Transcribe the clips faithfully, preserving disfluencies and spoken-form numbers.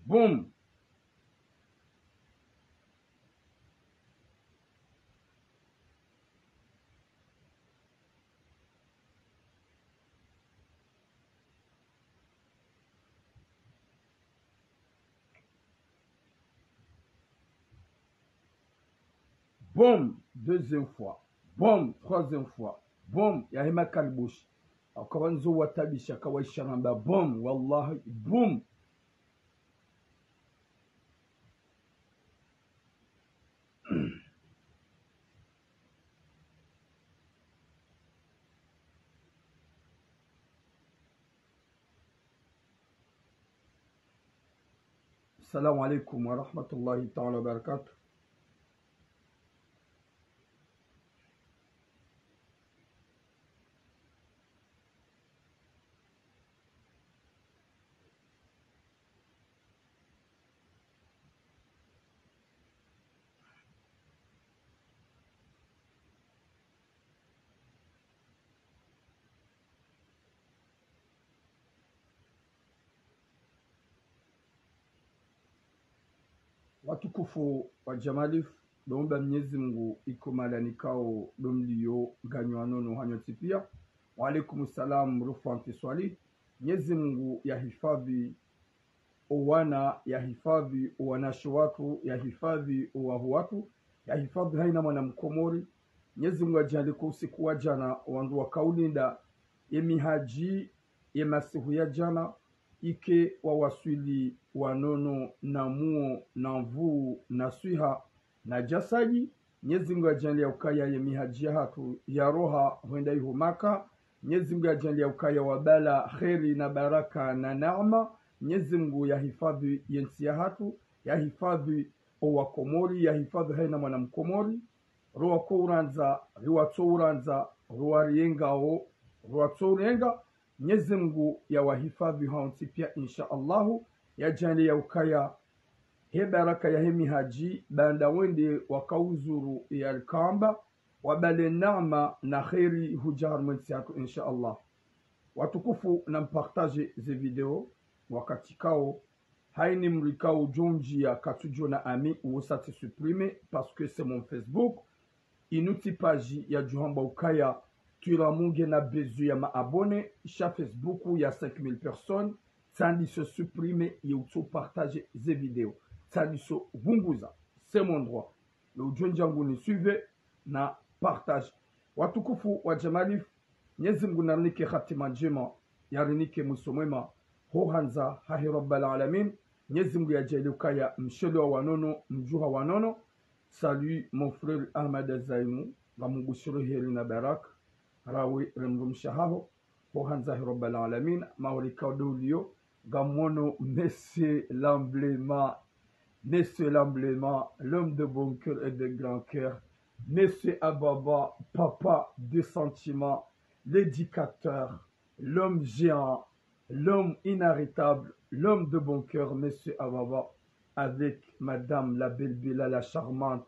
Boom. Boom, deuxième fois. Boom, troisième fois. Boom, yahe makalibushi. Akawandzo watabisha, kawaisha namba. Boom, wallahi, boom. السلام عليكم ورحمة الله تعالى وبركاته. Watukufu wa Jamalif, ndo mba Mnyezi Mngu iko mahala nikao ndo mliyo nganyi wa nono hanyu ntsi pia. Wa alaikum salam, Rufu Anti Swali. Mnyezi Mngu yahifadhi owana, yahifadhi owanashe watru, yahifadhi owaho watru, yahifadhi haina mwana Mkomori. Mnyezi Mngu yadjaanlie ko usiku wa djana, wandru wakaulinda ye mihaji, ye masihu ya djana, ike wawaswili wa nono na muo na nvuu na swiha na djasaji. Mnyezi Mngu yadjaanlie ukaya ye mihaji yahatru ya roha hwenda iho Maka. Mnyezi Mngu yadjaanlie ukaya wabala kheri na baraka na neema. Mnyezi Mngu yahifadhi ye ntsi yahatru, yahifadhi owakomori, yahifadhi haina mwana Mkomori. Ro wako urandza, ri watso urandza, ro wariengao, ro watso urenga. Mnyezi Mngu yawahifadhi hawontsi pia, insha Allahu. Yadjaanlie ukaya he baraka yahe mihaji, baanda wende wakauzuru ye Alkaaba, wabale neema na kheri hudja harumwa ye ntsi yahatru, insha Allah. Watukufu, na mpartage ze video, wakati kao, haina mdru ikao udjo ndjia katsudjo na ami, uwo sa tsi supprimer, parce que c'est mon Facebook. Inu tsi page yadjo hamba ukaya Twiramu ngena besoin ya ma abonnés, sha Facebook ya cinq mille personnes, tsandiso supprimer ye utso partager ze video. Tsandiso vunguza. C'est mon droit. Lo udjo ndja ngu ni suivre na partage. Watukufu wa Jamalif, Mnyezi Mngu narinike hatima ndjema, yarinike mwiso mwema, ho handza hahe Rabbal Alamin. Mnyezi Mngu yadjaanlie ukaya mshelewa wa nono, mdjuha wa nono. Salut mon frère Ahmad Zainu, ngamubushiro heri na baraka, rawe ne mdrumshe haho, ho handza hahe Rabbal Alamin, mauri kao ndo uliyo, ngamwono Monsieur Lamblema, Monsieur Lamblema, l'homme de bon cœur et de grand cœur, Monsieur Ababa, papa de sentiments, l'éducateur, l'homme géant, l'homme inarrêtable, l'homme de bon cœur, Monsieur Ababa, avec Madame la belle Bella, la charmante,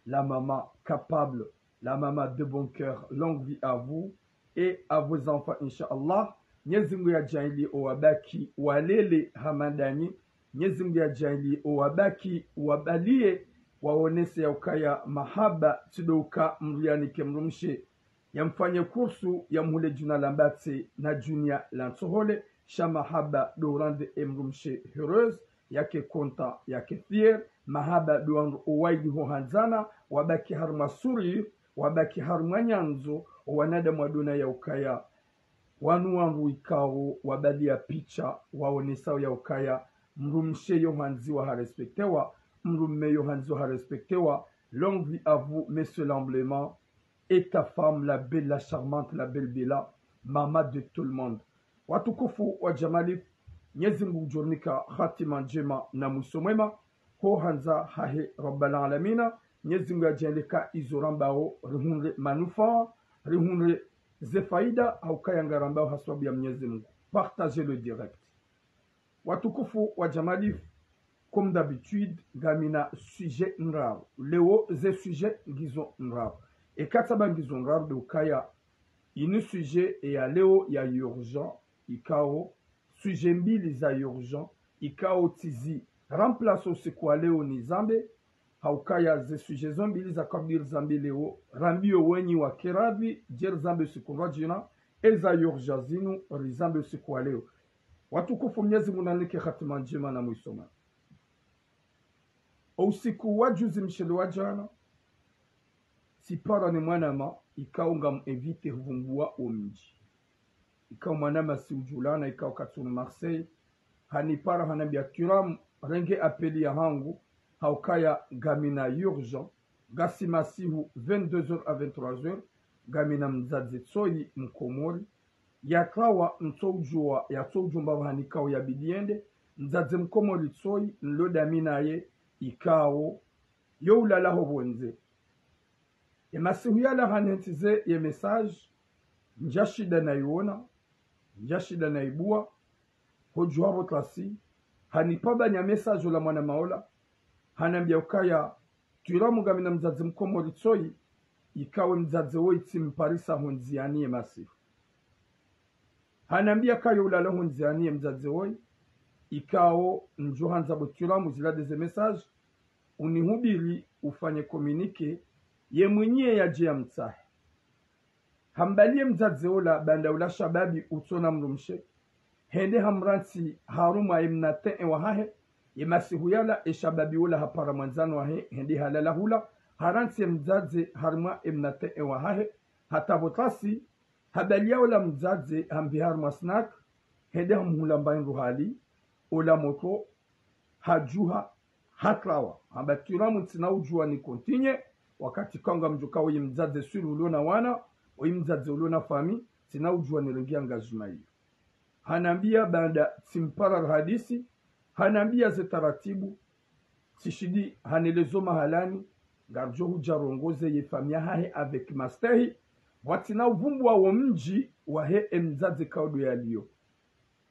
la maman capable, la maman de bon cœur, longue vie à vous et à vos enfants, Inch'Allah. Mnyezi Mngu yadjaanlie owabaki walele hama ndanyi. Mnyezi Mngu yadjaanlie owabaki wabalie, waonese ya ukaya mahaba tsi ndo uka mdru yanike mdrumshe, yamfanye kursu, yamhule djuna la mbatse na djunia la ntsohole, sha mahaba ndo urendre emdrumshe heureuse, yake content, yake fier. Mahaba ndo wandru owaili ho handzana, wabaki harumwa sourire, wabaki harumwa nyandzo, owanadamu wadona ya ukaya wanu wandru ikao wabalia picha, waonesao ya ukaya mdrumshe yo handziwa harespektewa, mdrume yo handziwa harespektewa. Longue vie à vous, Monsieur Lamblema, et ta femme, la belle, la charmante, la belle Bella, maman de tout le monde. Watukufu wa Jamalif, Mnyezi Mngu udjorinika hatima ndjema na mwiso mwema, ho handza hahe Rabbal Alamina. Mnyezi Mngu yadjaanlie ka izo rambao rihundre manufaa, rihundre ze faida, ha ukaya ngarambao ha sababu ya Mnyezi Mngu. Partagez le direct. Watukufu wa Jamalif, comme d'habitude, ngamina sujet ndraru. Leo ze sujet ngizo ndraru. Eka tsamba ngizo ndraru ndo ukaya inu sujet ya leo ya urgent, ikao sujet mbili za urgent, ikao tsizi remplace usiku wa leo nizambe, haukaya ze sujet zo mbili zakabili zambe leo, rambiyo wenyi wa kiravi, dje rizambe usiku rwadjina, eza urgent zinu rizambe usiku wa leo. Watukufu, Mnyezi Mungu nanike hatima ndjema na mwiso mwema. O usiku wa juzi mshele wa jana, tsipara ni mwanama, ikao ngam invité huvumbua o mdji. Ikao mwanama si udjulana, ikao katsunu Marseille, hanipara hanambia: Thuram, renge appel ya hangu, haukaya ngamina urgent, ngasi masihu vingt-deux heures à vingt-trois heures, ngamina mdzadze tsoyi mkomori, yakawa ntsoujua, yatsoujua mbapvi hanikao yabidi yende, mdzadze mkomori tsoyi, nlo dami naye, ikao yo ulala ho pvondze. Ye masihu yala hanentsize ye message, ndjashinda naiona, ndjashinda naibua, ho dju hapvo tlasi, hanipara banya message ola mwanama ola, hanambia ukaya: Thuram, ngamina mdzadze mkomori tsoyi, ikao ye mdzadze woyi tsimparisa ho ndziani ye masihu. Hanambia kayo ulala ho ndziani ye mdzadze woyi, ikao ndjo handza bo Thuram zila de ze message, unihubiri ufanye communiqué, ye mwinyi ye yadje yamtsahe. Hambaliye mdzadze ola, baanda ula shababi utsona mdrumshe, hende hamrantsi harumwa ye mnatin wahahe, ye masihu yala ye shababi ola hapara mwandzani wahe, hende halala hula, harantsi ye mdzadze harumwa ye mnatin wahahe, hata pvo tlasi, habaliya ola mdzadze hamvi harumwa snack, hende hamhula mbayi ndru hali, ola motro, hadjuha, hatrawa. Hamba: Thuram, ntsina udjua ni continué, wakati kanga mdjuka oyi mdzadze swiru ulo na wana, oyi mdzadze ulo na famille, ntsina udjua ni rengi engagement iyo. Hanambia baanda tsimpara rahadisi, hanambia ze taratibu, tsishindi hanelezo mahalani, ngaridjo hudja rongoze ye famille yahahe avec mastehi, pvwatsina uvumbua wo mdji wahe ye mdzadze kaodo yaliyo.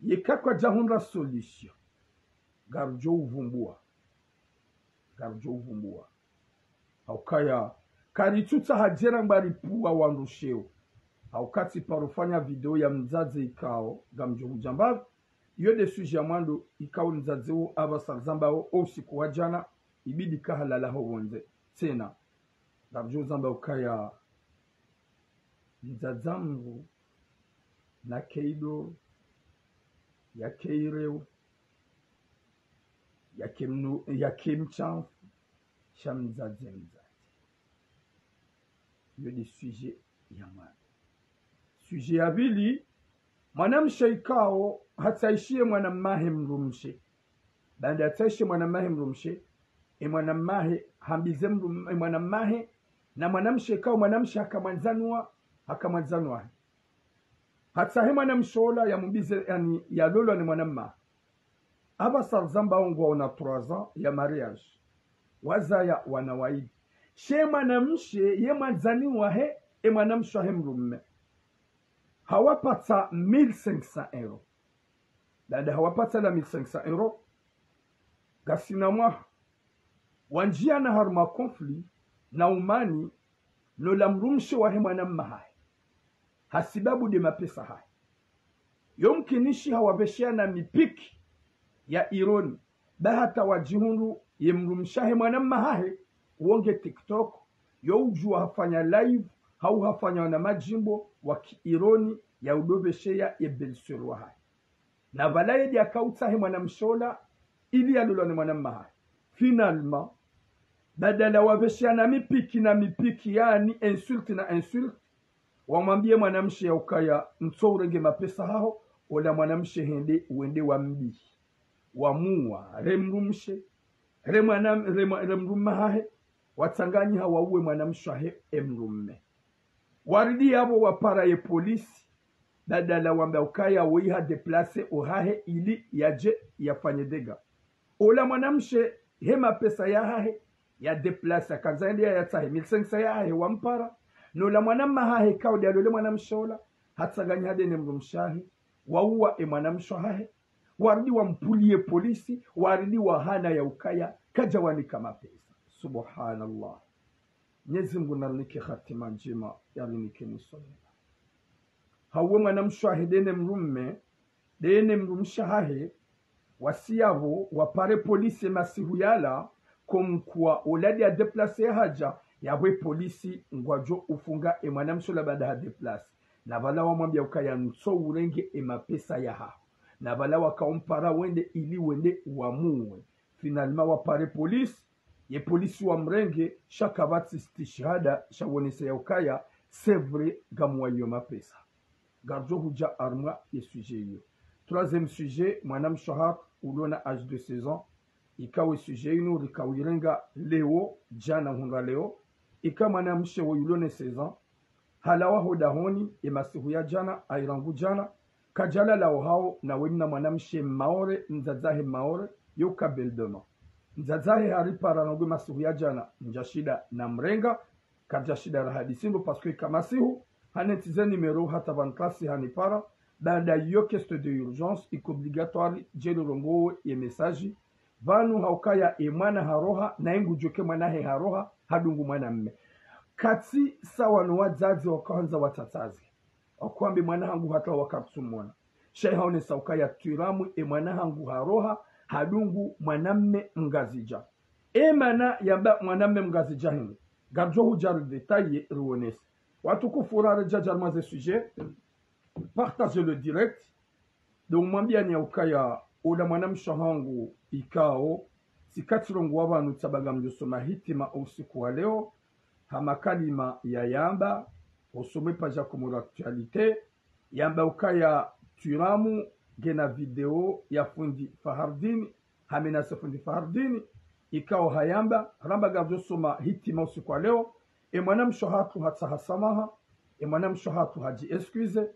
Yeka kwadjahundra solution, ngaridjo uvumbua. Ngaridjo uvumbua. Haukaya, karitsutsaha djera ngwa ripvua wandru sheo. Hauka tsiparo fanya video ya mdzadze ikao, ngamdjo hudja mbapvi. Iyo de sujet ya mwando ikao mdzadze wo apvasa rizambao o usiku wa jana, ibidi kahalala ho pvondze. Tsena, ngaridjo zamba ukaya, mdzadze mdru, nake idoro, yake ireu, yake mnu-, yake mshamfu, sha mdzadze mdzadze. Iyo de sujet ya mwando. Sujet ya pvili, mwanamshe ikao, hatsahishi ye mwanamahe mdrumshe. Baanda yatsahishi ye mwanamahe mdrumshe, ye mwanamahe hambize mdru-, ye mwanamahe, na mwanamshe ikao, mwanamshe haka mwandzani wa, haka mwandzani wahe. Hatsahe mwanamshe ola yamumbize, yaani, yalolwa ni mwanamahe. Apvasa rizambao ngwaona trois ans ya mariage. Wazaya wana waili. She mwanamshe ye mwandzani wahe, ye mwanamshe wahe mdrume. Hawapatsa mille cinq cents euros. Baanda hawapatsa la mille cinq cents euros, ngasina mwaha, wandjiana harumwa conflit na umani nola mdrumshe wahe mwanamahe. Hasibabu de mapesa hahe. Yo mkinishi hawapvesheana mipiki ya ironi. Ba hata wadjihundru ye mdrumshe wahe mwanamahe, wonge TikTok, yo udjua hafanya live, hau hafanya wana madjimbo wa ki ironi ya udopvesheya ye belle-sœur wahahe. Na pvala yedi akautsahe mwanamshe ola, ili yalolwa ni mwanamahe. Finalement, badala wapvesheana mipiki na mipiki, yaani insulte na insulte, wamwambiye mwanamshe ya ukaya, ntso urenge mapesa haho, ola mwanamshe hende, wende wambiye. Wamuwa, re mdrumshe, re mwana, re mwa-, re mdrume hahe, watsanganyiha wauwe mwanamshe wahe ye mdrume. Waridi yapvo wapara ye polisi, badala wamba ukaya woyi ha déplacer ohahe ili yadje yafanye dégâts. Ola mwanamshe he mapesa yahahe ya déplacer, akandza yende yayatsahe, mille cinq cents yahahe wampara, nola mwanamahahe kaudi yalole mwanamshe ola, hatsanganyiha de ne mdrumshe wahe, wauwa ye mwanamshe wahahe, waridi wampvuliye polisi, waridi wahana ya ukaya kadjawanika mapesa. Subhanallah. Mnyezi Mungu narinike hatima ndjema, yarinike mwiso mwema. Hauwe mwanamshe wahe de ne mdrume, Dene mdrumshe hahe, wasi yapvo wapare polisi masihu yala, comme quoi oladi ya déplacer ya hadja, yapvo polisi ngwadjo ufunga e mwanamshe ola baada ha déplacer. Na pvala wamwambia ukaya ntso urenge e mapesa yahaho. Na pvala wakaumpara wende ili wende wamuwe. Finalement wapare polisi, ye polisi wamrenge, sha kapvatsi stishihada shawonesa ya ukaya c'est vrai ngamwayo mapesa. Ngaridjo hudja harumwa ye sujet iyo. Troisième sujet, mwanamshe hatru uliona âge de seize ans. Ikao e sujet inu rikauirenga leo, djana hundra leo. Ika mwanamshe wo uliona seize ans, halawa ho dahoni, e masihu ya djana, ayi rangu djana, kadjalala ohao, na wemna mwanamshe Maore, mdzadze wahe Maore, yo kabel doma. Mdzadze wahe haripara nangwe masihu ya djana, ndjashinda namrenga, kadjashinda rahadisi ndo, parce que ika masihu, hanentsize numéro hata pvanu klasi hanipara, baada yo caisse de urgence, iko obligatoire, djeli rongowe ye message, pvanu haukaya e mwana haroha, na ingu djoke mwana he haroha, hadungu mwanamme. Katsi sawa no wadzadze wakahandza watsatsaze. Wakwambe mwana hangu hata wakati tsumwona. Sha ihaonesa ukaya twiramu e mwana hangu haroha, hadungu mwanamme mngazidja. E mana yamba mwanamme mngazidja hindri. Ngaridjo hudja ridétailler riwonese. Watukufu raredja harumwa ze sujet. Partagez le direct. Donc mwambiani ya ukaya ola mwanamshe hangu ikao, tsika tsirongowa pvanu tsamba ngamdjosoma hitima usiku wa leo, ha makalima yayamba, hosomwe page ya Comores Actualité, yamba ukaya twiramu ngena video ya fundi Fahardini, hamenase fundi Fahardini, ikao hayamba, ramba ngamdjosoma hitima usiku wa leo, e mwanamshe hatru hatsaha samaha, e mwanamshe hatru hadji excusé,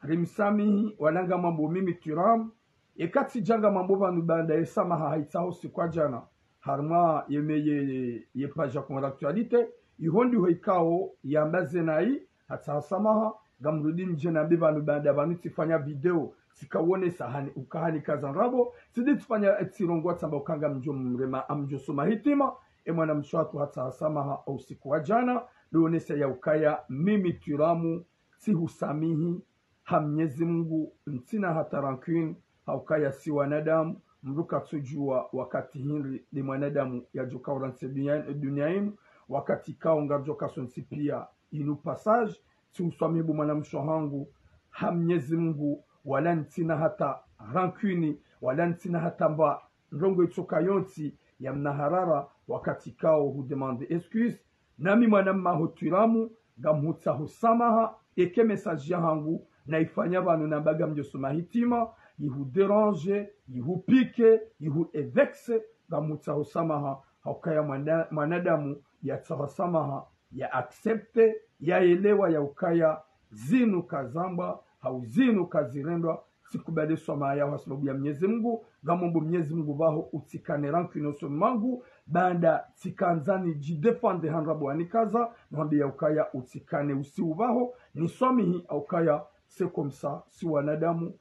rimsamihi, wala ngamwambo mimi twiramu, eka tsidja ngamwambo pvanu baanda ye samaha hayitsaho usiku wa djana, harumwa ye me ye, ye page ya Comores Actualité, iho ndiho ikao yamba zenayi, hatsaha samaha, ngamrudi ndje nambe pvanu baanda pvanu tsifanya video, tsikawonesa hani, uka hanikaza ndrabo, tsidi tsifanya tsirongowa tsamba uka ngamdjo mrema, ngamdjosoma hitima, e mwanamshe hatru hatsaha samaha usiku wa djana, lionesa ya ukaya mimi twiramu, tsihusamihi, ha Mnyezi Mungu, ntsina hata rancune, haukaya si wanadamu, mdru katsudjuwa wakati hindri nde mwanadamu yadjoka urantsi dunia, dunia inu, wakati kao ngaridjoka sontsi pia inu passage, tsihuswamihi bo mwanamshe hangu, ha Mnyezi Mungu, wala ntsina hata rancune, wala ntsina hata mba ndrongo itsoka yontsi ya mna harara, wakati kao hudemande excuse, nami mwanamme haho twiramu, ngamhutsaho samaha, eka message yahangu, nayifanya pvanu namba ngamdjosoma hitima, yihudérange, yihupique, yihuvexe, ngamhutsaho samaha, haukaya mwana, mwanadamu, yatsaha samaha, ya accepté, yaelewa ya ukaya, zinu kazambwa, hau zinu kazirendwa, tsikubali swamaha yaho ha sababu ya Mnyezi Mungu, ngamwambo Mnyezi Mungu pvaho utsikane rancune usoni mwangu, baanda tsikandzani djidéfendre ha ndrabo hanikaza, mwambe ya ukaya utsikane usiu pvaho, niswamihi haukaya c'est comme ça, si wanadamu,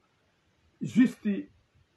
juste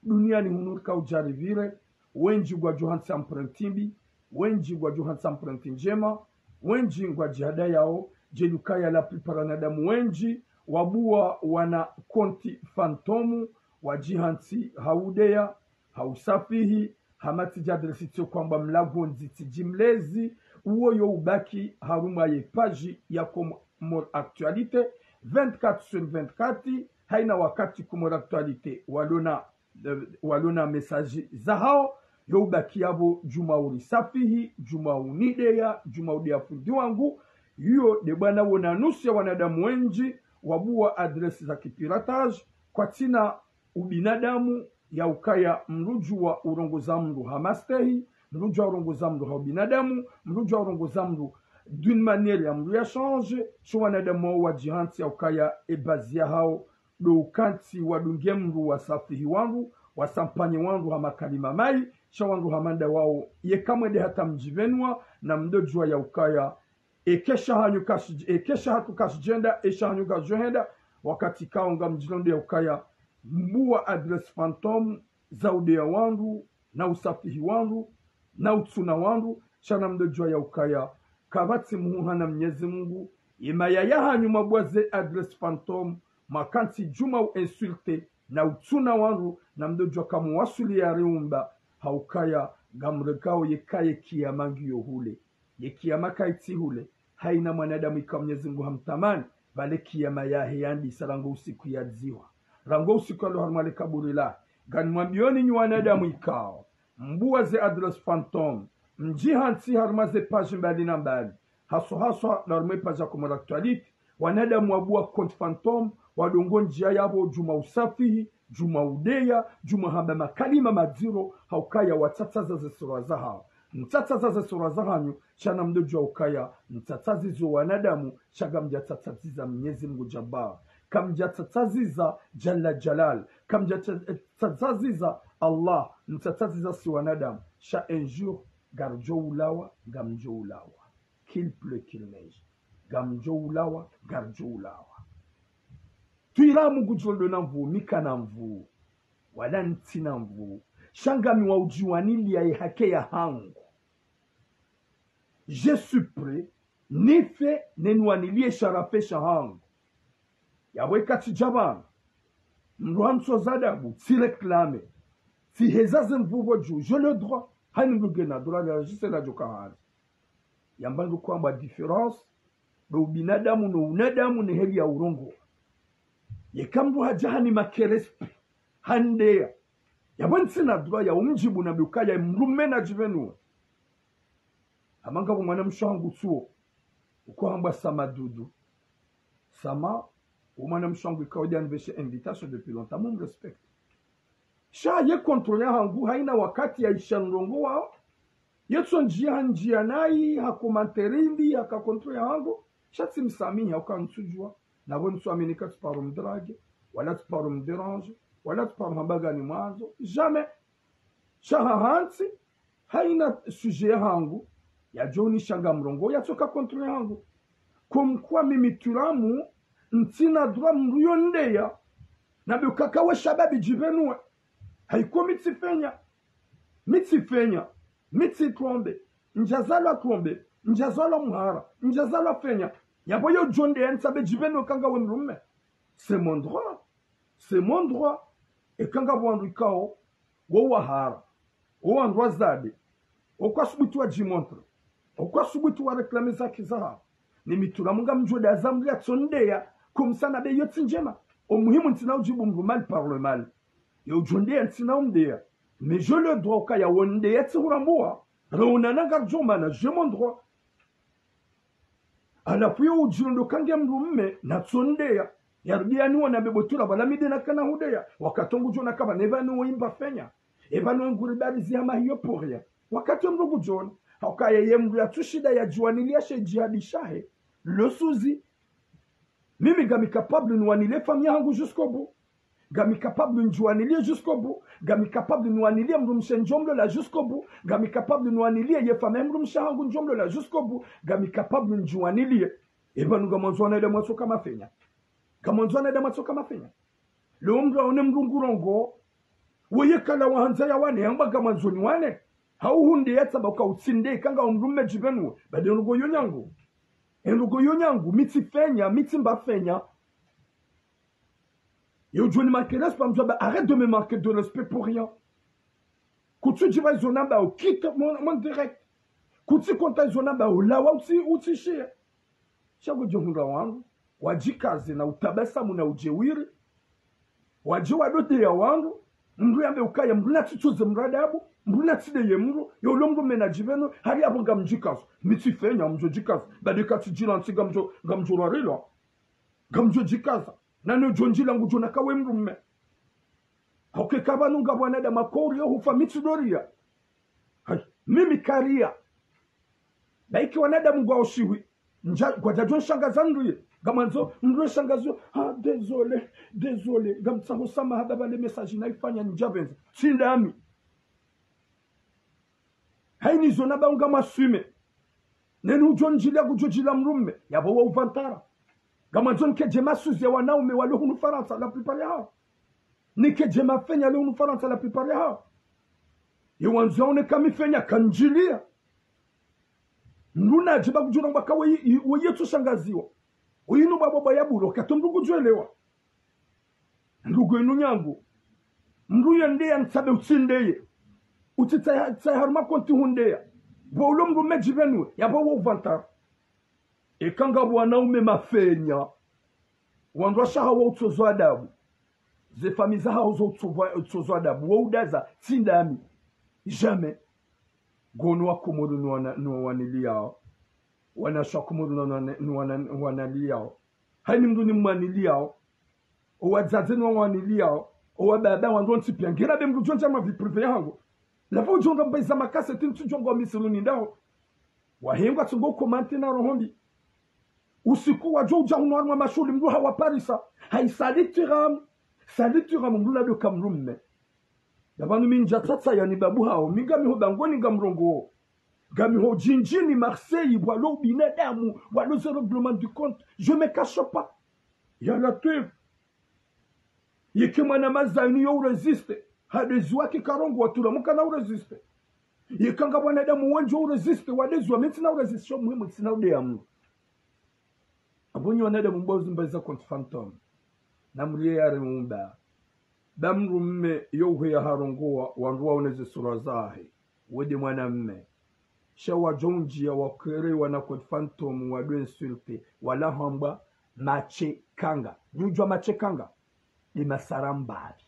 duniani hunu rika udjarivire, wendji ngwadjo hantsi emprunté mbi, wendji ngwadjo hantsi emprunté ndjema, wendji ngwadjihadayao, djeli ukaya la plupart wanadamu wendji, wabuwa wana compte fantôme, wadjihantsi ha udeya, ha usafihi, hama tsidja adresse tso kwamba mlago ndzi tsidji mlezi, uwo yo ubaki harumwa ye page ya Comores Actualité, vingt-quatre sur vingt-quatre, haina wakati Comores Actualité, walona, eh, walona message zahao, yo ubaki yapvo djuma urisafihi, djuma unideya, djuma udeya fundi wangu, iyo nde bwana wona nusu ya wanadamu wendji, wabuwa adresse za kipiratage, kwatsina ubinadamu, ya ukaya mdru udjuwa urongoza mdru ha mastehi, mdru udjuwa urongoza mdru ha ubinadamu, mdru udjuwa urongoza mdru d'une manière ya mdru ya change, sho wanadamu wao wadjihantsi ya ukaya e base yahao, ndo ukantsi wadunge mdru wasafihi wandru, wasampanye wandru ha makalima mayi, sha wandru hama nda wao, yeka mwende hata mdjipvenua, na mdodjuwa ya ukaya, eka esha hanyu kashi, eka esha hatru kashidjenda, esha hanyu kashidjohenda, wakati kao ngamdjilonde ya ukaya, mbuwa adresse fantôme, za udeya wandru, na usafihi wandru, na utsuna wandru, sha na mdodjuwa ya ukaya, kapvatsi muhuha na Mnyezi Mungu, ye mayaya hanyu mwabuwa ze adresse fantôme, mwakantsi djuma u insulté, na utsuna wandru, na mdodjwa kamuwasuli yariumba, haukaya ngamrekao yekaye kiyama ngiyo hule. Ye kiyama kayitsi hule, haina mwanadamu ikao Mnyezi Mngu hamtamani, pvale kiyama yahe yandisa rangu usiku yadzihwa. Rangu usiku yalo harumwa le kaburi lahe. Nganimwambiyoni nyi wanadamu ikao mbuwa ze adresse fantôme, mdji hantsi harumwa ze page mbali na mbali, haswa haswa harumwa e page ya Comores Actualité, wanadamu wabuwa compte fantôme, wadungo ndziya yapvo djuma usafihi, djuma udeya, djuma hamba makalima madziro, haukaya watsatsaza ze sura zahawo. Mtsatsaza ze sura zahanyu, sha na mdodjwa ukaya mtsatsazizo wanadamu, sha ngamdjatsatsaziza Mnyezi Mngu Jabbar. Kamdjatsatsaziza Jalla Jalal. Kamdjatsatsaziza Allah. Mtsatsaziza si wanadamu. Sha un jour, ngaridjo ulawa, ngamdjo ulawa. Qu'il pleut, qu'il neige. Ngamdjo ulawa, ngaridjo ulawa. Twila Mngu ngudjo ndo na nvuu, mi kana nvuu. Wala ntsina nvuu. Sha ngami wa udjiwaniliya ye haki yahangu. Je suis prêt, nife, neniwaniliye sharafa shahangu. Yapvo eka tsidja pvanu, mndru hantsoza adabu, tsi réclamer, tsiheza ze nvuu pvo dju, j'ai le droit. Haina mndru ngena droit ya réagir, ladjo kahari. Yamba ndo kwamba différence ndo ubinadamu no unadamu ne heli ya urongowa. Yeka mndru hadja hani manque respect, handeya, yapvo ntsina droit ya umdjibu na mbe ukaya mndru mme nadjipvenuwe. Hama ngapvo mwanamshe hangu tsuo, uko hambwa Sama Dudu. Sama, wo mwanamshe hangu ikao nde yanipveshe invitation depuis longtemps, mumrespecte. Sha ye contrôle yahangu, haina wakati yaisha nrongowa, yetso ndziya, ndziya nayi, ha commentaire mbi, haka contrôle yahangu, sha tsimsamihi, hauka ntsudjuwa, na pvo ntsuamini ka tsiparo mdrague, wala tsiparo mdérange, wala tsiparo hamba ngani mwandzo, jamais. Sha hahantsi, haina sujet yahangu, yadjo unisha ngamrongowo, yatsoka contrôle yahangu. Comme quoi mimi Turamu, ntsina droit mndru yondeya, na mbe ukaka we shababi djipvenuwe. Haiko mi tsifenya. Mi tsifenya. Mi tsi trombe. Ndjazalwa trombe. Ndjazalwa mhara. Ndjazalwa fenya. Yapvo yo djondeya ntsambe djipvenuwe eka ngawe mndru mme. C'est mon droit. C'est mon droit. Eka ngapvo wandru ikao, wo wahara, wo wandru wazade, wo kwasubutu wadjimontre, wo kwasubutu wa réclamer ze haki zahawo, ne mi Turamu ngamdjo daza mndru yatsondeya, comme ça na mbe iyo tsi ndjema. O muhimu ntsina udjibu mndru mal par le mal. Yo udjondeya ntsina umdeya. Mais j'ai le droit ukaya wondeya tsihurambuwa. Raonana ngaridjo mana, j'ai mon droit. Halafu yo udjilo ndo kange mndru mme, natsondeya. Yarudi yaniwona mbe bo Turamu, wala mi nde nakana hudeya. Wakati ngudjo ona ka pvanu epvanu wo imba fenya. Epvanu nguri barizi hama hiyo pour rien. Wakati mndru ngudjo ona. Haukaya ye mndru yatsushinda yadjiwaniliya she djihadi shahe. Le souci. Mimi ngami capable niwaniliye famille yahangu jusqu'au bout. Ngami capable ndjiwaniliye jusqu'au bout. Ngami capable niwaniliye mdrumshe ndjomlola jusqu'au bout. Ngami capable niwaniliye ye famille mdrumshe hangu ndjomlola jusqu'au bout. Ngami capable ndjiwaniliye. Epvanu ngamwandzo wanadamu watsoka mafenya. Ngamwandzo wanadamu watsoka mafenya. Leo mndru yaone mndru ngurongowo, weye kala wahandza yawane, yamba ngamwandzo niwane. Hau hundeya tsamba uka utsinde, eka ngawe mndru mme djipvenuwe. Bade ndrongo yo nyangu. Endrongo yo nyangu, mi tsifenya, mi tsimba fenya. Yo udjo ni manquer respect, mdjwamba, arrête de me manquer de respect pour rien. Kutsudjipva izo nambao, quitte mon, mon direct. Kutsikonta izo nambao, lawa utsi, utsishiye. Sha ngudjo hundra wandru wadjikaze na utabasamu na udjewiri. Wadje wadodeya wandru, mndru yambe ukaya, mndru natsitsoze mndru adabu, mndru natsideye mndru, yo ulo mndru mme nadjipvenuwe, hari yapvo ngamdjikazo. Mi tsifenya, mdjo djikaza. Bade eka tsidjila ntsi ngamdjo, ngamdjo rarila. Ngamdjo djikaza. Na no djo ndjila ngudjo ona ka we mndru mme. Hauka eka pvanu ngapvo wanadamu wakao uriya hufa mi tsidoriya. Hayi, mimi kariya. Ba eka wanadamu ngwao shiwi. Ndja, ngwadjadjo nshangaza ndruye. Ngamwandzo, mndru yeshangaziwa. Ah, désolé, désolé. Ngamtsaho swamaha baba le message nayifanya ndjapvendza. Tsi ndami. Haina izo nambao ngamwaswime. Neni udjo ndjila ngudjo djila mndru mme. Yapvo wa uvantara. Ngamwandzo nikedje masuzi ya wanaume walo hunu Farantsa la plupart yahawo. Nikedje mafenya yalo hunu Farantsa la plupart yahawo. Ye wandzo yaone ka mi fenya kandjiliya. Mndru nadje ba ngudjo ona mba ka weye, weye tsushangaziwa. Uyinu baba baba ya buro, kato mndru ngudjo elewa. Ndugu yenu nyangu. Mndru yendeya ntsabe utsindeye. Utsitsaha, tsaha harumwa konti hundeya. Bo ulo mndru medji pvenu, yapvo wo uvantara. Eka ngapvo wanaume mafenya. Wandru washe hawo utsozo adabu. Ze famiyi zahawo zo utsozo, utsozo adabu. Wo udaza, tsi ndami. Jamais. Ngono wa Komoro ni wana, ni waniliyao. Wanashe wa Komoro ni wana, ni wana, waniliyao. Hayini mndru ni mwaniliyao. Owadzadze ni waniliyao. Owababa wandru wontsi piya. Ngera be mndru djo ndja ma vie privée yahangu. Lapvo udjo nga mbayiza makaseti ntsu djo nga wa misiru ni ndaho. Wahenga tsungo komante na roho mbi. Usiku wadjo udja hunu harumwa mashuhuli mndru hawaparisa. Hayi salut Thuram. Salut Thuram mndru lado ka mndru mme. Yapvanu mi ndja tsatsa yani babu hawo. Mi ngami ho bangweni ngamrongowo. Ngami ho djindjini Marseille, pvwalo binadamu, pvwalo ze règlement de compte. Je me cache pas. Ya Latwif. Yeke mwana mazayini yo urésister. Hadezi wake karongowa Thuram kana urésister. Yeka ngapvo wanadamu wendji wo urésister, wadezi wa mi ntsina urésister, sho muhimu ntsina udeya mndru. Apvo nyi wanadamu mbauzimbayiza compte fantôme. Na mriye yari umba. Ba mndru mme yo uheya harongowa, wandru waone ze sura zahe. Wede mwana mme. Sha wadjo undjiya wakere wana compte fantôme wadwe insulter. Wala hambwa matshekanga. Nyi udjuwa matshekanga? Nde masara mbapvi.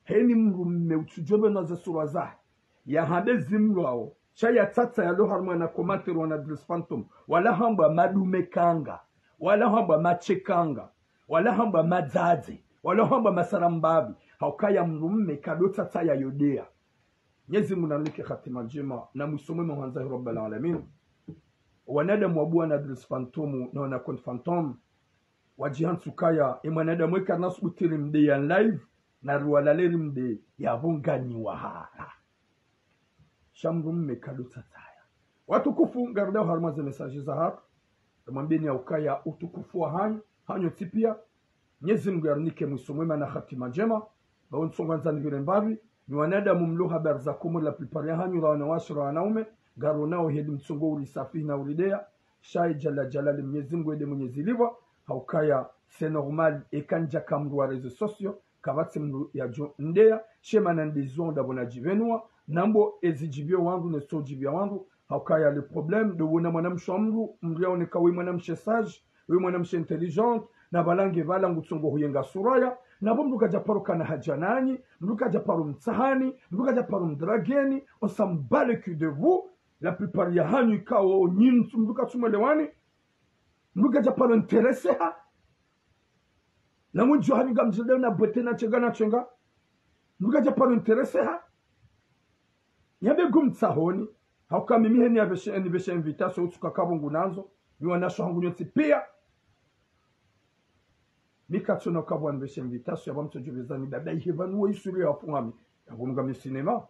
Hayini mndru mme utsudjo pvenwa ze sura zahe. Yahambe zimlwawo. Sha yatsatsa yalo harumwa na commentaire wana Idriss Fantôme. Wala hambwa madume kanga. Wala hambwa matshekanga. Wala hambwa madzadze. Wala hambwa masara mbapvi. Haukaya mndru mme kado tsatsa yayo deya. Mnyezi Mungu nanike hatima ndjema. Na mwiso mwema hwandza hi Rabbal Alamin. Wanadamu wabuwa na Idriss Fantôme na wana compte fantôme. Wadjihantsi ukaya, e mwanadamu eka nasubutu rimdeye en live, na riwalale rimdeye, yapvo nganyi wahara. Sha mndru mme kado tsatsaya. Watukufu, ngaridao harumwa ze message zahatru. Namwambeni ya ukaya utukufu wa hanyu, hanyu tsi piya. Mnyezi Mungu yarinike mwiso mwema na hatima ndjema. Bawo ntsonga ndzani pvire mbapvi, nyi wanadamu mlo habari za Komori la plupart ya hanyu la wanawashe la wanaume, ngaronao heli mtsongo urisafihi na urideya, sha ye Jalla Jalali Mnyezi Mungu ede mwenye zilipvwa, haukaya, c'est normal, eka ndjaka mndru wa réseaux sociaux, kapvatsi mndru yadjo ndeya, she mana ndezwa ndapvo nadjipvenua, nambo ezidjipvio wandru, netso djipvia wandru, haukaya le problème, ndo wona mwanamshe wa mndru, mndru yaoneka we mwanamshe sage, we mwanamshe intelligente, na pvala nge pvala ngutsongo huyenga suraya, napvo mndru kadja paro kana hadja nanyi, mndru kadja paro mtsahani, mndru kadja paro mdrageni, on s'en bat le cul de vous, la plupart ya hanyu ikao nyintsu, mndru katsumwelewani, mndru kadja paro intéresser ha. Na mundjo hanyu ngamdjileo na bwete na tshenga na tshenga. Mndru kadja paro intéresser ha. Nyambe gumtsahoni. Hauka mimi heni yapveshe, nipveshe invitation utsuka kapvo ngunandzo. Nyi wanashe hangu nyontsi piya. Mi katsona kapvo nipveshe invitation yapvo mtsodjo pveza ni dada ihe pvanu wo isuri ya fungami. Yangu ngami cinéma.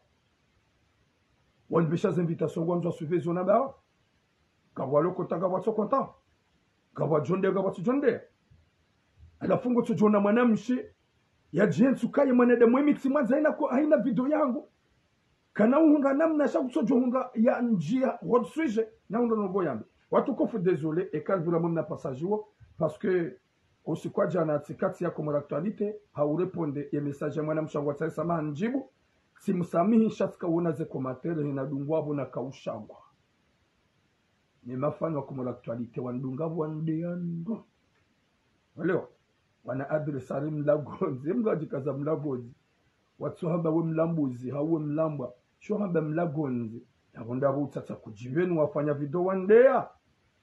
Wanipvesha ze invitation ngwandzo suivre zo na bawa. Kapvwa lo kota, kapvwa tso kota. Kapvwa djonde, kapvwa tso djonde. Halafu ngutsodjo ona mwanamshe. Yadjihentsu kaye mwanadamu emitsi mwandza hayina ko, hayina video yangu. Kana uhundra namna sha kutsodjo hundra ya ndjiya hors sujet, na hundra novo yambe. Watukufu, désolé, eka nipvira mwemna passage wo, parce que usiku wa djana tsikatsi ya Comores Actualité, hau répondre ye message ya mwanamshe wangu watsahe samaha ndjibu, tsimsamihi sha tsika wona ze commentaire hina dungwa pvo na kaushangwa. Ni mafani wa Comores Actualité, wandunga pvo wandeya ndo. Waleo, wana adressé hari mlagondzi, mndru adjikaza mlagondzi. Watsu hamba we mlambuzi, hau we mlambwa. Sho hamba mlagondzi. Yapvo ndapvo utsatsa kudjipvenu wafanya video wandeya.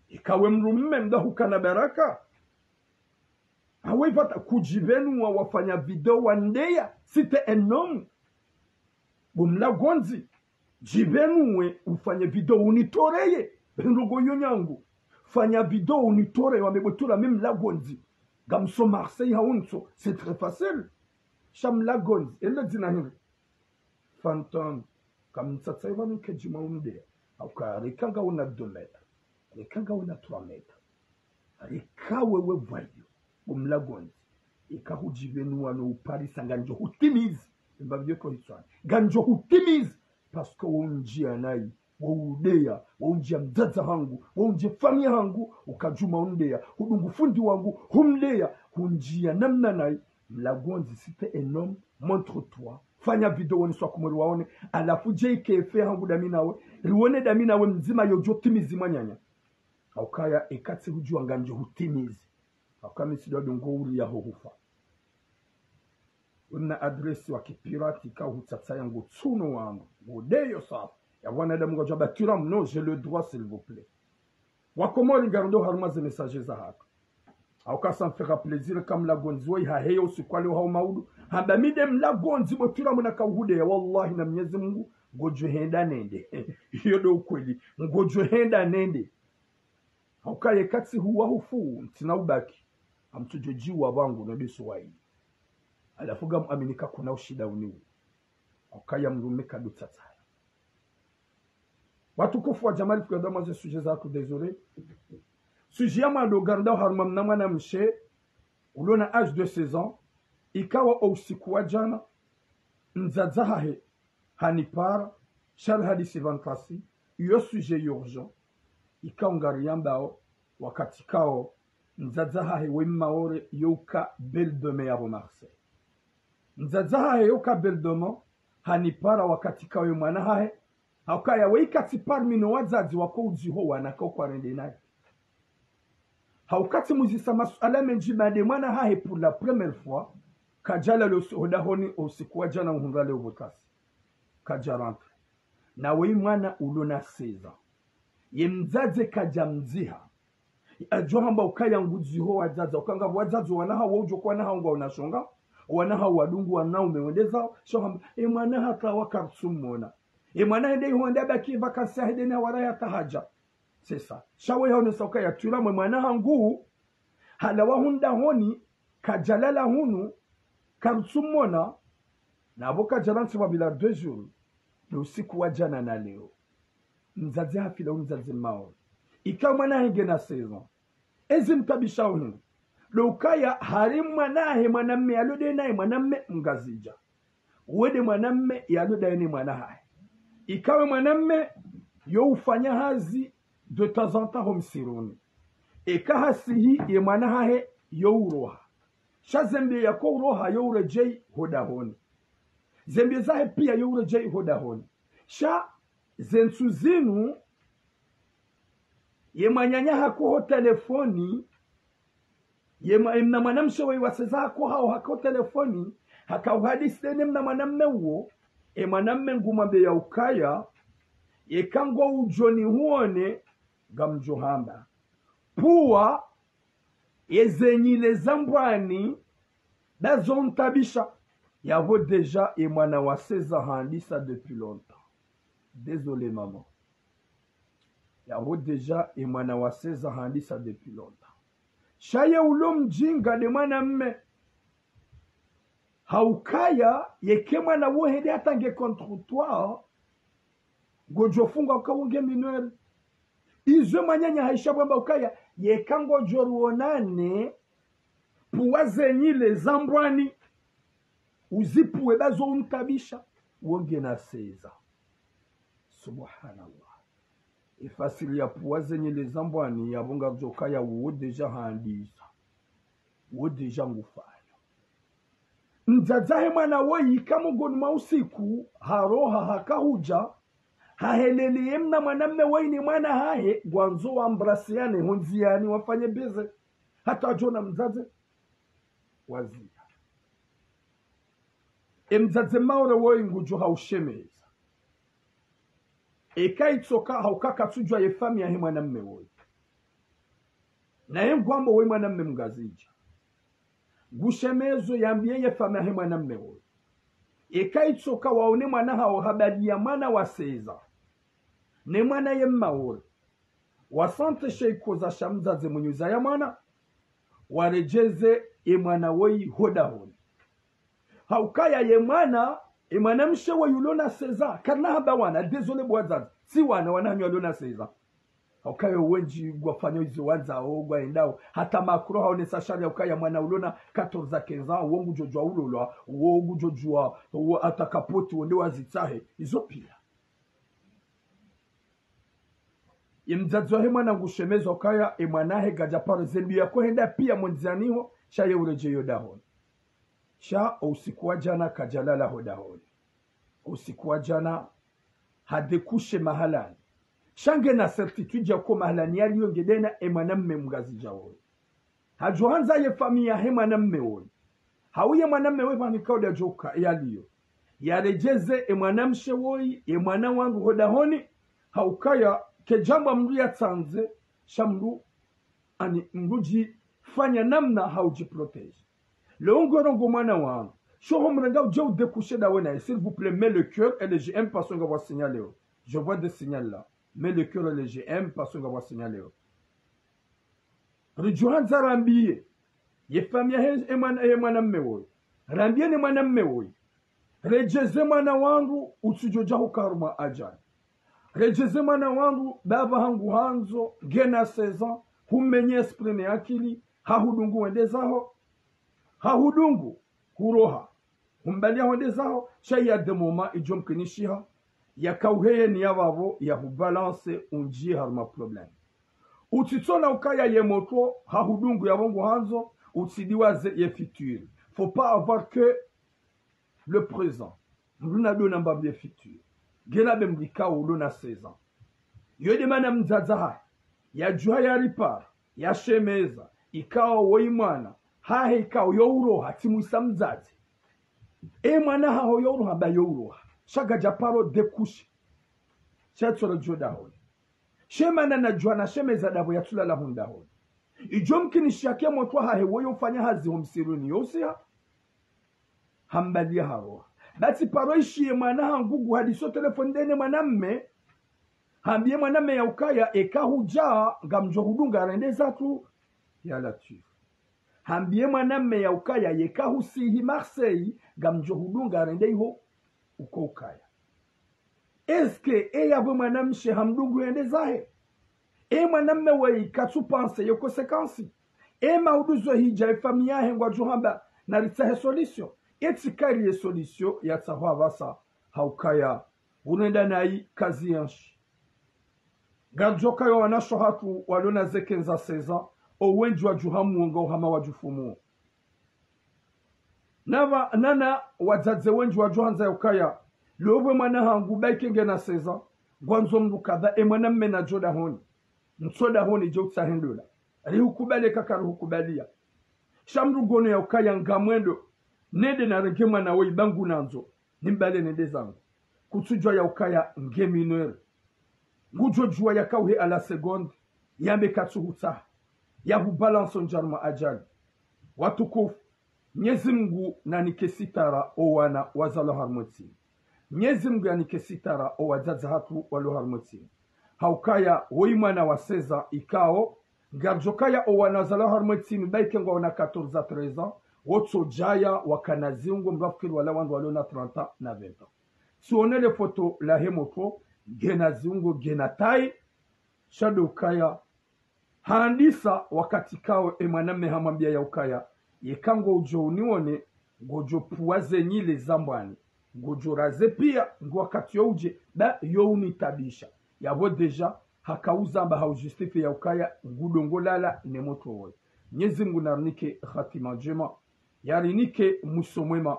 Ika we mdrume mdahukana baraka. Hawe ipvata kudjipvenu wa wafanya video wandeya. C'était un homme. Bo mlagondzi. Djipvenu we ufanye video unitoreye. Be ndrongo iyo nyangu. Fanya video unitoreye wambe bo Thuram mi mlagondzi. Ngamso Marseille hau ntso. C'est très facile. Sha mlagondzi. Ele dzina hindri. Fantôme. Kamtsatsa ipvanu kedjima umdeya. Hauka reka ngawuna deux mètres. Reka ngawuna trois mètres. Reka wewe pvwayo. Bo mlagondzi. Ika hudjipvenu wano uparisa nganjo hutimizi. Mbapvi yo ko hitswani. Nganjo hutimizi. Parce que wo undjiya nayi. Wo udeya. Wo undjiya mdzadze hangu. Wo undjiya famiyi hangu. Ukadjuma undeya. Hudungu fundi wangu. Humleya. Undjia namna nayi, mlagondzi, si t'es un homme, montre-toi. Fanya video woneswa kumweri waone, halafu dje ike effet hangu dami nawe, riwone dami nawe mdzima yodjo timizi mwananya. Haukaya eka tsi hudjuwa ngandjo hutimizi. Haukaya mi tsi ndo ndo ngo uri yaho hufa. Wemna adresse wa kipirati ka hutsatsa yangu tsuno wangu. Ngo deyo sawa. Ya wanadamu ngwadjo amba Thuram, non, j'ai le droit, s'il vous plaît. Wakomori ngaridjo harumwa ze message zahatru. Hauka ça me fera plaisir ka mlagondzi woyi haheya usiku wa leo hau maudu. Hamba mi nde mlagondzi bo Thuram na kauhudeya, wallahi na Mnyezi Mungu, ngodjo henda nende. Iyo ndo ukweli. Ngodjo henda nende. Haukaya eka tsi huwa hufu, ntsina ubaki. Hamtsudjo djiwa pvangu no deso wayi. Halafu ngamuamini ka kuna ushida unu. Haukaya mdrume kadotsatsaya. Watukufu wa djamali, tuka ndo mwa ze sujet zahatru, désolé. Sujet ya mwando ngaridjo harumwa mna mwana mshe, ulo na âge de seize ans, ikao o usiku wa djana, mdzadze hahe hanipara, sha ri hadisi pvanu ntsi, iyo sujet urgent, ikao ngariyambao, wakati kao, mdzadze hahe we Maore, yo uka belle de mer yapvo Marseille. Mdzadze hahe yo uka belle de mer, hanipara wakati kao ye mwana hahe, haukaya we ika tsi parmi no wadzadze wako udziho wana kao kwarende nayi. Hauka tsi muzisa masuala mendji baanda ye mwana hahe pour la première fois, kadjalala usi-, hodahoni usiku wa djana uhundra leo pvo ntsi. Kadja rentré. Na we mwana ulo na seize ans. Ye mdzadze kadja mdziha. Adjo hamba ukaya ngudziho wadzadze. Uka ngapvo wadzadze wana hawo udjo kwa wana hawo ngwa unashonga. Wana hawo wadungu wanaume wendezao. Sho hamba, e mwana hata wa kartsumona. E mwana hende ihonda baki vacances hende na wara ya tahadja. C'est ça. Sha we haonesa ukaya Thuram we mwana hangu. Halawa hundahoni, kadjalala hunu, kartsumona, na pvo kadja rantsi pvwa bila deux jours, no usiku wa djana na leo. Mdzadze hafila u mdzadze Maore. Ika mwana hahe ngena seize ans. Ezi mtabisha uhindri. Ndo ukaya hari mwana hahe mwanamme yalo nde naye mwanamme mngazidja. Uwo nde mwanamme yalo ndaye ne mwana hahe. Ika we mwanamme yo ufanya hazi de temps en temps ho msiruni. Eka hasihi ye mwana hahe yo uroha. Sha zembe yako uroha yo uredjei hodahoni. Zembe zahe pia yo uredjei hodahoni. Sha ze ntsu zinu ye mwananya hako ho telefoni, ye mwa-, ye mna mwanamshe we wa seize ans hako hao hako telefoni, haka uhadisi ne mna mwanamme uwo, e mwanamme ngumwambe ya ukaya, yeka ngo udjo ni huone, ngamdjo hamba. Puwa, ye ze nyile za mbwani, ndazo ntabisha, yapvo déjà ye mwana wa seize ans handisa depuis longtemps. Désolé, maman. Yapvo déjà ye mwana wa seize ans handisa depuis longtemps. Sha ye ulo mdjinga nde mwanamme. Haukaya, yeka mwana wo hende hata nge contre toi, ngodjo fungwa uka wo nge mineur. Izo mwananya haisha pvwamba ukaya, yeka ngodjo ruonane, puwa ze nyile za mbwani, uzipuwe ndazo untabisha, wo ngena seize ans. Subhanallah. Efasiri ya puwa ze nyile za mbwani yapvo ngapvo djo kaya wo déjà handisa. Wo déjà ngufanya. Mdzadze hahe mwana woyi ika mongoni mwa usiku, haroha haka hudja, hahelele ye mna mwanamme woyi ne mwana hahe, ngwandzo wa embrasseane ho ndziani wafanye baiser. Hata wadjo ona mdzadze, wazia. E mdzadze Maore woyi ngudjo haushemeza. Eka itsoka hauka katsudjuwa ye famiyi yahe mwanamme woyi. Naye ngwambo woyi mwanamme mngazidja. Ngushemezo yambiye ye famiyi yahe mwanamme woyi. Eka itsoka waone mwana hawo habaliya mwana wa seize ans. Ne mwana ye Maore. Wasantse she ikoza sha mdzadze mwenye uzaya mwana, waredjeze ye mwana woyi hodahoni. Haukaya ye mwana, ye mwanamshe woyi ulo na seize ans, karina hamba wana, désolé bo wadzadze, tsi wana, wana hanyu walo na seize ans. Haukaya wendji ngwafanyao izo wandzao, ngwaendao, hata Macron haonesa sharia ukaya mwana ulo na quatorze à quinze ans, wo ngudjo djuwa ulolwa, wo ngudjo djuwa, wo hata kapoti, wo nde wazitsahe, izo pia. Ye mdzadze wahe mwana ngushemeza ukaya, e mwana hahe kadja paro zembi yako henda pia mo ndziani ho, Sha ye uredjeyo dahoni. Sha o usiku wa djana kadjalala ho dahoni. O usiku wa djana hadécouché mahalani. Sha ngena certitude ya uka mahalani yaliyo ngena e mwanamme mngazidja woyi. Hadjo handza ye famiyi yahe mwanamme woyi. Hau ye mwanamme woyi pvanu ikao ndadjo uka yaliyo. Yaredjeze e mwanamshe woyi, ye mwana wandru ho dahoni, ha ukaya kedjambwa mndru yatsandze, sha mndru, ani mndru djifanya namna ha udjiprotéger. Leo ngorongoa mwana wandru. Sho ho mrenga udje udécouché ndawe naye. S'il vous plaît, mets le cœur et les j'aime parce que ngapvo signal leo. Je vois des signal là. Mets le cœur et les j'aime parce que ngapvo signal leo. Ridjo handza rambiye. Ye famiyi yahe, e mwana, e mwanamme woyi. Rambiye ne mwanamme woyi. Redjeze mwana wandru utsidjo dja huka harumwa ajali. Redjeze mwana wandru baba hangu handzo ngena seize ans, humenye esprit ne akili, hahudungu wende zaho. Hahudungu, huroha. Humbaliya hwende zaho, sha il y a des moments idjo mkinishiha, yaka uheye ni ya vavo, ya hubalance undjiye harumwa problème. Utsitsona ukaya ye motro, hahudungu yapvo ngu handzo, utsidiwaze ye futur. Faut pas avoir que le présent. Mndru nadjo ona mbapvi ye futur. Ngena be mndru ikao ulo na seize ans. Yo nde mana mdzadze hahe, yadjuha yaripara, yashemeza, ikao woyi mwana hahe ikao yo uroha, tsi mwisa mdzadze. E mwana haho yo uroha, ba yo uroha. Sha kadja paro découché. Sha tsoro djo dahoni. She mana nadjuha nashemeza ndapvo yatsulala ho ndahoni. Idjo mkinishiha ke motro hahe woyi ufanya hazi ho msiruni yo usiha. Hambaliya haroha. Ba tsi paro ishiye mwana hangu ngu hadiso téléphone ndene mwanamme. Hambiye mwanamme ya ukaya eka hudja ngamdjo hudunga rende zatru. Ya Latwifu. Hambiye mwanamme ya ukaya yeka husihi Marseille ngamdjo hudunga rende iho uko ukaya. Est-ce que e yapvo mwanamshe hamdungu yende zahe? E mwanamme woyi katsu pensé ye conséquence? E maudu zo hidja e famiyi yahe ngwadjo hamba naritsahe solution? E tsi kari ye solution yatsahwa pvasa ha ukaya unenda nayi kazi yanshi. Ngaridjo kaya wanasho hatru walo na ze quinze à seize ans, o wendji wadjuha mwonga uhama wadjufumuo. Nava, nana wadzadze wendji wadjo handza ya ukaya, leo pvwe mwana hangu ba ike ngena seize ans, ngwandzo mndru kadha e mwanamme nadjo dahoni. Ntso dahoni dje utsahe ndola. Rihukubali kaka rihukubaliya. Sha mndru ngono ya ukaya ngamwendo, nende narenge mwana woyi ba ngunandzo, nimbale nende zangu. Kutsudjuwa ya ukaya nge mineur. Ngudjo djuwa yaka uhe à la seconde, yambe katsuhutsaha. Yahubalance undjiya harumwa ajali. Watukufu, Mnyezi Mngu nanike sitara o wana wazalwa harumwa e ntsi inu. Mnyezi Mngu yanike sitara o wadzadze hatru walio harumwa e ntsi inu. Ha ukaya woyi mwana wa seize ans ikao, ngaridjo kaya o wana wazalwa harumwa e ntsi inu ba ike ngwaona quatorze à treize ans, wotsodjaya wakana ziungo mrafikiri wala wandru walio na trente ans na vingt ans. Tsionele foto lahe motro, ngena ziungo, ngena taille, sha ndo ukaya handisa wakati kao e mwanamme hamwambiya ya ukaya, yeka ngodjo unione, ngodjo pvuwa ze nyile za mbwani, ngodjo raze piya, ngu wakati yo udje, ba yo unitabisha. Yapvo déjà, haka uzamba ha ujustifié ya ukaya, ngudo ngolala ne motro woyi. Mnyezi Mngu narinike hatima ndjema. Yarinike mwiso mwema.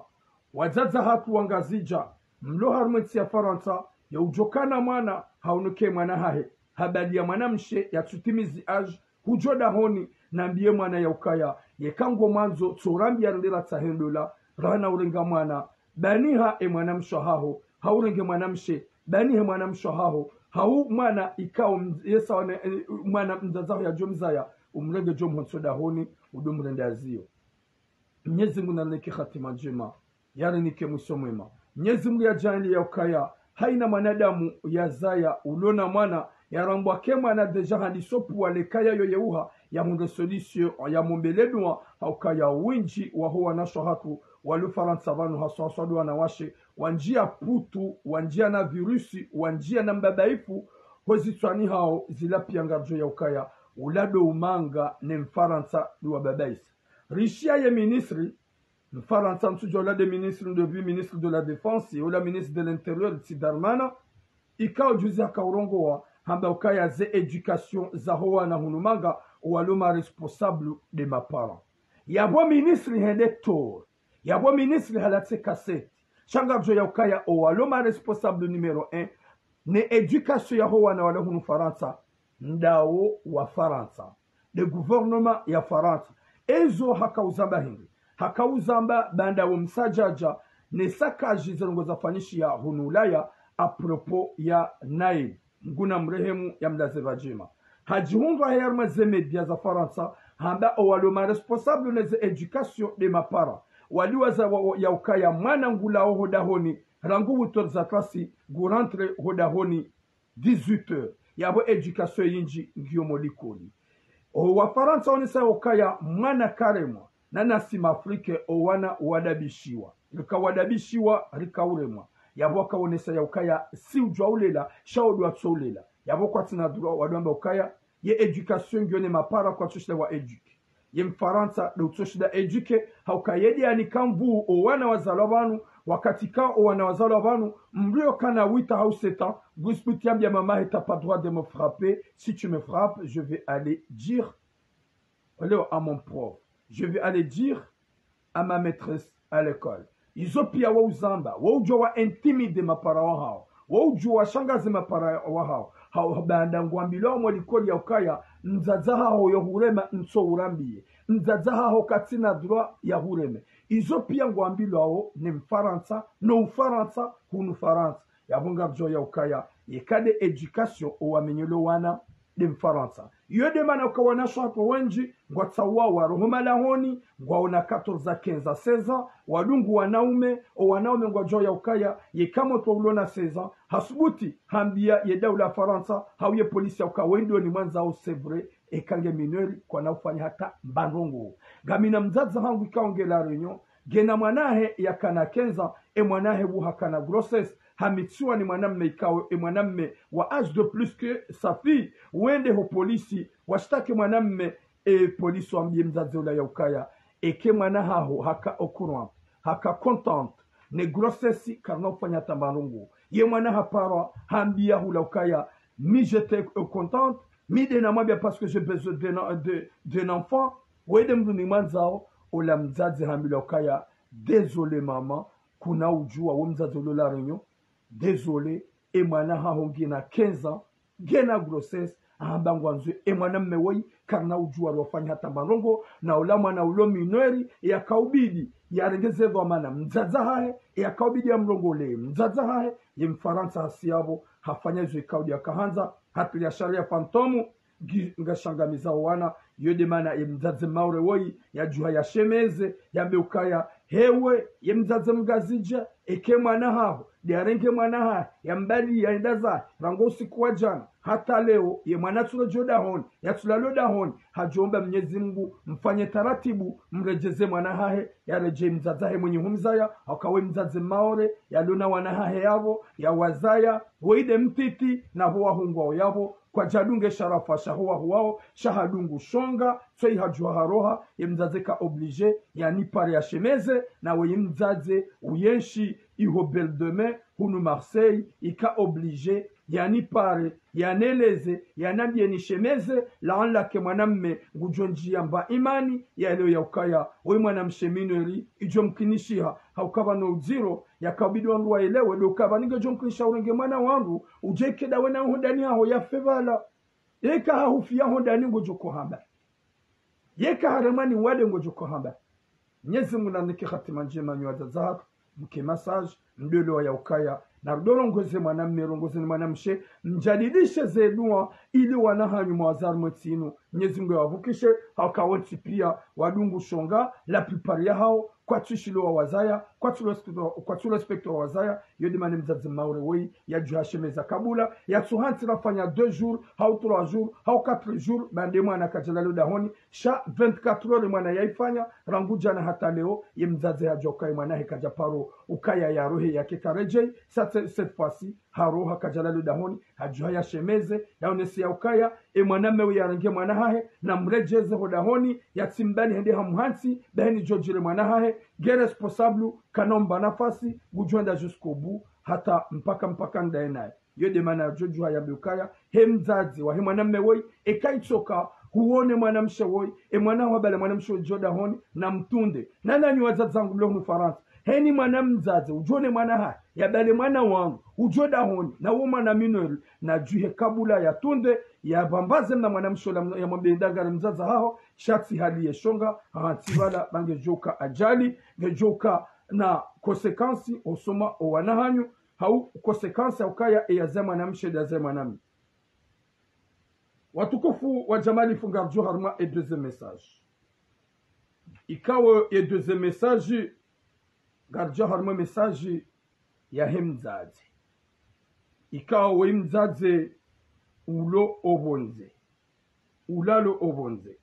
Wadzadze hatru wangazidja, mlo harumwa e ntsi ya Farantsa, ya udjo kana mwana, haono ke mwana hahe, habaliya mwanamshe yatsutimizi âge, hudjo dahoni, nambiye mwana ya ukaya, yeka ngomwandzo, tsorambiya rende ratsahe ndola, rahana urenga mwana, baniha e mwanamshe haho, hau urenge mwanamshe, banihe mwanamshe haho, hau mwana ikao mz-, yesa wane, eh, mwana mdzadze haho yadjo mzaya, umrenge djo mhonso dahoni, udo mrende aziyo. Mnyezi Mngu narinike hatima ndjema, yarinike mwiso mwema. Mnyezi Mngu yadjaanliye ya ukaya, haina mwanadamu yazaya ulona mwana, yarambwa ke mwana déjà handiso pvuwa le kaya yo yeuha, yahundre solution, yamombele dua, ha ukaya wendji waho wanasho hatru, walio Farantsa pvanu haswa haswa ndo wanawashe, wandjiya putu, wandjiya na virusi, wandjiya na mbabaifu, ho zitswani hawo zila piya ngaridjo ya ukaya, ula ndo umanga ne Mfarantsa ndo wababaisa. Rishiya ye ministre, Mfarantsa ntsudjuwa ula nde ministre, nde pvi ministre de la Défense, ye ula ministre de l'Intérieur, tsi Darmanin, ikao juzi haka urongowa, hamba ukaya ze éducation zaho wana hunu manga, owalo ma responsable nde ma parents. Yapvo ministre hende tor. Yapvo ministre halatse kaseti. Sha ngaridjo ya ukaya owalo ma responsable numéro un ne éducation yaho wana wala hunu Farantsa, ndawo wa Farantsa, nde gouvernement ya Farantsa. Ezo hakauzamba hindri? Hakauzamba baanda wo msadjadja ne sakaji ze ndrongoo zafanyishiha hunu Ulaya à propos ya Naël, Mngu namrehemu, yamlaze pvadjema. Hadjihundra he harumwa ze média za Farantsa hamba owalo ma responsable ne ze éducation nde ma parents. Waliwaza wa, wa, ya ukaya mwana ngulawao ho dahoni rangu huit heures za klasi, ngu rentré ho dahoni dix-huit heures. Yapvo éducation yindji ngiyo mo likoli. Owa Farantsa wonesa ya ukaya mwana karemwa, na nasi ma Afrique owana wadabishiwa. Rika wadabishiwa, rika uremwa. Yapvo waka wonesa ya ukaya si udjua ulela, sha odua tso ulela. Yapvo kwatsina droit wadua amba ukaya ye éducation ngiyo ne ma parents kwatsoshinda wa éduquer. Ye Mfarantsa nde utsoshinda éduquer, ha ukaya ye nde yanika nvuu owana wazalwa pvanu, wakati ka owana wazalwa pvanu, mdru yo kana huit hau sept ans, ngu subuti yambia mamahe: t'as pas droit de me frapper, si tu me frappes, je vais aller dire, allez, à mon prof, je vais aller dire à ma maîtresse à l'école. Izo pia wo uzamba, wo udjua wa intimider ma parents wahao, wo udjua washangaze ma parents wahao. Hau baanda ngwambilwao mo likoli ya ukaya mdzadze haho yo hurema, ntso urambiye. Mdzadze haho katsina droit ya hureme. Izo pia ngwambilwao ne Mfarantsa, no Ufarantsa, hunu Farantsa. Yapvo ngaridjo ya ukaya yeka nde éducation owamenyelo wana nde Mfarantsa. Iyo nde mana uka wanashe watru wendji ngwatsauwawa roho madahoni, ngwaona quatorze à quinze à seize ans, wadungu wanaume, owanaume ngwadjua ya ukaya yeka mwana ulo na seize ans hasubuti hambia ye daula ya Farantsa hau ye polisi ya uka we ndo nimwandzao, c'est vrai, eka nge mineur kwana ufanya hata mba ndrongoo. Ngamina mdzadze hangu ikao nge La Réunion, ngena mwanahe yakana quinze ans, e mwanahe wu hakana grossesse, hamitsiwa ni mwanamme ikao, e mwanamme wa âge de plus que sa fille, wende ho polisi, washitaki mwanamme, e polisi wambie mdzadze ula ya ukaya, eke mwana haho haka au courant, haka content ne grossesse, karina ufanya hata mba ndrongoo. Ye mwana haparwa, hambia hula ukaya, mi j'étais, euh, contente, mi nde namwambia parce que j'ai besoin d'un, de, d'un enfant, we nde mdru nimwandzao. Ola mdzadze hambilwa ukaya, désolé maman, kuna udjua, wo mdzadze ulo La Réunion, désolé, e mwana haho ngena quinze ans, ngena grossesse, ahamba ngwandzo e mwanamme woyi, karina udjua rwafanya hata mba ndrongoo, na ola mwana ulo mineur, yakaubidi yarenge ze dhwamana mdzadze hahe, yakaubidi yamrongole mdzadze hahe. Ye Mfarantsa hasi yapvo, hafanya izo ikaudi yakahandza, hapvilia sharia fantôme, ngi-, ngashangamizao wana. Iyo nde mana ye mdzadze Maore woyi yadjuha yashemeze, yambe ukaya, hewe ye mdzadze Mngazidja, eke mwana haho nde yarenge mwana hahe, yambali yaenda zahe, rangu usiku wa djana hata leo, ye mwana tsulo djo dahoni, yatsulalo dahoni, hadjomba Mnyezi Mngu, mfanye taratibu, mredjeze mwana hahe, yaredjei mdzadze hahe mwenye humzaya, hauka we mdzadze Maore, yalo na wana hahe yapvo, yawazaya, woyi nde mtiti, na pvo wahungwao yapvo, kwadjadunge sharafa shaho wahuwao, sha hadungu shonga, tsoyi hadjua haroha, ye mdzadze ka obligé, yanipare yashemeze, na we ye mdzadze uyenshi iho Belle de Mai, hunu Marseille, ika obligé, yanipare, yaneleze, yanambie nishemeze, laanlake mwanamme ngudjo ndjia mba imani, ya leo ya ukaya, we mwanamshe mineur, idjo mkinishiha, hauka pvanu udziro, yakaubidi wandru waelewe, ndo ukaya pvanu ngedjo mkinisha urenge mwana wandru, udje ike nda wena ho ndani haho yafe pvala. Yeka hahufia ho ndani ngodjo kohamba. Yeka haremwa ni wade ngodjo kohamba. Mnyezi Mngu nanike hatima ndjema nyi wadzadze hatru, mke masaji, mdole wa ya ukaya, na rudolongoze mwanamme, rongozeni mwanamshe, mjadidishe ze dua, ili wana hanyu mwazaru mwetsinu, Mnyezi Mngu yawavukishe, hauka wontsi pia, wadungu shonga, la plupart yahao, kwatsu shilo wawazaya, kwatsu respecter, kwatsu respecter wawazaya, iyo nde mana mdzadze Maore woyi, yadjuha shemeza kabula, yatsuhantsi rafanya deux jours, hau trois jours, hau quatre jours, baanda mwana kadjalalo dahoni, sha vingt-quatre heures mwana yaifanya, rangu djana hata leo, ye mdzadze hadjuha ukaya mwana he kadjaparo, ukaya yarohe yake karedjei, sa-, cette fois-ci, haroha kadjalalo dahoni, hadjuha yashemeze, yaonese ya ukaya, e mwanamme uya yarenge mwana hahe, namredjeze ho dahoni, yatsimbali hende hamuhantsi, baheni djodjire mwana hahe, nge responsable, kanomba nafasi, ngudjwenda jusqu'au bout, hata mpaka mpaka ndaye naye. Iyo nde mana djodjuha yambe ukaya, he mdzadze wahe mwanamme woyi, eka itsoka, huone mwanamshe woyi, e mwana wa bale mwanamshe udjo dahoni, na mtunde. Na nanyi wadzadze wangu mlo hunu Farantsa, heni mwana mdzadze, udjone mwana ha, ya bale mwana wangu, udjo dahoni, na wo mwana mineur, na djuhe kabula ya tunde, ya bambaze mna mwanamshe ola, ya mwambe ndangara mdzadze haho, sha tsi hali ye shonga, ha tsi bala, ba ngedjoka ajali, ngedjoka na conséquence, osoma o wana hanyu, hau conséquence ya ukaya e ya ze mwanamshe, ya ze mwanami. Watukufu wa Jamali, fu ngaridjo harumwa e deuxième message. Ikao e deuxième message, ngaridjo harumwa message ya he mdzadze. Ikao we mdzadze ulo opvondze. Ulalo opvondze.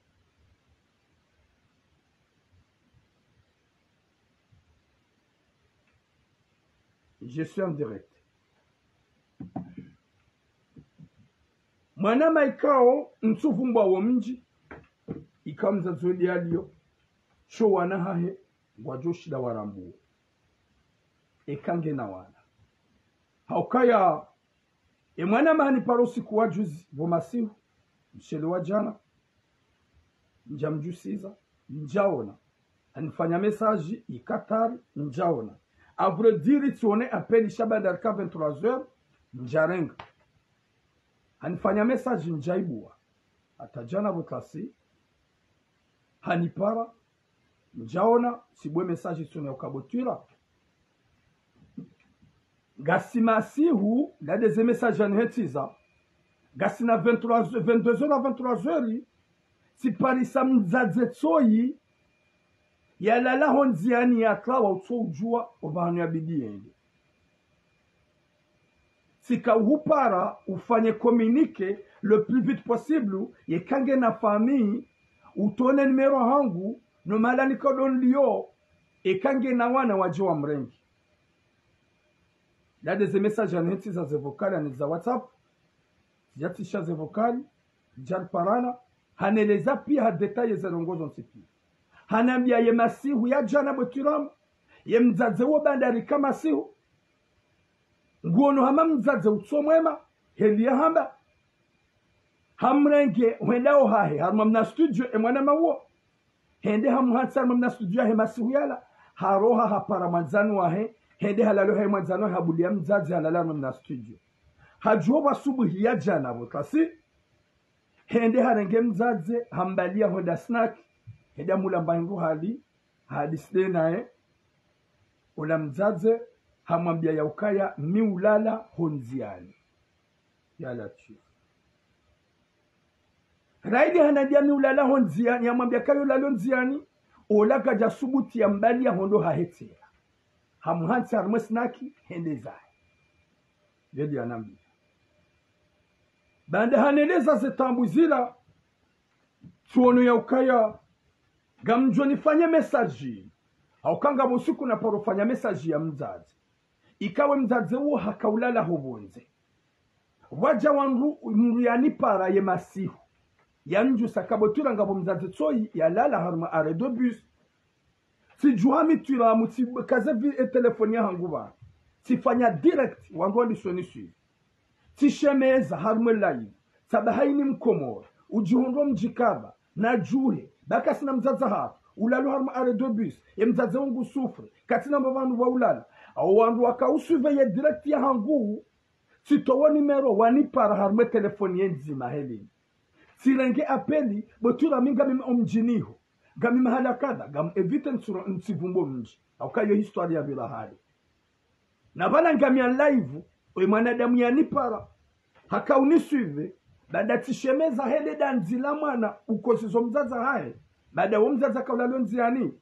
Je suis en direct. Mwanama ikao ntsuvumbwa wo mdji, ikao mdzadze weli yaliyo, sho wana hahe, ngwadjo shinda warambuwe. Eka ngena wana. Haukaya, e mwanama hanipara usiku wa juzi, pvo masihu, mshele wa djana, ndjamdjusiza, ndjaona. Hanifanya message, ika tard, ndjaona. À vrai dire, tsione appel sha baanda rika vingt-trois heures, ndjarenga. Hanifanya message, ndjaibuwa. Hata djana pvo klasi, hanipara, ndjaona, tsibuwe message, tsione uka bo Twira. Ngasi masihu, nda de ze message yanihetsiza. Ngasina vingt-trois, vingt-deux heures à vingt-trois heures, tsiparisa mdzadze tsoyi, yalala ho ndziani yatlawa utso udjuwa opvahanu yabidi yende. Tsika uhupara ufanye communiqué le plus vite possible, yeka ngena famille, utone numéro hangu, no mahala nikao ndo niliyo, eka ngena wana wadje wamrenge. Nda de ze message yanihetsiza ze vocal, yanihetsiza WhatsApp, tsidja tsisha ze vocal, ndjariparana, haneleza pia ha détail ze ndrongoo zontsi pia. Hanambia ye masihu ya djana bo Twira, ye mdzadze wo baanda rika masihu, nguono hama mdzadze utso mwema, heli yahamba, hamrenge, hwenda ohahe, harumwa mna studio, e mwanama wo. Hende hamuhantsi harumwa mna studio yahe masihu yala, haroha hapara mwandzani wahe, hende halalo hahe mwandzani wahe habuliya mdzadze halala harumwa mna studio. Hadjuwa pvo asubuhi ya djana pvo klasi, hende harenge mdzadze, hambaliya hwenda snack, hende hamulamba hindru hali, hadisi de naye, ola mdzadze, hamwambia ya ukaya mi ulala ho ndziani. Ya Latwifu. Raidi hanambia mi ulala ho ndziani, yamwambia kayo lalo ndziani, ola kadja subuti yambaliya hondro hahetsera. Hamuhantsi harumwa e snack, hende zahe. Yeli yanambia. Baanda haneleza ze taabu zila, tsuono ya ukaya, ngamdjo nifanye message. Hauka ngapvo usiku naparo fanya message ya mdzadze. Ikawe mdzadze uwo haka ulala ho pvondze. Pvwadja wandru, mndru yanipara ye masihu. Yandjusa ka bo Twira ngapvo mdzadze tsoyi yalala harumwa arrêt de bus. Tsidjuha mi Twira mu tsi kaze vi e telefoni yahangu pvanu. Tsifanya direct, wandru wandisoni swi. Tsishemeza harumwa e live. Tsamba hayini mkomori. Udjihundro mdjikaba. Na djuhe. Ba kasina mdzadze hatru. Ulalo harumwa arrêt de bus. Ye mdzadze wangu souffre. Katsina mba pvanu pva ulala. Awo wandru waka usuive ye direct yahangu. Tsitowo numéro wanipara harumwa e telefoni ye ndzima helini. Tsirenge appel, bo Twira mi ngami omdjini ho. Ngami mahala kadha, ngam éviter ntsuro ntsivumbo mdji. Hauka yo histoire ya pvira hale. Na pvala ngami en live, oye mwanadamu yanipara. Haka unisuive, baanda tsishemeza hele dandzi la mwana, ukosi zo mdzadze hahe. Baanda wo mdzadze haka ulalo ndziani.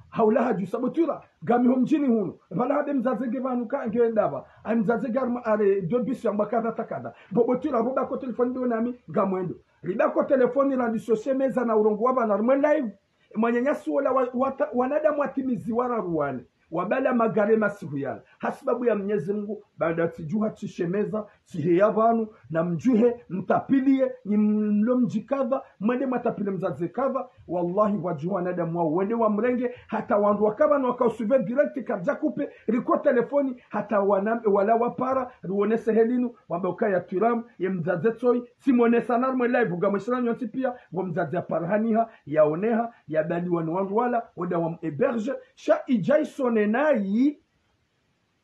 Haula hadjusa bo Twira, ngami ho mdjini hunu. Pvala habe mdzadze nge pvanu ka nge ndapva. Ani mdzadze nge harumwa arrêt de bus yamba kadha ta kadha. Bo, bo Twira, bo bako telefoni ndo nami, ngamwendo. Ribako telefoni randisho shemeza na urongowa pvanu harumwa e live. Mwananyasi wola wa, wa, wanadamu watimizi wararu wane. Wabala magari masihu yala. Hasibabu ya Mnyezi Mungu, baada tsidjuha tsishemeza, tsiheya pvanu, na mdjuhe, mtapiliye, nyi mlo mdji kadha, mwende mwatapile mdzadze kadha, wallahi wadjuha wanadamu wao, wende wamrenge, hata wandru wakapvanu wakausuve direct, karidja kupe, riko telefoni, hata wana, wala wapara, riwonese helinu, wamba ukaya twiramu, ye mdzadze tsoyi, tsimwonesa na rumwe live, ngamwishira nyontsi piya, pvo mdzadze yaparahaniha, yaoneha, yabaliwa ni wandru wala, wenda wam héberge, sha idja isone nayi,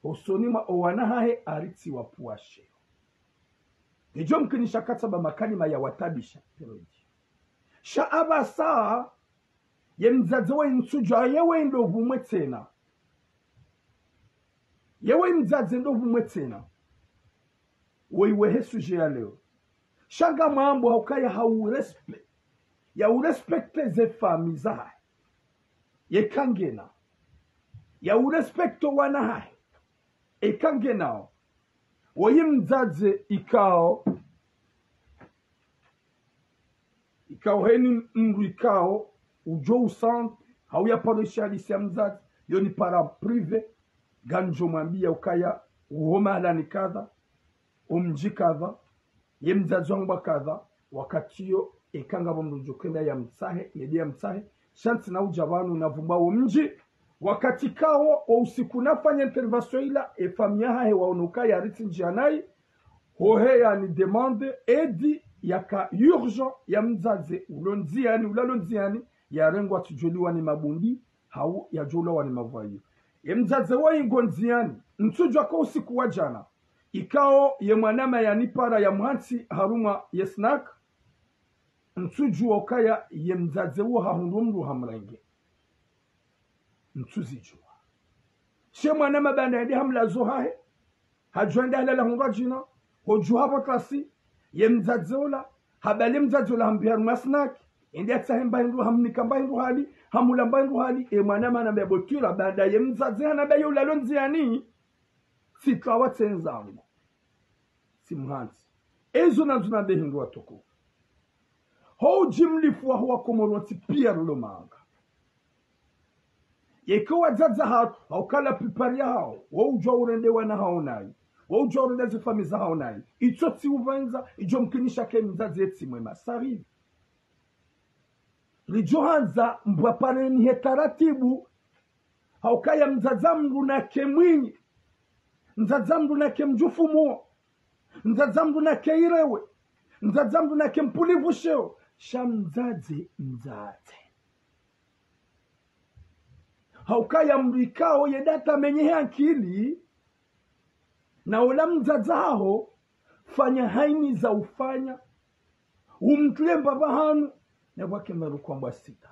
hosoni mwa owana hahe aritsi wapvuwa sheo. Ngedjo mkinisha katsamba makalima yawatabisha, pero idji. Sha apvasa, ye mdzadze wayi ntsudjuwa, yewe ndo pvumwe tsena. Yewe mdzadze ndo pvumwe tsena. Woyi wehe sujet ya leo. Sha ngamwambo ha ukaya ha urespect. Ya urespecte ze famille zahahe. Yeka ngena. Ya urespecte owana hahe. Eka ngenao. Woyi mdzadze ikao. Ikao heni mndru ikao, udjo usanti, hau yaparo ishi hadisi ya mdzadze, yo ni para privé, ngamdjo mwambiya ukaya, uho mahalani kadha, omdji kadha, ye mdzadze wangu kadha, wakati yo, eka ngapvo mndru djo kenda yamtsahe, yende yamtsahe, sha ntsina udja pvanu na pvumba wo mdji, wakati kawo, wo usiku nafanya intervention ila, e famille yahahe waono ukaya aritsi ndjiya nayi, hohe yani demande aide yaka urgent ya mdzadze ulo ndziyani, ulalo ndziyani, yarengwa tsidjoliwa ni mabundi, hau yadjolawa ni mavwayo. Ye mdzadze woyi ngo ndziyani, ntsudjuwa ko usiku wa djana. Ikao ye mwanama yanipara yamhantsi harumwa ye snack, ntsudjuwa ukaya ye mdzadze wo hahundru mndru hamrenge. Ntsuzidjuwa. She mwanama baanda yende hamlazo hahe, hadjuwa yende halala hundru djina, hodjuha pvo klasi, ye mdzadze ola, habali mdzadze ola hambiya harumwa snack, yende yatsahe mba hindru, hamnika mba hindru hali, hamula mba hindru hali, e mwanama hanambiya bo twira, baanda ye mdzadze hanambiya ye ulalo ndziyani, tsitsawa tsendzangu. Tsimhantsi. Ezo nandzo nambe hindru watukufu. Ho ujimlifu waho wa Komori wontsi piya rulo manga. Yeka wadzadze hatru, hauka la plupart yahawo, wo udjuwa urende wana hawo nayi, wo udjuwa urende ze famille zahawo nayi, itso tsi upvendza, idjo mkinisha ke mdzadze tsi mwema, ça arrive. Ridjo handza mbwa pareni he taratibu, hauka ya mdzadze mndru nake mwinyi, mdzadze mndru nake mdjufumu, mdzadze mndru nake irewe, mdzadze mndru nake mpulivu sheo, sha mdzadze, mdzadze. Hauka ya mndru ikao yenda tamenyehe ankili, na ola mdzadze haho, fanya haina za ufanya, umtule mbapvi hanu, na pvwake maru kwambwa sita.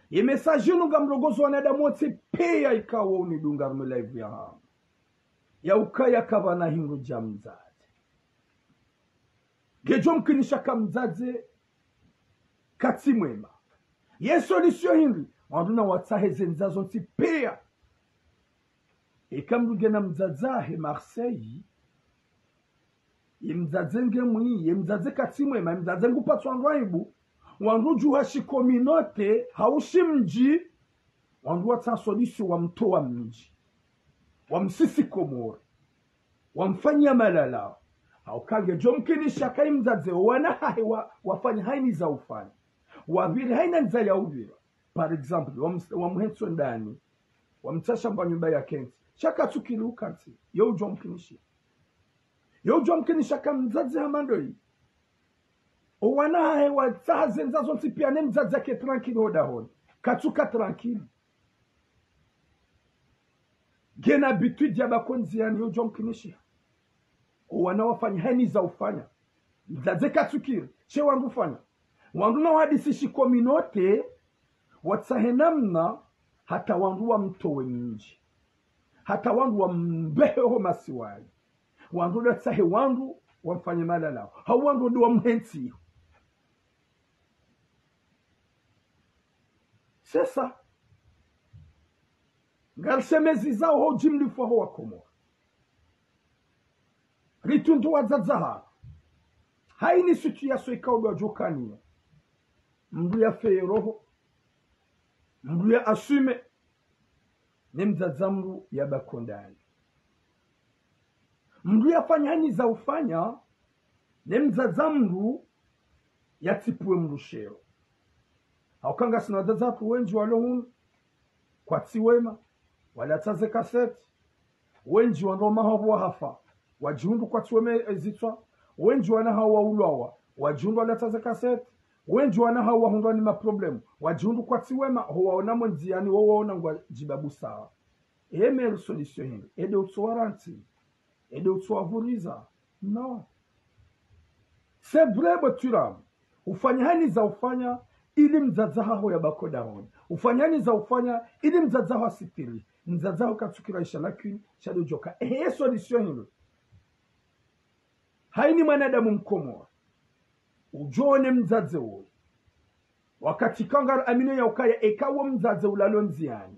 Ye message inu ngamrongozo wanadamu wontsi piya ikao unidunga harumwa live yahangu. Ya ukaya kapvana hindru dja mdzadze. Ngedjo mkinisha ka mdzadze katsi mwema. Ye solution hindri, wandru na watsahe ze ndzia zontsi piya. Eka mndru ngena mdzadze hahe Marseille, ye mdzadze nge mwinyi, ye mdzadze katsi mwema, ye mdzadze ngu patswa wandru aibu, wandru djuha shi communauté, hau shi mdji, wandru watsaha solution wamtowa mdji. Wamsisi Komori. Wamfanya malalao. Hauka ngedjo mkinisha ka ye mdzadze owana hahe wa, wafanya haina za ufanya. Wapviri haina ndzia ya upvira. Par exemple, wam-, wamhentso ndani. Wamtsasha mba nyumba yakentsi. Sha katsukiri ukantsi. Yo udjo mkinisha. Yo udjo mkinisha ka mdzadze hama ndoyi. Owana hahe watsaha ze ndzia zontsi piya ne mdzadze yake tranquille ho dahoni. Katsuka tranquille. Ngena habitude ya bako ndziani yo udjo mkinisha. Owana wafanya haina za ufanya. Mdzadze katsukiri. She wandru fanya. Wandru na wahadisi shi communauté. Watsahe namna hata wandru wamtowe mdji. Hata wandru wambehe ho masiwani. Wandru ndo watsahe wandru wamfanye malalao. Hau wandru ndo wamhentsi. C'est ça. Ngarishemezao ho ujimlifu waho wa Komori. Ritundu wadzadze hatru. Haina situation ikao ndo wadjo kaniya. Mndru ya feye roho. Mndru ya assume. ne mdzadze mdru yabaki hondani. Mdru yafanya hani za ufanya, ne mdzadze mdru yatsipvuwe mdru sheo. Hauka ngasina wadzadze hatru wendji walo hunu, kwatsi wema, wala tsaze kaseti, wendji wandru maha pvo wahafa, wadjihundru kwatsi wema ezitswa, wendji wana hawo waulwawa, wadjihundru wala tsaze kaseti, wendji wana hawo wahundrwa ni maproblème, wadjihundru kwatsi wema, ho waona mo ndziani, wo waona ngwadjibabusa. E meilleure solution hindri, ede utsowarantsi, ede utsowavuriza. Non. C'est vrai, bo Turamu. Ufanya hani za ufanya ili mdzadze haho yabaki ho dahoni. Ufanya hani za ufanya ili mdzadze haho asitiri. Mdzadze haho katsukira isha lakini, sha ndo udjoka. Ehe, solution hindri. Haini mwanadamu mkomori udjo one mdzadze woyi. Wakati kangari amino ya ukaya eka wo mdzadze ulalo ndziani,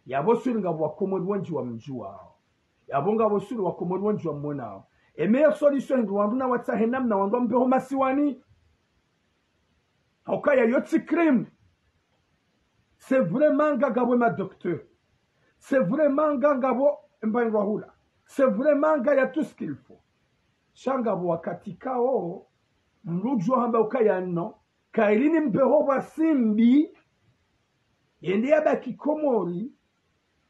yapvo sûr ngapvo wakomori wendji wamdjuwao. Yapvo ngapvo sûr wakomori wendji wamonao. E meilleure solution hindri, wandru nawatsahe namna wandru wambe ho masiwani. Haukaya yo tsi crime. C'est vraiment nga ngapvo ma docteur. C'est vraiment nga ngapvo mba indrwa hula. C'est vraiment nga ya tout ce qu'il faut. Sha ngapvo wakati kao, mdru udjo hamba ukaya non, kaili nimbe ho pvwa simbi, yende yabaki Komori,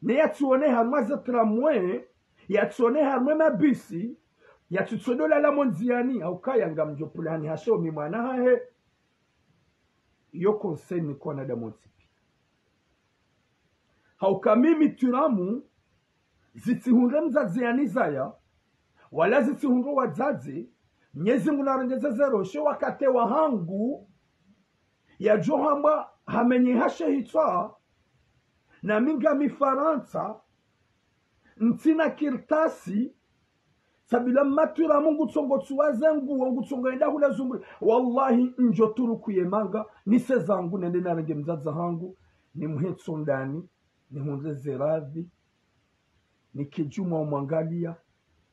ne yatsione harumwa ze tramway, yatsione harumwa mabisi, yatsitsodo lala mo ndziani, haukaya ngamdjo pvulani hasho mi mwana hahe. Yo conseil ni kwa wanadamu wontsi pia. Hauka mimi Turamu, zitsihundre mdzadze yanizaya, wala zitsihundre wadzadze, Mnyezi Mngu narengeze zero, she wakati wahangu, yadjo hamba hamenye hashe hitswa, na mi ngami Farantsa, ntsina kartasi, sabila matwira Mungu tsongo tsuwaze nguo, ngu tsongo enda hula zunguli. Wallahi, ndjo turuku ye manga, nise zangu nende narenge mdzadze hangu, nimuhe ntsu ndani, nihundre ze radhi, nike djumwa umwangalia,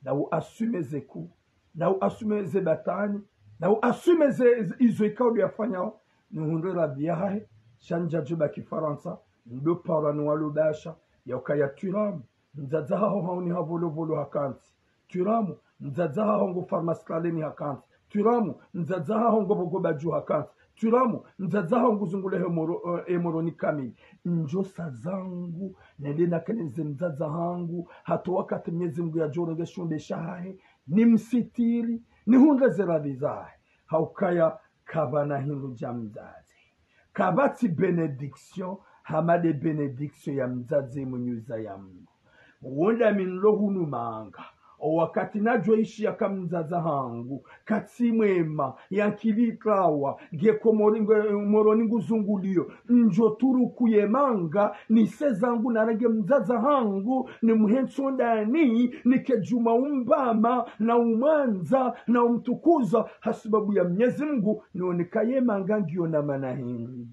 na u assume ze ku, na u assume ze batwani, na u assume ze, ze, izo ikao ndo yafanyao, nihundre radhi yahahe, sha ndjadjo baki Farantsa, ndo parwa ni walo basha, yaukaya Turamu, mdzadze haho hauni ha Volovolo hakantsi. Turamu, mdzadze haho ngo Pharmacie Laleni hakantsi. Turamu, mdzadze haho ngo Bogoba dju hakantsi. Turamu, mdzadze haho ngu zungule he Moro-, eh, he Moroni kamili. Ndjo sa zangu, nende nakeneze mdzadze hangu, hata wakati Mnyezi Mngu yadjo renge shumbe shahahe, nimsitiri, nihundre ze radhi zahe. Haukaya kapvana hindru dja mdzadze. Kapvatsi bénédiction, hama nde bénédiction ya mdzadze mwenye uzaya mno. Wonda mi nlo hunu manga. O wakati nadjo ishi yaka mdzadze hangu, katsi mwema, yankili trawa, nge Komori, nge Moroni ngu zungulio, ndjo turuku ye manga, nise zangu narenge mdzadze hangu, nimuhe ntsu ndani, nike djumwa umbama, na umwandza, na umtukuza, hasibabu ya Mnyezi Mngu, nione ka ye manga ngiyo na mana hindri.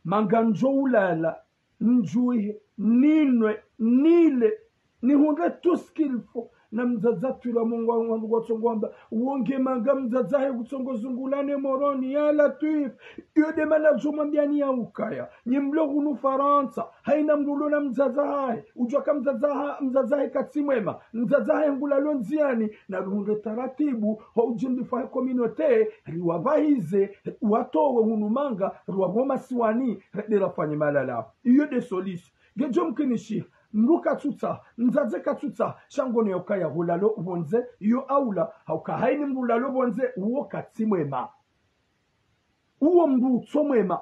Manga ndjo ulala, ndjuhe, ninwe, nile, nihundre tout ce qu'il faut. Na mdzadze Turamu ngwa, ngwa, ngwa tsongo amba, wonge manga mdzadze hahe kutsongo zungula ne Moroni, ya Latwif. Iyo nde mana djo mwambiani yaukaya, nyi mlo hunu Farantsa, haina mdru ulo na mdzadze hahe, udjua ka mdzadze ha-, mdzadze hahe katsi mwema, mdzadze hahe ngulalo ndziani, na rihundre taratibu, ho udjimbifa he communauté, riwapvahize, watowe hunu manga, riwapvo masiwani, rende rafanye malala. Iyo nde solution. Ngedjo mkinishiha, mdru katsutsaha, mdzadze katsutsaha, sha ngono yaukaya hulalo pvondze, iyo aula, hauka haini mdru ulalo pvondze, uwo katsi mwema. Uwo mdru utso mwema.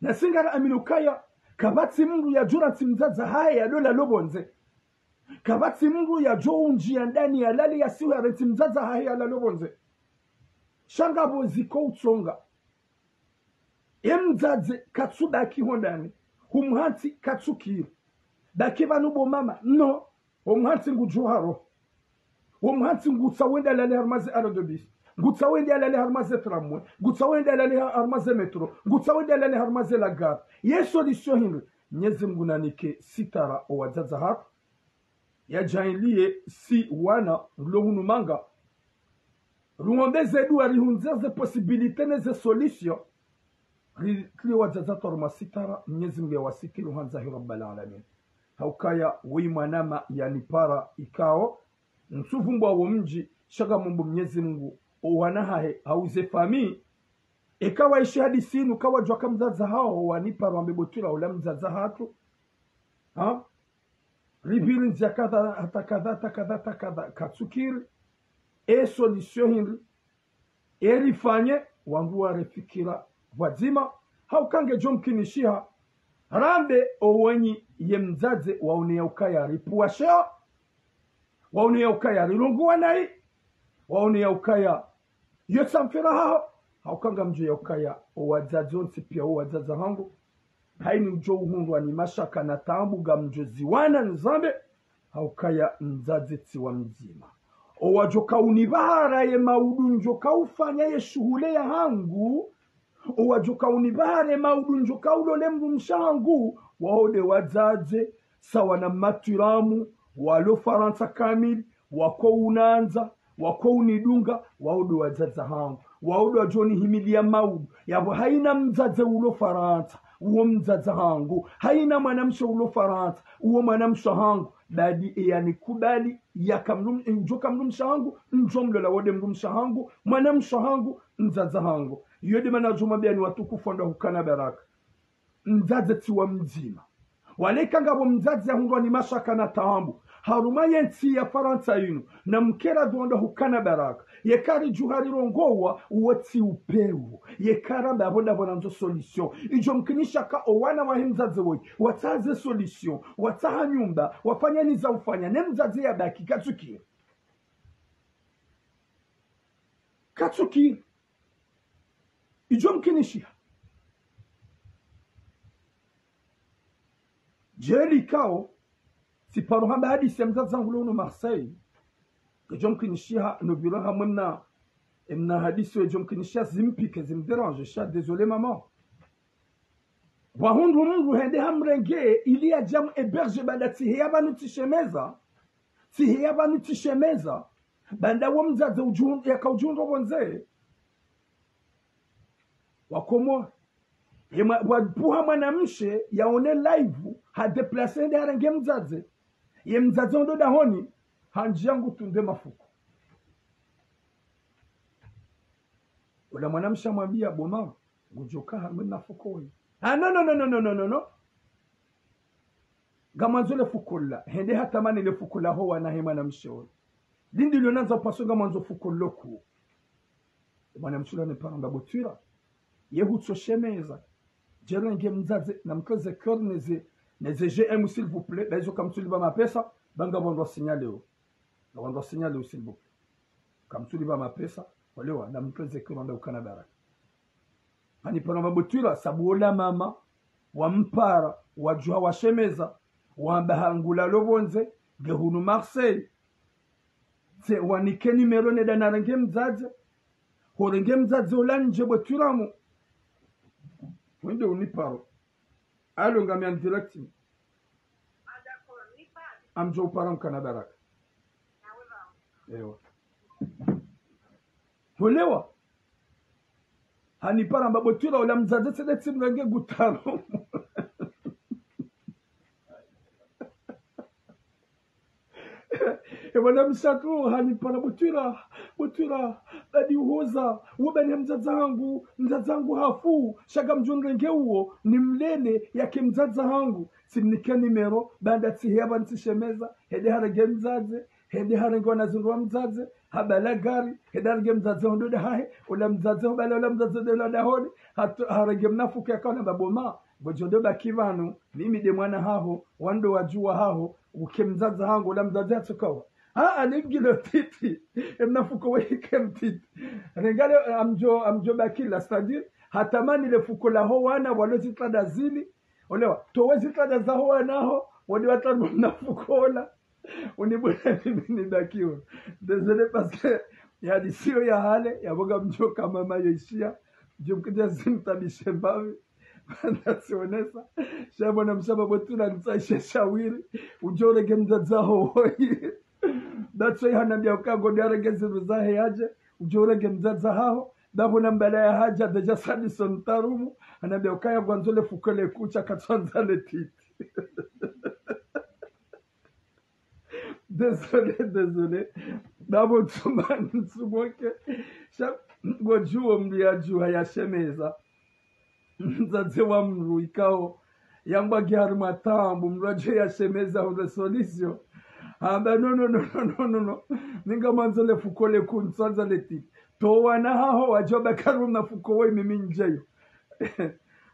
Na si ngara amini ukaya, kapvatsi mdru yadjo rantsi mdzadze hahe yalo lalo pvondze. Kapvatsi mdru yadjo undjia ndani yalale yasiwe yarantsi mdzadze hahe yalalo pvondze. Sha ngapvo ziko utsonga. Ye mdzadze katsu baki hondani, humhantsi katsukiri. Baki pvanu bo mama, non. Wo mhantsi ngudjo haro. Wo mhantsi ngutsaho wende alale harumwa ze arrêt de bus. Ngutsaho wende alale harumwa ze tramway. Ngutsaho wende alale ha-, harumwa ze métro. Ngutsaho wende alale harumwa ze la gare. Ye solution hindri? Mnyezi Mngu nanike sitara o wadzadze hatru. Yadjaanliye si wana mlo hunu manga. Ruombe ze dua rihundze ze possibilité ne ze solution. Ri-, ritlie wadzadze watru harumwa sitara, Mnyezi Mungu yawasitiri handza hi Rabbal Alamin. Haukaya woyi mwanama yanipara ikao, ntsuvumbua wo mdji, sha ngamombo Mnyezi Mungu, owana hahe, hau ze famille, eka waishi hadisi inu, kawadjuwa ka mdzadze hawo, wanipara wambe bo Twira ola mdzadze hatru. Ha? Ripviri ndzia kadha, hata kadha, hata kadha, hata kadha, katsukiri. E solution hindri? E rifanye, wandru warefikira pvwadzima, hauka ngedjo mkinishiha, rambe owenyi ye mdzadze waone yaukaya ripvuwa sheo, waone yaukaya rilongowa nayi, waone yaukaya yo tsamfira haho, hauka ngamdjo yaukaya owadzadze wontsi pia owadzadze hangu, haini udjo uhundrwa ni mashaka na taabu ngamdjo ziwana nizambe, haukaya mdzadze tsi wa mdzima. Owadjoka unipvahara ye maudu ndjoka ufanya ye shuhuli yahangu, owadjoka unipvahara ye maudu ndjoka ulole mdrumshe hangu, wao nde wadzadze, sawa na matwiramu, walo Farantsa kamili, wako unandza, wako unidunga, wao nde wadzadze hangu. Wao nde wadjo nihimiliya maudu. Yapvo haina mdzadze ulo Farantsa, uwo mdzadze hangu. Haina mwanamshe ulo Farantsa, uwo mwanamshe hangu. Badi eyanikubali, yaka mdrum-, ndjoka mdrumshe hangu, ndjo mlola wao nde mdrumshe hangu, mwanamshe hangu, mdzadze hangu. Iyo nde mana djuma biani watukufu wandru hukana baraka. Mdzadze tsi wa mdzima. Wala eka ngapvo mdzadze yahundrwa ni mashaka na taabu harumwa ye ntsi ya Farantsa inu, na mkera dhondo hukana baraka. Yeka ridjuha rirongowa, uwo tsi upvewu. Yeka ramba apvo ndapvo nandzo solution. Idjo mkinisha ka owana wahe mdzadze woyi, watsaha ze solution, watsaha nyumba, wafanya niza ufanya, ne mdzadze yabaki, katsukiri. Katsukiri. Idjo mkinishiha. Djeli kao, tsiparo hamba hadisi ya mdzadze hangu lo unu Marseille. Idjo mkinishiha, no pviro hamwe mna, mna hadisi we idjo mkinishiha zimpike, zimdérange, sha désolé maman. Wahundru mdru hende hamrenge, ili yadje amu héberge banda tsiheya pvanu tsishemeza, tsiheya pvanu tsishemeza, banda wo mdzadze udjun-, yaka udjundro pvondze. Wakomori. Ye mwa-, wapvuha mwanamshe yaone live, ha déplacer hende harenge mdzadze. Ye mdzadze ondo dahoni, handjiya ngutunde mafuko. Ola mwanamshe hamwambiya bo mama, ngudjoka harumwa mafuko woyi. Ah, non, non, non. Ngamwandzo le fuko la, hende hatamani le fuko la ho wana he mwanamshe woyi. Lindi lio nandza upvaso ngamwandzo fuko lo ku. Mwanamshe ola hanipara hamba bo Twira. Ye hutso shemeza. Djerenge mdzadze, na mtreze cœur neze, neze G M s'il vous plaît, ba izo kamtsulipva mapesa, ba ngapvo wandru wa signaleo. Ngapvo wandru wa signaleo s'il vous plaît. Kamtsulipva mapesa, walewa, na mtreze cœur wanda hukana baraka. Hanipara hamba bo Twira, sabu ola mama, wampara, wadjuha washemeza, wamba hangu lalo pvondze, nge hunu Marseille. Tse wanike numéro nende narenge mdzadze, horenge mdzadze ola ndje bo Twira mu. Wende uniparo. Allô, ngami en direct. Ngamdjo upara mkana baraka. Ewa. Holewa. Hanipara hamba bo Twira ola mdzadze tsi nde tsimrenge ngutaro. E mwanamshe hatru hanipara bo Twira, bo Twira, badi uhoza, wo bani ya mdzadze hangu, mdzadze hangu hafu, sha ngamdjo nrenge uwo, nimlele, yake mdzadze hangu, tsimnike numéro, banda tsiheya pvanu tsishemeza, hende harenge mdzadze, hende harenge wana zindru wa mdzadze, habala gari, hende harenge mdzadze ondo dahahe, ola mdzadze hubala ola mdzadze nde ola dahoni, hatu-, harenge mnafuko yaka ona hamba bo ma, ngodjo ndo baki pvanu, mimi nde mwana haho, wandru wadjuwa haho, uke mdzadze hangu, ola mdzadze hatsokawa. Ah, ah, ningilo titi, emnafuko weke mtiti. Rengale, ngamdjo, ngamdjo baki la, c'est-à-dire, hatamani le fuko la ho wana, walo zitrada zili, olewa, towe zitrada za ho wana ho, wadi watrada mnafuko ola. Unibula mimi nibaki uno. Désolé parce que ye hadisi iyo ya hale, yapvo ngamdjo ka mama yo ishiya. Djumkidja zimtabishe mbapvi. Banda tsionesa. Sha mwanamshe hamba bo Twira nitsahishe shawiri. Udjo urenge mdzadze haho woyi. That's why hanambiya uka ngudjo urenge zindru zahe yadje. Udjo urenge mdzadze haho. Ndapvo na mbala ya hadja, déjà Sadison Tarumu. Hanambia ukaya ngwandzo le fuko le kutsha katsandza le titi. Désolé, désolé. Babo tsumani tsumoke. Sha, ngodjuo mndru yadjuha yashemeza. Mdzadze wa mndru ikao yamba nge harimwa taabu, mndru adje yashemeza hundre solution. Hamba, non, non, non. Ninga mwandzo le fuko le kutsandza le titi. To wana haho wadjo baki harumwa fuko we mimi ndjeyo.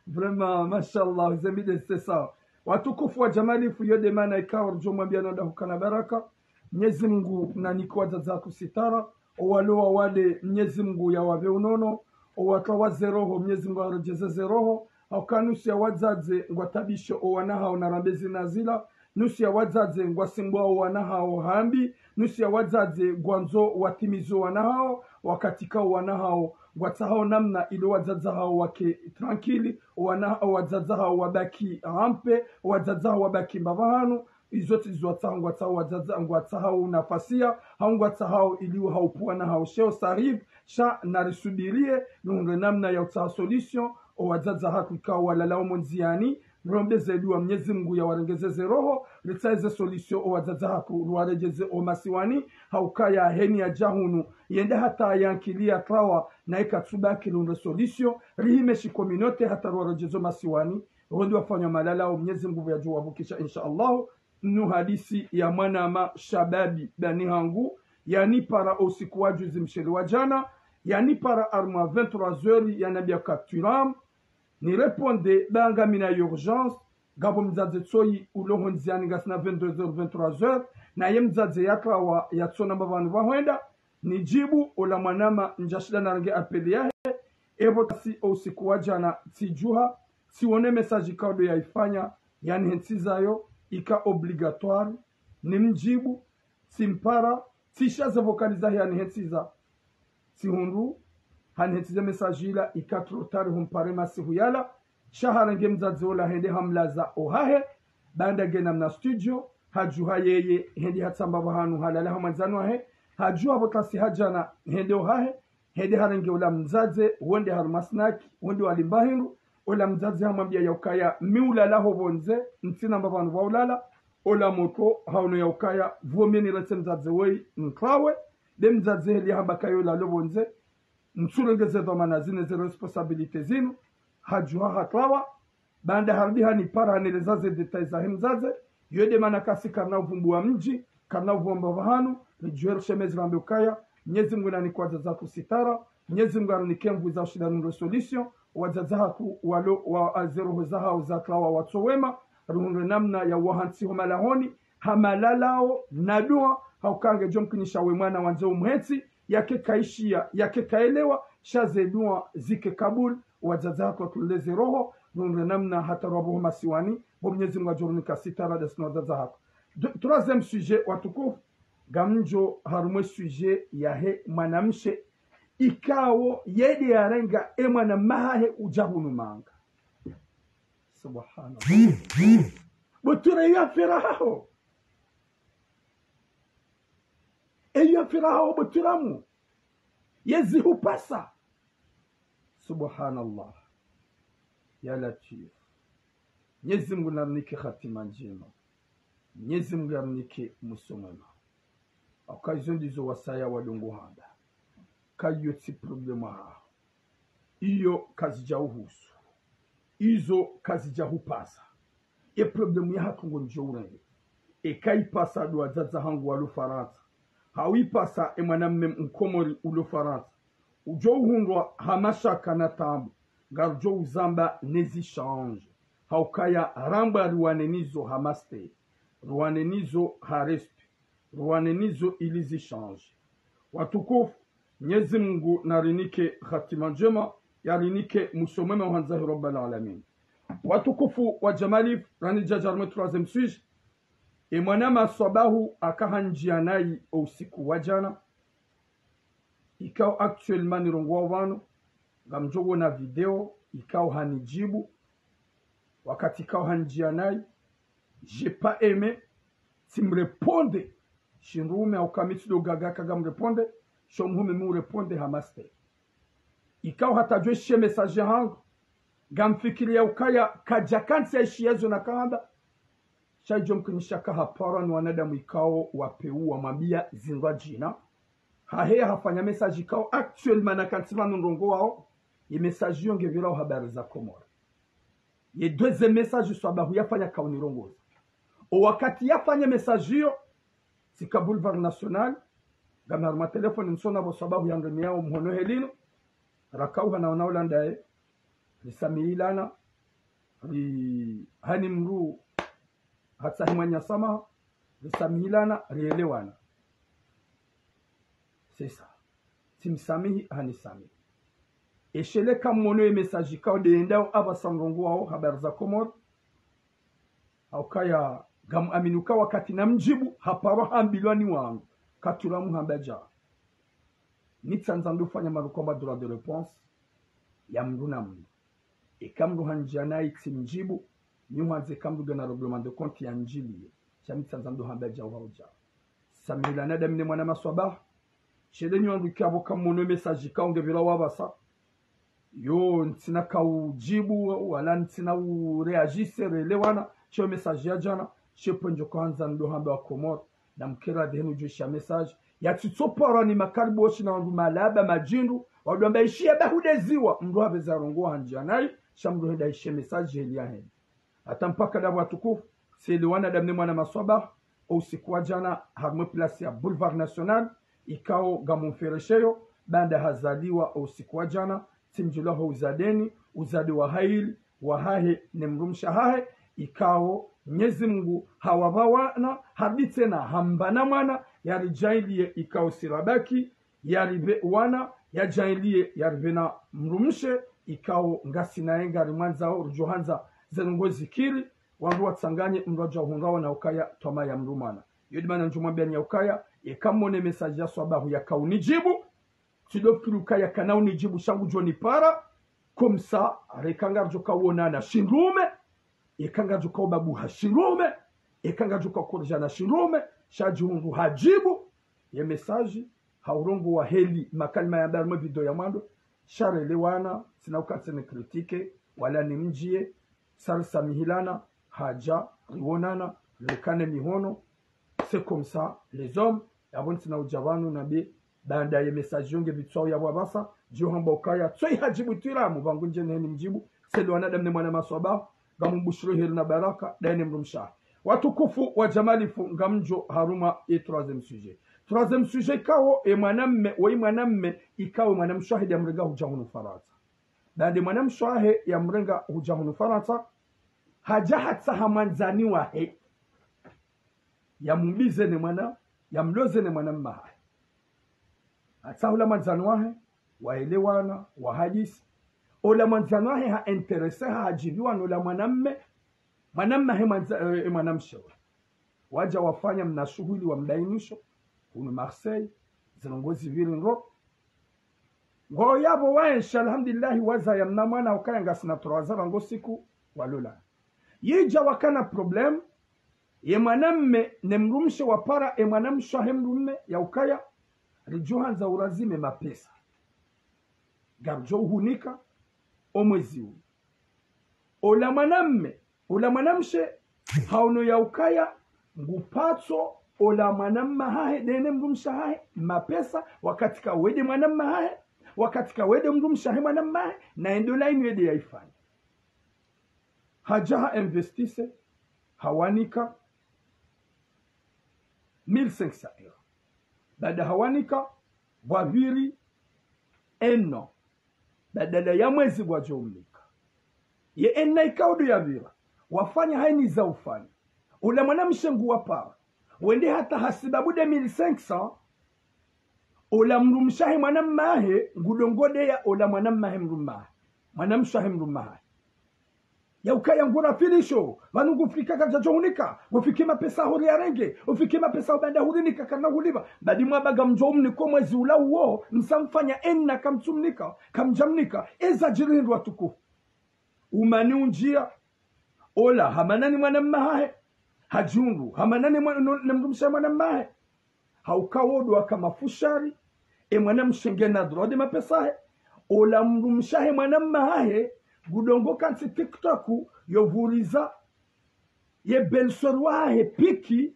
Vraiment, mashallah, zembi de c'est ça. Watukufu wa jamalifu, yo de mana ikao ridjo mwambia nanda hukana baraka. Mnyezi Mungu nanike wadzadze hatru sitara, owalo wawade Mnyezi Mungu yawapve unono, owatwawa ze roho Mnyezi Mungu yawaredjeze ze roho, hauka nusu ya wadzadze ngwatabisho owana hao na rambe zina zila, nusu ya wadzadze ngwasimbwa owana hao hambi, nusu ya wadzadze ngwandzo watimize owana hao, wakati ka owana hao ngwatsahao namna ile wadzadze hao wake tranquille, owana, owadzadze hao wabaki ampe, owadzadze hao wabaki mbapvi hanu, izo tsi zizo watsaha, ngwatsahao wadzadze, ngwatsahao nafasi ya, hau ngwatsahao ili haupvwa na hao sheo sarive, sha narisubirie, nihundre namna ya utsaha solution, owadzadze hatru ikao walalao omo ndziani, rirombe ze dua Mnyezi Mungu yawarengeze ze roho, ritsahe ze solution, owadzadze hatru riwaredjeze omasiwani, hauka ya heni yadja hunu, yende hata yankili yatwawa, na ikatsubaki rihundre solution, rihime shi communauté hata riwaredjeze omasiwani, wondi wafanya malalao, Mnyezi Mungu yadjo wavukisha, insha Allah. Nu hadisi ya mwanama shababi dani hangu, yanipara usiku wa juzi mshele wa jana, yanipara harumwa vingt-trois heures, yanambia ka Thuram, ni réponde ba ngami na urgence, ngapvo mdzadze tsoyi ulo ho ndziani ngasina vingt-deux heures, vingt-trois heures, naye mdzadze yatwawa yatsona mbapvi hanu pvahwenda, nidjibu, ola mwanama ndjashinda narenge appel yahe, epvo tasi o usiku wa jana tsidjuha, tsiwone message ikao ndo yaifanya, yanihentsiza yo, ika obligatoire, nimdjibu, tsimpara, tsisha ze vocal zahe yanihentsiza, tsihundru, hanihentsize message ila, ika trop tard humpare masihu yala, sha harenge mdzadze ola hende hamlaza ohahe, baanda ngena mna studio, hadjuha yeye, hende hatsamba pvahanu halala ha mwandzani wahe, hadjuha pvo tasi ha jana, hende ohahe, hende harenge ola mdzadze, wende harumwa snack, wende walimba hindru, ola mdzadze hamwambia yaukaya, mi ulala ho pvondze, ntsina mbapvi hanu pva ulala, ola motro, haono yaukaya, pvo mi niretse mdzadze woyi, ntwawe, de mdzadze heli hamba kayo lalo pvondze, ntsurengeze dhwamana zinu, ze responsabilité zinu, hadjuha hatwawa, baanda harudi hanipara haneleza ze détails zahe mdzadze, yo de mana kasi karina uvumbuwa mdji, karina uvumbuwa pvahanu, ridjuhe rishemeze rambe ukaya, Mnyezi Mungu nanike wadzadze hatru sitara, Mnyezi Mungu arinike nvu za ushinda nihundre solution, wadzadze hatru walo wa, ze roho zahao zatwawa watso wema, rihundre namna ya uwahantsi ho malahoni, ha malalao, na dua, hauka ngedjo mkinisha we mwana wandze umhentsi, yake kaishiya, yake kaelewa, sha ze dua zike kabul, wadzadze hatru watuleze roho, nundre namna hata rwapvo ho masiwani, bo Mnyezi Mungu adjo rinika sitara dasi no wadzadze hatru. De-, troisième sujet, watukufu, ngamdjo harumwa e sujet yahe mwanamshe, ikao yede yarenga e mwana mahahe udja hunu manga. Subhanallah. Bo Tura, iyo affaire haho. Eyo affaire haho bo Tura mu. Yezi hupasa. Subhanallah. Ya Latif. Mnyezi Mungu narinike hatima ndjema. Mnyezi Mungu yarinike mwiso mwema. Hauka izo ndizo wasaya wadungu hamba. Ka iyo tsi problème haho. Iyo kazidja uhusu. Izo kazidja hupasa. E problème yahatru ngondjo urenge. Eka ipasa ndo wadzadze hangu walo Farantsa, hau ipasa e mwanamme mkomori ulo Farantsa, udjo uhundrwa ha mashaka na taabu, ngarudjo uzamba nezi change. Haukaya ramba riwane nizo ha mastehi, riwane nizo ha respect, riwane nizo ili zi change. Watukufu, Mnyezi Mungu narinike hatima ndjema, yarinike mwiso mwema uhandzahi Rabbal Alamin. Watukufu wa Jamalifu, ranidja harumwa e troisième sujet. E mwana maswabahu aka hanjiya nayi o usiku wa jana. Ikao actuellement nirongoao pvanu, ngamdjo wona video, ikao hanidjibu. Wakati ikao hanjiya nayi, j'ai pas aimé, tsimrépondre. Shindrume hauka mi tsi ndo gaga ka ngamrépondre, sho muhume mi urépondre ha mastehi. Ikao hata djwe she message hangu, Ngamfikiri ya ukaya kadjakantsi ya ishiya zo nakamba. Sha idjo mkinisha ka haparwa ni wanadamu ikao wapvewu wamwambiya zindrwadjina. Haheya hafanya message ikao actuellement nakantsi pvanu ndrongowao. Ye message yo ngepvirao Habari za Komori. Ye deuxième message swabahu yafanya kaunirongoza. O wakati yafanya message yo, tsika Boulevard National, ngami harumwa téléphone nsona pvo swabahu yandremiyao mhono helinu, rakauha na ona ulandaye, risamihilana, ri hani mdru hatsahi mwanya samaha, risamihilana, rielewana. C'est ça. Tsimsamihi, hanisamihi. Esheleka mmono ye message ikao ndeyendao apvasa ndrongowao Habari za Komori. Haukaya ngamuamini uka wakati namdjibu, haparwa hambilwa ni wangu. Katsula muhamba dja. Nitsandza ndofanya marukomba droit de réponse ya mdru na mdru. Eka mdru handjiya nayi tsimdjibu, ni hwandze eka mdru ngena règlement de compte yandjiliye. Sha mi tsandza ndohamba djau hau djau. Samihilana dami ne mwana maswabaha. Sha le nyi wandru ikao kamwono message ikao ngepvirao apvasa. Yo, ntsina kaudjibu, wala ntsina uréagir, relewana, sha yo message ya djana, sha pvondjo kwandza ndohamba wa Komori, na mkera dhihenu djuu sha message. Ya tsitsoparwa ni makaribu wontsi na wandru malaba madjindru, wandru amba ishiya bahudeziwa, mdru hapveza rongowa handjiya nayi, sha mdru henda ishe message heli ya henda. Hata mpaka ndapvo watukufu, tselewana dami ne mwana maswabaha, o usiku wa djana, harumwa e place ya Boulevard National, ikao ngamumferesheyo, baanda hazaliwa o usiku wa djana, tsimdjilwa ho uzadeni, uzade wa haili, wahahe ne mdrumshe hahe, ikao Mnyezi Mungu hawapva wana, hadi tsena hamba na mwana, yaridjaaliye ikao sirabaki, yaripve wana, yadjaaliye yaripve na mdrumshe, ikao ngasi naye ngarimwandzao, ridjo handza zenu ngo zikiri, wandru watsanganye mdru adja hungawa na ukaya twama ya mdru mwana. Yo dimana ndjumwambiyani ya ukaya, eka mwone message ya swabahu ya kaunidjibu, tsidofikiri ukaya kanaunidjibu sha ngudjo nipara, comme ça, reka ngaridjo kawonana shindrume, eka ngaridjo kaubabuha shindrume, eka ngaridjo kaukoredjana shindrume, sha djihundru hadjibu, ye message, haurongowa heli makalima ya mbali mwe video ya mwando, sha relewana, tsina uka tsene critiquer, wala nimdjiye, sha risamihilana, hadja, riwonana, rikane mihono, c'est comme ça, les hommes, yapvo ntsina udja pvanu na be, baanda ye message yo ngepvitswao yapvo apvasa, djo hamba ukaya, tsoyi hadjibu twiramu, pvangu ndjeni heni mdjibu, tselewana dami ne mwana maswabaha, ngamumbushiro heri na baraka, daye ne mdrumshe hahe. Watukufu wa djamalifu ngamdjo harumwa ye troisième sujet. Troisième sujet ikao e mwanamme, woyi mwanamme, ikao e mwanamshe wahe ya mrenga hudja hunu Farantsa. Baanda e mwanamshe wahe ya mrenga hudja hunu Farantsa, hadja hatsaha mwandzani wahe. Ya mumbize ne mwana, ya mloze ne mwanamme hahe. Hatsaha ola mwandzani wahe, waelewana, wahadisi. Ola mwandzani wahe ha intéressé, ha hadjiviwa no ola mwanamme, mwanamme hahe mwandza-, eh, mwanamshe wa. Wadja wafanya mna shuhuli wa mdainisho, hunu Marseille, zinu ngo zipviri ndro. Ngo yapvo waenshi, alhamdulillahi, wazaya mna mwana ukaya ngasina trois ans rangu siku walolana. Yidja wakana problème, ye mwanamme ne mdrumshe wapara, e mwanamshe wahe mdrumme ya ukaya, ridjo handza urazime mapesa. Ngaridjo uhunika, o mwezi unu. Ola mwanamme, ola mwanamshe, haono ya ukaya, ngupatso, ola mwanamme hahe, daye ne mdrumshe hahe, mapesa, wakati ka wede mwanamme hahe, wakati ka wede mdrumshe hahe mwanamme hahe, na endo la inu yede yaifanya. Hadja ha investise, hawanika, mille cinq cents euros. Baanda hawanika, pvwapviri, un an. Badala ya mwezi pvwadjo umnika. Ye un an ikao ndo yapvira. Wafanya hayina za ufanya. Ola mwanamshe nguwapara. Wende hata hasibabu de mille cinq cents. Ola mdrumshe wahe mwanamme hahe, ngudongodeya ola mwanamme hahe mdrumme hahe. Mwanamshe wahe mdrumme hahe. Ya ukaya ngura filisho, pvanu ngufikiri kadjadjo hunika, ngufikiri mapesa huri yarenge, ufikiri mapesa ubanda hurinika kana hulipva, badi mwamba ngamdjo umnika o mwezi ula uwo, msamfanya un an kamtsumnika, kamdjamnika, eza djiri hindru watukufu. Umani undjia, ola, hamanani mwanamme hahe, hadjihundru, hamanani mwa-, no-, ne mdrumshe mwanamme hahe. Hauka wodo waka mafushari, e mwanamshe ngena droit de mapesa hahe, ola mdrumshe wahe mwanamme hahe, ngudongo kantsi TikTok, yo vuriza ye belle-sœur wahahe pique,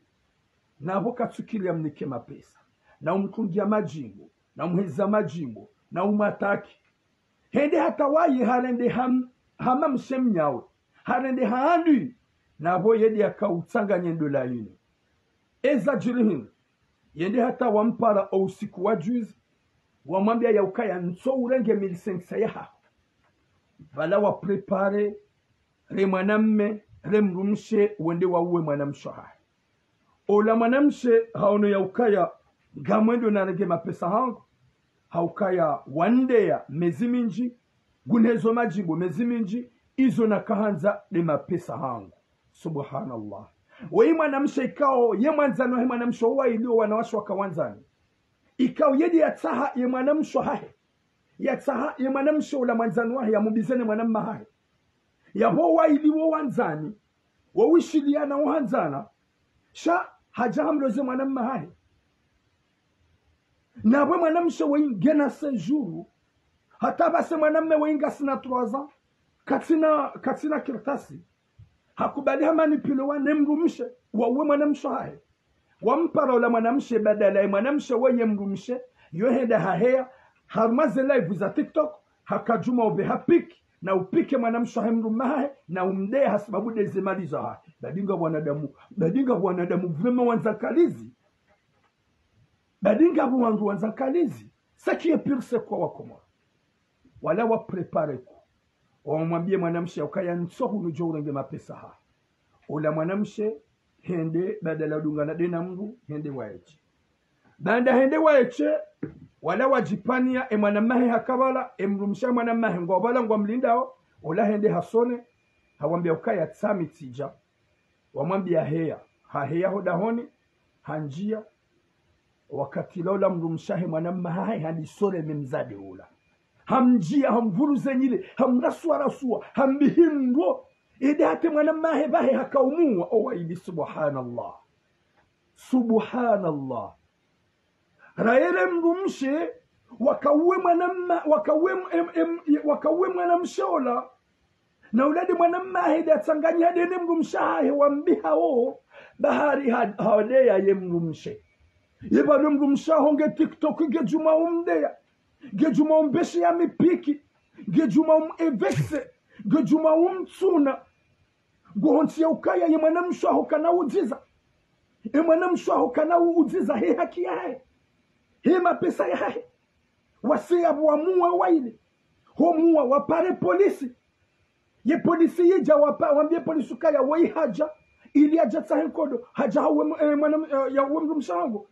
na pvo katsukiri yamnike mapesa, na umtungia madjimbo, na umheza madjimbo, na umwataki. Hende hata waye harende ham-, hama mshe mnyawe, harende haandwi, na pvo yende yakautsanganya ndola yinu. Eza djiri hindri, yende hata wampara o usiku wa juzi, wamwambia ya ukaya ntso urenge mille cinq cents yahaho. Pvala wa préparer, re mwanamme, re mdrumshe, wende wauwe mwanamshe wahahe. Ola mwanamshe haono ya ukaya ngamwendo narenge mapesa hangu, ha ukaya wandeya mezi mindji, ngunhezo madjimbo mezi mindji, izo nakahandza nde mapesa hangu. Subhanallah. Weyi mwanamshe ikao ye mwandzani wahe mwanamshe owaili, o wanawashe waka wandzani. Ikao yedi yatsaha ye mwanamshe wahahe, yatsaha ye mwanamshe ola mwandzani wahe, yamubize ne mwanamme hahe. Yapvo owaili wo wandzani, wo wishiliana, wo handzana, sha hadja hamloze mwanamme hahe. Na pvwe mwanamshe weyi ngena séjour, hata pvase mwanamme weyi ngasina trois ans, katsina, katsina kartasi. Hakubali hamanipulewa ne mdrumshe, wauwe mwanamshe wahahe. Wampara ola mwanamshe, badala ye mwanamshe weye mdrumshe, yo henda haheya harumwa ze live za TikTok, haka djuma upveha pique, na upique mwanamshe wahe mdrumme hahe, na umdeya hasibabu nde ze mali zahahe. Badi ngapvo wanadamu, badi ngapvo wanadamu vraiment wandza nkalizi. Badi ngapvo wandru wandza nkalizi. Ce qui est pire, c'est quoi, wa Komori? Wala wa préparer ku, wamwambie mwanamshe ya ukaya ntso hunu djo urenge mapesa haho. Ola mwanamshe hende, badala udungana nde na mdru, hende waeshe. Baanda hende waeshe, wala wadjipvania, e mwanamme hahe haka pvala, e mdrumshe wahe mwanamme hahe ngwao pvala ngwamlindao. Ola hende hasone, hawambia ukaya tsami tsidja. Wamwambia heya, haheya ho dahoni, handjia. Wakati ula ola mdrumshe wahe mwanamme hahe handisa oreme mdzadze ula. Hamdjia, hamvuruze nyile, hamrasua rasua, hambihi ndro. Ede hata e mwanamme hahe pvahe haka umuwa, owaili, subhanallah. Subhanallah. Rayere mdrumshe, wakauwe mwanamme, wakauwe m-, em-, em-, wakauwe mwanamshe ola. Na ula nde mwanamme hahe nde atsanganyiha nde ne mdrumshe hahe wambiha wo, bahari ha-, hadeya ye mdrumshe. Ye pvanu mdrumshe haho nge TikTok, nge djuma umdeya, nge djuma umbeshe ya mipiki, nge djuma umevexer, nge djuma umtsuna. Nguhontsiya ukaya ye mwanamshe waho kana udziza. E mwanamshe waho kana u-, udziza he haki yahahe, he mapesa yahahe. Wase yapvo wamuwa waili. Ho muwa wapare polisi. Ye polisi yidja wapa-, wambie polisi ukaya woyi hadja, ili yadja tsahe nkodo, hadja hauwe mu-, eh, mwana, eh, yauwe mdrumshe wahangu.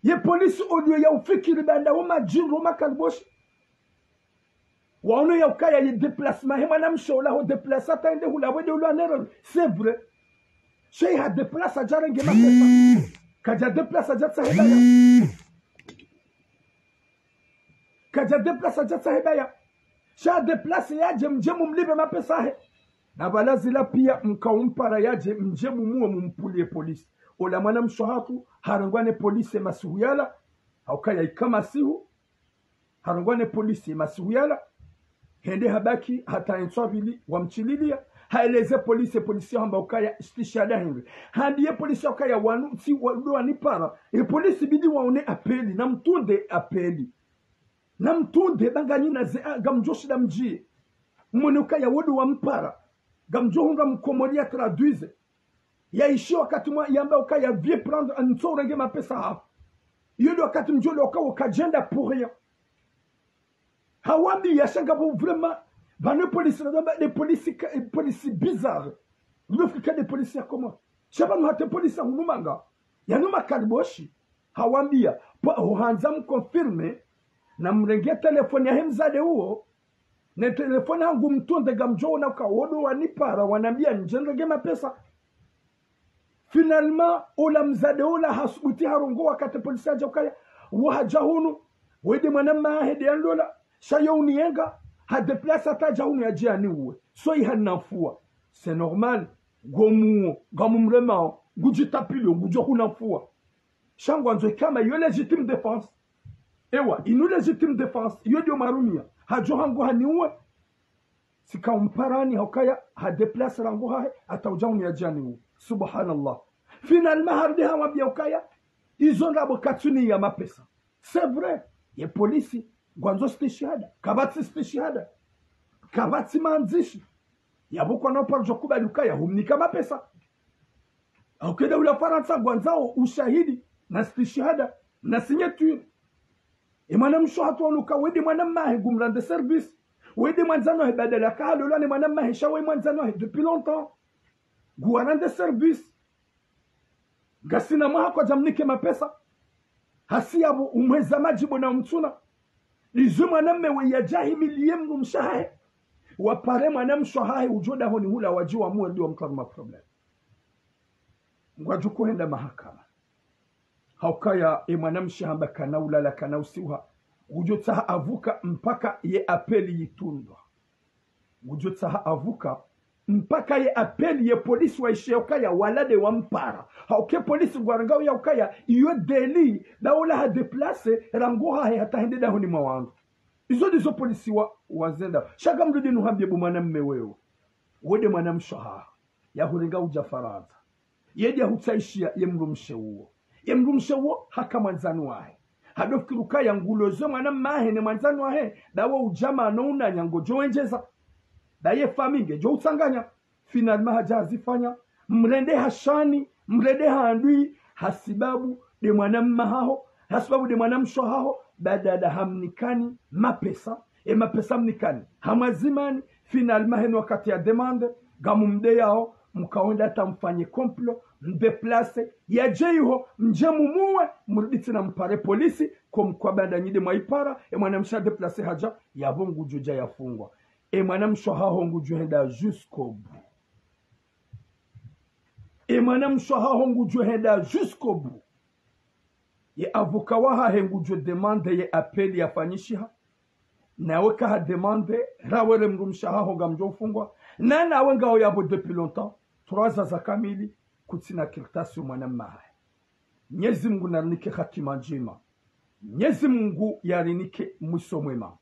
Ye polisi audio ya ufikiri baanda wo madjindru wo makaliboshi. Waono ya ukaya ye déplacement he mwanamshe ola ho déplacer hata yende hula pvwende ulwa nerero. C'est vrai. Sha ye ha déplacer hadja renge mapesa. Kadja déplacer hadja tsahe baya. Kadja déplacer hadja tsahe baya. Sha déplacer yadje mdje mumlipve mapesa yahe. Na pvala zila pia mkaumpara yadje mdje mumuwe mumpvulie polisi. Ola mwanamshe wahatru harengwa ne polisi ye masihu yala. Ha ukaya ika masihu. Harengwa ne polisi ye masihu yala. Hende habaki hata ye ntswa pvili wamtsililiya. Haeleze polisi, ye polisi hamba ukaya istishhada hindri. Hambiye polisi ukaya wanu tsi wa-, ndo wanipara. Ye polisi bidi waone appel, namtunde appel. Namtunde ba nganyina ze, a, ngamdjoshinda mdjiye. Mwone ukaya wo ndo wampara. Ngamdjohundra mkomori ya traduise. Yaishiya wakati mwa yamba ukaya veuillez prendre, ntso urenge mapesa yaho. Iyo ndo wakati mdjole uka wo kadjenda pour rien. Hawambiya sha ngapvo vraiment, pvanu polisi, na zamba nde polisi ka-, polisi bizarre. Ndo fikiri ka nde polisi ya Komori. Sha pvanu hata polisi ya hunu manga. Yanu makaliboshi. Hawambiya, pvo, ho handza mconfirmer, namrenge telefoni yahe mdzadze uwo, ne telefoni hangu mtunde ngamdjoona uka wo ndo wanipara, wanambiya ndje nirenge mapesa. Finalement, ola mdzadze ola hasubuti harongoa wakati polisi yadja ukaya, wo hadja hunu, wo nde mwanamme wahahe nde yanilola, sha yo uniyenga, ha déplacer hata yadja hunu yadje yaniuwe. So yi hanafua. C'est normal. Ngomuwo, ngamumremao, ngudjitapilio, ngudjo hunafua. Sha ngwandzo ikao iyo légitime défense. Ewa, inu légitime défense, iyo ndiyo mwarumiya. Hadjo hangu haniuwe. Tsika umparani, ha ukaya ha déplacer rangu hahe, hata udja huniadjani u. Subhanallah. Finalement, harudi hawambia ukaya, izo ndrabo katsuniya mapesa. C'est vrai. Ye polisi, ngwandzo stishihada. Kapvatsi stishihada. Kapvatsi mandzishi. Yapvo kwana uparudjo kubali ukaya, humnika mapesa. Au keda ula Farantsa ngwandzao ushahidi, na stishihada, na signature. E mwanamshe hatru onuka, wende mwana mmahe ngumrendre service. Wende mwandzani wahe badala kahalolwa ne mwana mmahe sha we mwandzani wahe depuis longtemps. Nguwarendre service. Ngasina mwaha kwadjamnike mapesa. Hasi yapvo umweza madjibu na umtsuna. Izo mwana mme we yadja himiliye mdrumshe hahe. Wapare mwanamshe hahe udjo dahoni hula wadji wamuwe ndo wamtware ma problème. Ngwadjo kuhenda mahakama. Ha ukaya e mwanamshe hamba kana ulala kana usiuha. Ngudjo tsaha avocat mpaka ye appel yitrundwa. Ngudjo tsaha avocat mpaka ye appel ye polisi waishiye ukaya wala nde wampara. Ha uke polisi ngwarangao ya ukaya iyo délit, daula ha déplacer rangu hahe hata hende dahoni mwa wandru. Izo ndizo polisi wa, wazenda. Sha ngamrudi nuhambie bo mwana mme wewe. Wende mwanamshe haho. Yahurenga udja Farantsa. Yende yahutsaishiya ye mdrumshe uwo. Ye mdrumshe uwo haka mwandzani wahe. Hado fikiri ukaya nguloze mwana mmahe ne mwandzani wahe, dawo udjamaa no unanya ngodjo wendjeza. Daye famille ngedjo utsanganya. Finalement hadja hazifanya. Mrende ha shani, mrende ha andui, hasibabu nde mwana mma haho, hasibabu nde mwanamshe haho, badala hamnikani mapesa, e mapesa mnikani hamwazimani, finalement heni wakati ya demande, ngamumdeyao, mkaonda hata mfanye complot, mdéplacer, yadje iho, mdje mumuwe, mrudi tsena mpare polisi, comme quoi banda nyi nde mwaipara, e mwanamshe adéplacer hadja, yapvo ngudjo dja yafungwa. E mwanamshe haho ngudjo henda jusqu'au bout. E mwanamshe haho ngudjo henda jusqu'au bout. Ye avocat wahahe ngudjo demander ye appel yafanyishiha. Nawe kaha demander, rawe ne mdrumshe haho ngamdjo ufungwa. Na nawe ngawo yapvo depuis longtemps, trois ans za kamili, kutsina kartasi yo mwana mmahe. Mnyezi Mungu narinike hatima ndjema. Mnyezi Mungu yarinike mwiso mwema.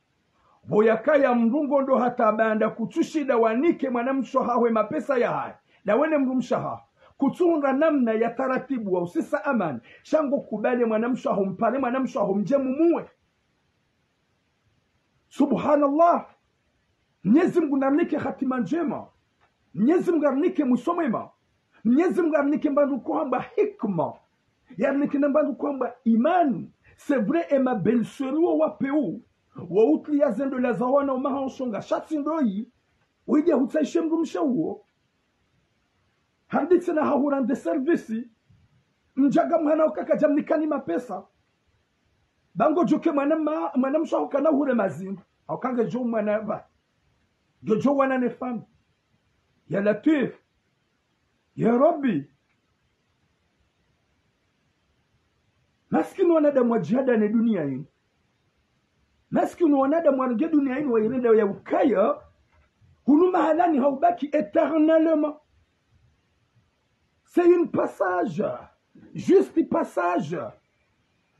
Pvo yakaya mdru ngondo hata banda kutsushinda wanike mwanamshe haho e mapesa yahahe, nawe ne mdrumshe haho, kutsuhundra namna ya taratibu wa usisa amani, sha ngo kubali mwanamshe haho, mpare mwanamshe haho mdje mumuwe. Subhanallah. Mnyezi Mungu narinike hatima ndjema. Mnyezi Mungu yarinike mwiso mwema. Mnyezi Mungu yarinike mbandru kwamba hikma. Yarinike na mbandru kwamba imani. C'est vrai, e ma belle-sœur wo wapeu, wo utliya zendo la za wana umaha ushonga shatsi ndoyi. Wende hutsaishe mdrumshe uwo. Harudi tsena hahurendre service. Mdja ngamhana ukaya kadjamnikani mapesa. Ba ngodjo ke mwana ma, mwanamshe haho kana hure mazimbu. Hauka ngedjo mwana ba. Ngedjo wana ne famille. Ya Latwif. Ya Rabbi. Maskini wanadamu wadjihada ne dunia yinu. Maskini wanadamu warenge dunia yinu wayirenda ya ukaya. Hunu mahalani haubaki éternellement. C'est une passage. Juste passage.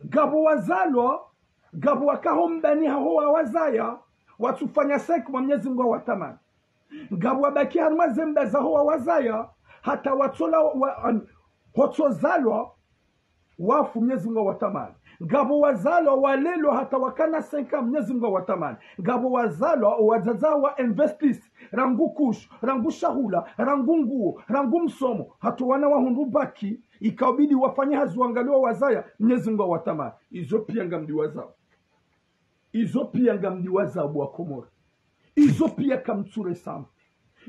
Ngapvo wazalwa, ngapvo wakaho mbani haho wawazaya, watsufanya cinq mois Mnyezi Mungu hawatamani. Ngapvo wabaki harumwa ze mba zaho wawazaya, hata watsola wa, an, hotsozalwa, wafu Mnyezi Mungu hawatamani. Ngapvo wazalwa walelwa hata wakana cinq ans Mnyezi Mungu hawatamani. Ngapvo wazalwa wadzadze wa investir, rangu couche, rangu shahula, rangu nguo, rangu msomo, hata wana wahundru bac, ikabidi wafanye hazi wangaliwa wazaya, Mnyezi Mungu hawatamani. Izo pia ngamdiwazao. Izo pia ngamdiwazao bo wa Komori. Izo pia kamtsuresama.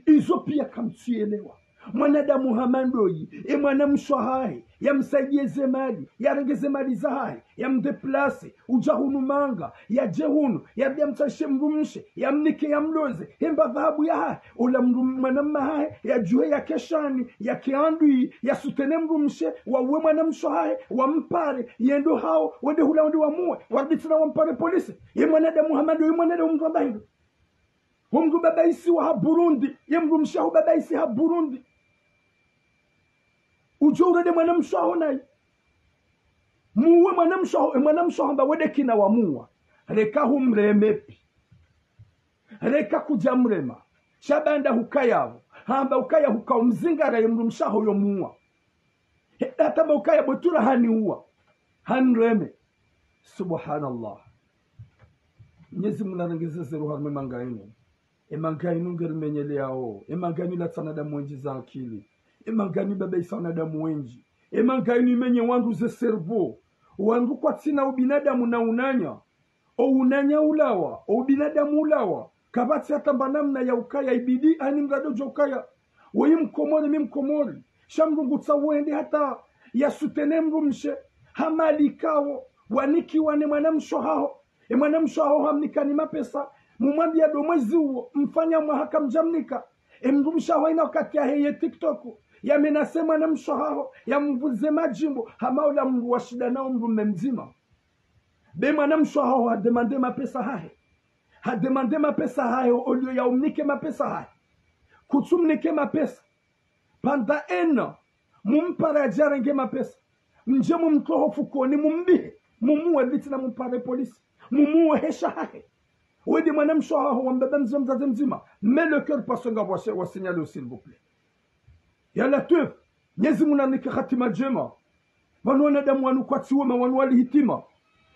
Izo pia kamtsuelewa. Mwanadamu hama ndoyi, e mwanamshe hahe, yamsaidiye ze mali, yarenge ze mali zahahe, yamdéplacer, udja hunu manga, yadje hunu, yabidi yamtsaishe mdrumshe, yamnike yamloze, hemba dhahabu yahahe, ola mdru mwana mma hahe, yadjuhe yake shani, yake andui, yasoutenir mdrumshe, wauwe mwanamshe hahe, wampare, yende hawo, wende hula wende wamuwe, warudi tsena wampare polisi. Ye mwanadamu hama ndoyi, mwanadamu mdru amba hindru. Wo mdru babaisiwa ha Burundi, ye mdrumshe haho babaisi ha Burundi. Udjo urende mwanamshe haho nayi. Muwe mwanamshe haho, e mwanamshe haho amba wende kina wamuwa. Reka humreme pi. Reka kudja mrema. Sha baanda hukaya pvo. Hamba ukaya huka umzingara ye mdrumshe waho yo muwa. He, hata mba ukaya bwetura haniuwa. Hanireme. Subhanallah. Mnyezi Mungu narenge ze zero harumwa ye manga inu. Ye manga inu ngeri menyeleyao. Ye manga inu ilatsana damu wendji za akili. Ye manga inu ibabaisa wanadamu wendji. Ye manga inu imenye wandru ze cerveau. Wandru kwatsina ubinadamu na unanya. O unanya ulawa, o ubinadamu ulawa. Kapvatsi hata mba namna ya ukaya ibidi, ani mradi udjo ukaya. Weyi mkomori, mi mkomori. Sha mdru ngutsaho wende hata ya soutenir mdrumshe. Ha mali ikao, wanikiwa ne mwanamshe waho. Ye mwanamshe waho hamnika ni mapesa. Mumwambiya ndo mwezi uwo, mfanya mwaha kamdjamnika. Ye mdrumshe waho hayina wakati yahe ye TikTok. Ya menacer mwanamshe waho, ya mvulize madjimbo. Hama ola mdru wa shida nao mdrume mdzima. Be mwanamshe waho hademande mapesa yahahe. Hademande mapesa yahahe, olio ya umnike mapesa yahahe. Kutsu mnike mapesa. Pendant un an, mumpare yadje yarenge mapesa. Mdje mumtowe ho fukoni, mumbihe, mumuwe, be tsina mumpare police. Mumuwe he shahahe. Wewe nde mwanamshe waho wa mbaba mdzima, mdzadze mdzima. Mais le cœur parce que ngapvo wa signaler, s'il vous plaît. Ya Latwif, Mnyezi Mungu nanike hatima ndjema. Pvanu wanadamu wanu kwatsi wema, wanu wali hitima.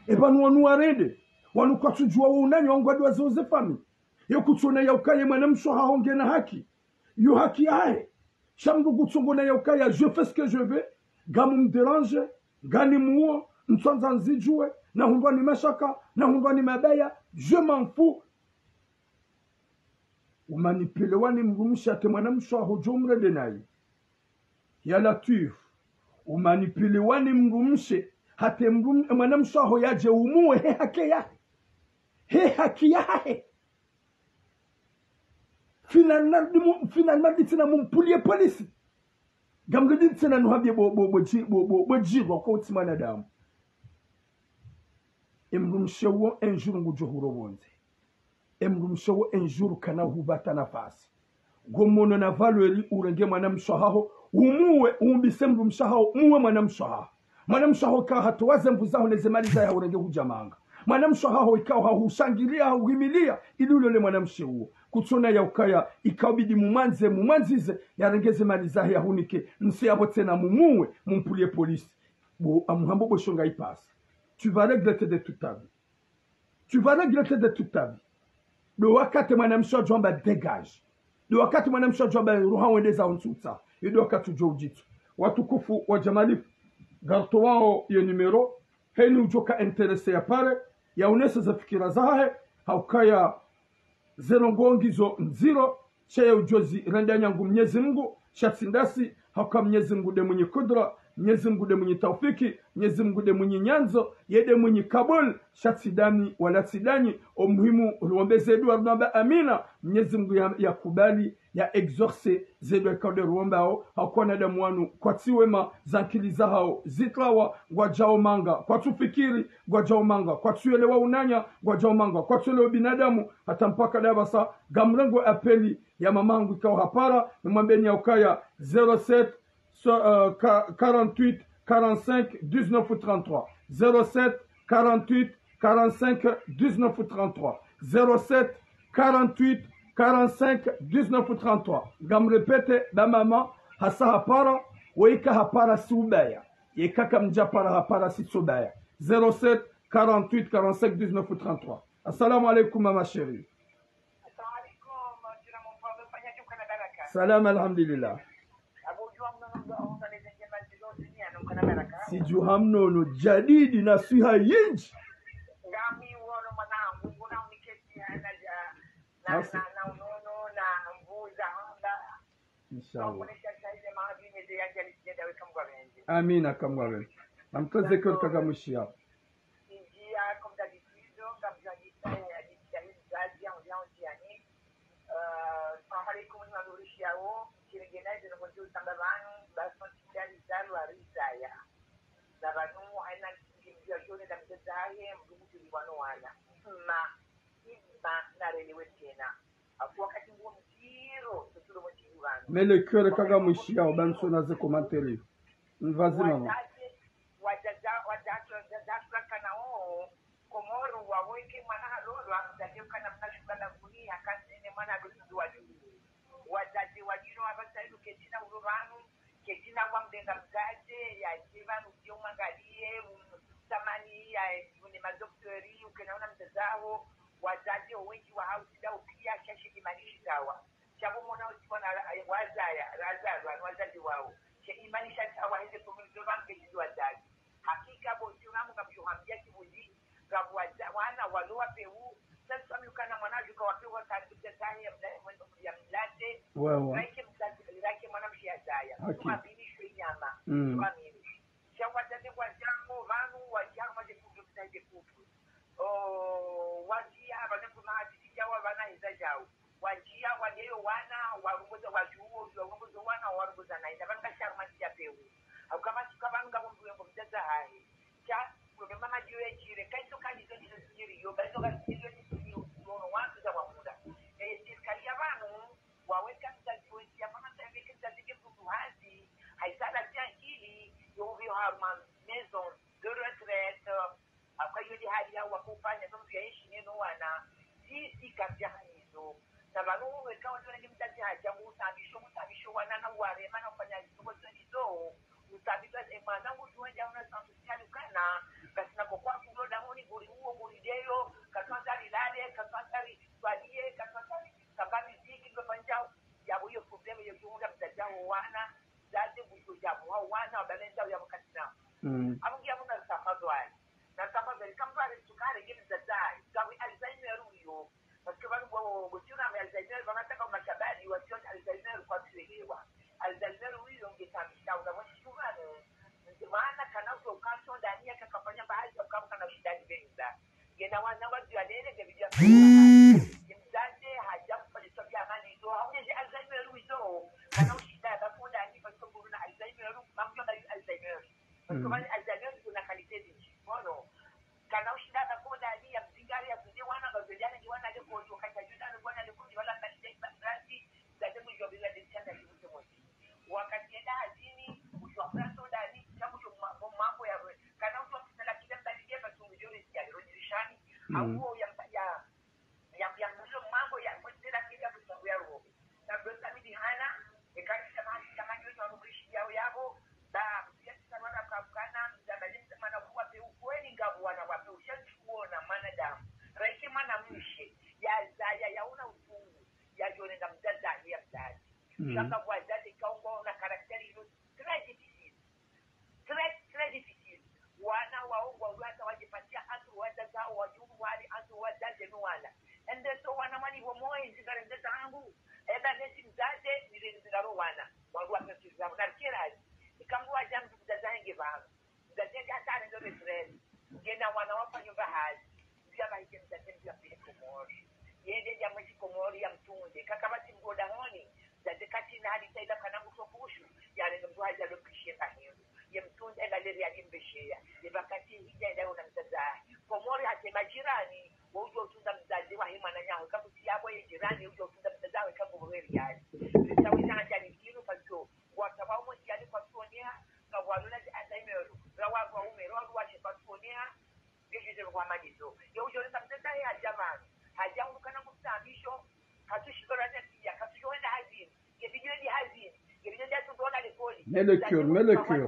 Ye pvanu wanu warende, wanu kwatsudjuwa wo unanya, wanu ngwadjuwa ze famille. Ye kutsona ya ukaya ye mwanamshe waho ngena haki. Yo haki yahahe. Sha mdru kutsongo na ya ukaya, je fais ce que je veux, ngamu mdérange, nganimuwo, ntswandza nzidjuwe, nahundrwa ni mashaka, nahundrwa ni mabaya, je m'en fous. Umanipulewa ni mdrumshe hata ye mwanamshe waho udjo mrende naye. Ya Latwif. Umanipulewa ni mdrumshe hata ye mdrum-, ye mwanamshe waho yadje umuwe he haki yahahe. He haki yahahe. Finalement, di mu-, finalement, di tsina mumpuliye police. Ngamdjo di tsina nuhambiye bo, bo, bo, dji-, bo, bo, bo djirwa kwa utsi mwanadamu. Ye mdrumshe wo un jour ngudjo huro pvondze. Ye mdrumshe wo un jour kana hupvata nafasi. Ngomono na valeur urenge mwanamshe waho, umuwe, umbise mdrumshe waho, muwe mwanamshe waho. Mwanamshe waho ikao hatowa ze nvu zaho ne ze mali zahe urenge hudja manga. Mwanamshe waho ikao hahushangiliya, hahuhimiliya, ili ulole mwanamshe uwo. Kutsona ya ukaya, ikao bidi mumwandze, mumwandzize, yarenge ze mali zahe yahunike, msi yapvo tsena mumuwe, mumpuliye police. Bo, amuhambo bo shonga ipasi. Tu vas regretter de toute ta vie. Tu vas regretter de toute ta vie. Ndo wakati mwanamshe wadjo amba dégage. Ndo wakati mwanamshe wadjo amba ruha wende zaho ntsutsaha. Ndo wakati udjo udjitsu. Watukufu wa Jamalifu, ngartowao ye numéro, heni udjo ka intéressé ya pare, ya unese ze fikira zahahe, ha ukaya ze ndrongoo ngizo ndziro, sha ye udjo zi renda nyangu Mnyezi Mungu, sha tsi ndasi, ha uka Mnyezi Mungu nde mwinyi kudra, Mnyezi Mungu nde mwinyi taufiki, Mnyezi Mungu nde mwinyi nyandzo, ye nde mwinyi kabul, sha tsi ndami wala tsi ndanyi, o muhimu ruombe ze dua runamba amina, Mnyezi Mungu ya, ya kubali, ya exaucé, ze dua ikao nde ruombao, ha uka wanadamu wanu, kwatsi wema, ze ankili zahao, zitrawa, ngwadjao manga, kwatsu fikiri, ngwadjao manga, kwatsu yelewa unanya, ngwadjao manga, kwatsu yelewa binadamu, hata mpaka ndapvasa, ngamrengo appel ya mamangu ikao hapara, nimwambeni ya ukaya zéro sept, so, euh, ka-, quarante-huit, quarante-cinq, dix-neuf trente-trois. Zéro sept, quarante-huit, quarante-cinq, dix-neuf trente-trois. Zéro sept, quarante-huit, quarante-cinq, dix-neuf trente-trois. Ngamrépété, ba mama, hasa hapara, wo ika hapara si ubaya. Yeka kamdjapara hapara si tsobaya. Zéro sept, quarante-huit, quarante-cinq, dix-neuf trente-trois. Assalamu alaikum, mama chérie. Salam, alhamdulillah. Sidjuha mnono, jadidi na swiha yindji. Inshallah. Amina, kamwe. Namteze kero kaka mwishiya. Mais le cœur kaka mwishiya, obansona ze commentaire. Vas-y, maman. Komoro, waweke mwana halolwa, mdzadze ukana mna shugula guni, hakasene mwana adosi wa juu. Wadzadze wa djino apvasa inu ketsina ulo pvanu, ketsina wa mdenga mdzadze, yadje pvanu pia umwangaliye, um, samani ya, une madoktori, ukena una mdzadze aho, wadzadze owendji wa hausi dao pia, shashe imani shitawa. Shapvo mwana usiwana, eh, wazaya, razalwa, ni wadzadze wao. She imani shatawa hende komoro pvanu ketsina wadzadze. Hakika bo tsi unamu ngamdjo hambia kibudi, ngapvo wadza-, wana walo wapvewu, sasa swami ukana mwana ajuka wapvewu wa kati mdzadze ya mda-, ya mlate, Wawa. Raike mdzadze, raike mwana mshe yazaya. Haki. Mwa bini shwe nyama. Mm. Mwa bini. Sha wadzadze kwa jango, pvanu, wadja, madje kutu, mdzadze kutu. O, wadjia, pvane kuna hadisi djawa, pvana heza djao. Wadjia, wadjeyo wana, warongoza wadjuo, warongoza wana, warongoza nayi. Na pvanu kasharumani ya pvewu. Au kama suka pvanu ngapvo mdru yembo mdzadze hahe. Sha, problema madjiyo yadjire, kaiso kalizo ndizo zidjiriyo, kaiso kalizo zidjiriyo, unono wandru za wamunda. Eh, sirikali ya pvanu, waweka mdzadze wendji ya mwana sa yaweke mdzadze nge mdru hazi, haisala tia akili, yo uvio haruma maison de retraite, aka yo ndi hali ya wakofanya, no mdru ya enshi neno wana, si, si kapia hanizo. Na pvanu weka wandru nge mdzadze hadja, ngu usabisho, ngu usabisho wana na uwarema na ufanya zitoko zonizo, usabisho, e mwana ngu tuwe dja una santu siali ukana, kasina kokwa kulo dahoni, nguri uo, nguri deyo, katwandza rilale, katwandza ritwaliye, katwandza ri-, kamba miziki, ndo panjao, yapvo iyo problème yo jumla mdzadze aho wana, mdzadze bujo jabu hao wana, wabalenza yapvo katina. Mm. Amungi yapvo na tafadhwali. Na tafadhwali, kamdru are mtukare nge mdzadze ahe, kawi Alzheimer uyo. Parce que pvanu bo, bo tsi unamu Alzheimer, pvanu taka umashabali, wasio Alzheimer kwatsu elewa. Alzheimer uyo nge tamisha, una mwa shuguli. Nze maana kana ujo kaso ndani ya kakafanya baadhi ya ukamu kana ushindani benza. Ngena wana wadji walele nge video ya mdzadze hadja kufanya sababu ya mali izo. Haune je Alzheimer uizo. Kana ushinda ya bakunda ani kwa sababu na Alzheimer, mamjo na yu Alzheimer. Parce que mali Alzheimer kuna qualité de vie. Bono. Kana ushinda ya bakunda ani ya mzingari ya kunde wana, ba zeliane nge wana lekoli, wakati ya juna nge wana lekoli, wala qualité de vie, mdzadze mwijo bila de chanda kibuto mosi. Wakati yenda hazini, ujo afra so ndani, sha ujo ma-, mo mambo ya rwe. Kana ujo afisa la kile mbali nge, basi ujo resi ya rwe dirishani. Mm. Au ya mba-, ya, ya, ya mbulo mambo ya rwe, sela kile ya mbulo ya rwe. Na bro sa midi hana, e kari sa mahali sa manyo ya rwe rishi ya yabo, ba, ya tisa wana kakana, ya bali msa mana kuwa pe ukweli nga wana wa pe usha chuona mwanadamu. Raike mwana mshe, ya zaya, ya una utungu, ya jone nga mdzadze, ya mdzadze. Mm. Shaka wadzadze kaungwa una karakteri ino très difficile. Très, très difficile. Wana waungwa ulwata wadjipatia hatu wadzadze wao wajuru wali hatu wadzadze ni wana. Ende so wana mwani wo moe nzingare mdzadze angu. Eba nesi mdzadze nile nzingaro wana. Wangu wa pesi zabu na kirazi. Ikambu waja mdru mdzadze henge vangu. Mdzadze ndi hata arendo retraite. Ngena wana wafanya mba hazi. Mdru ya bahike mdzadze mdru ya pele Komori. Yende ya mwezi Komori ya mtunde. Kaka bati mgoda honi. Mdzadze kati na hali taila kana mutwa kushu. Ya rende mdru hazi alo mkishe mba hindu. Ye mtunde ela leri ya limbesheya. Ye bakati hija enda yona mdzadze ahe. Komori hate majirani. Wa ujo utunda mdzadze wa he mwana nyaho. Kakuti yabo ye jirani. Ujo utunda mdzadze ahe kango bweri yazi. Rita wina hata ni kinu pacho. Wata wa umo siyani kwa tuoneha. Kawalona zi Alzheimer. Rawa kwa ume. Rawa kwa she kwa tuoneha. Ngejeje kwa malizo. Yo ujo rita mdzadze ahe haja mami. Haja urukana mkusabisho. Katushi kora nesiya. Katushi wenda hazini. Nge video ndi hazini. Nge video ndi hatu ndona lekoli. Mets le cœur, mets le cœur.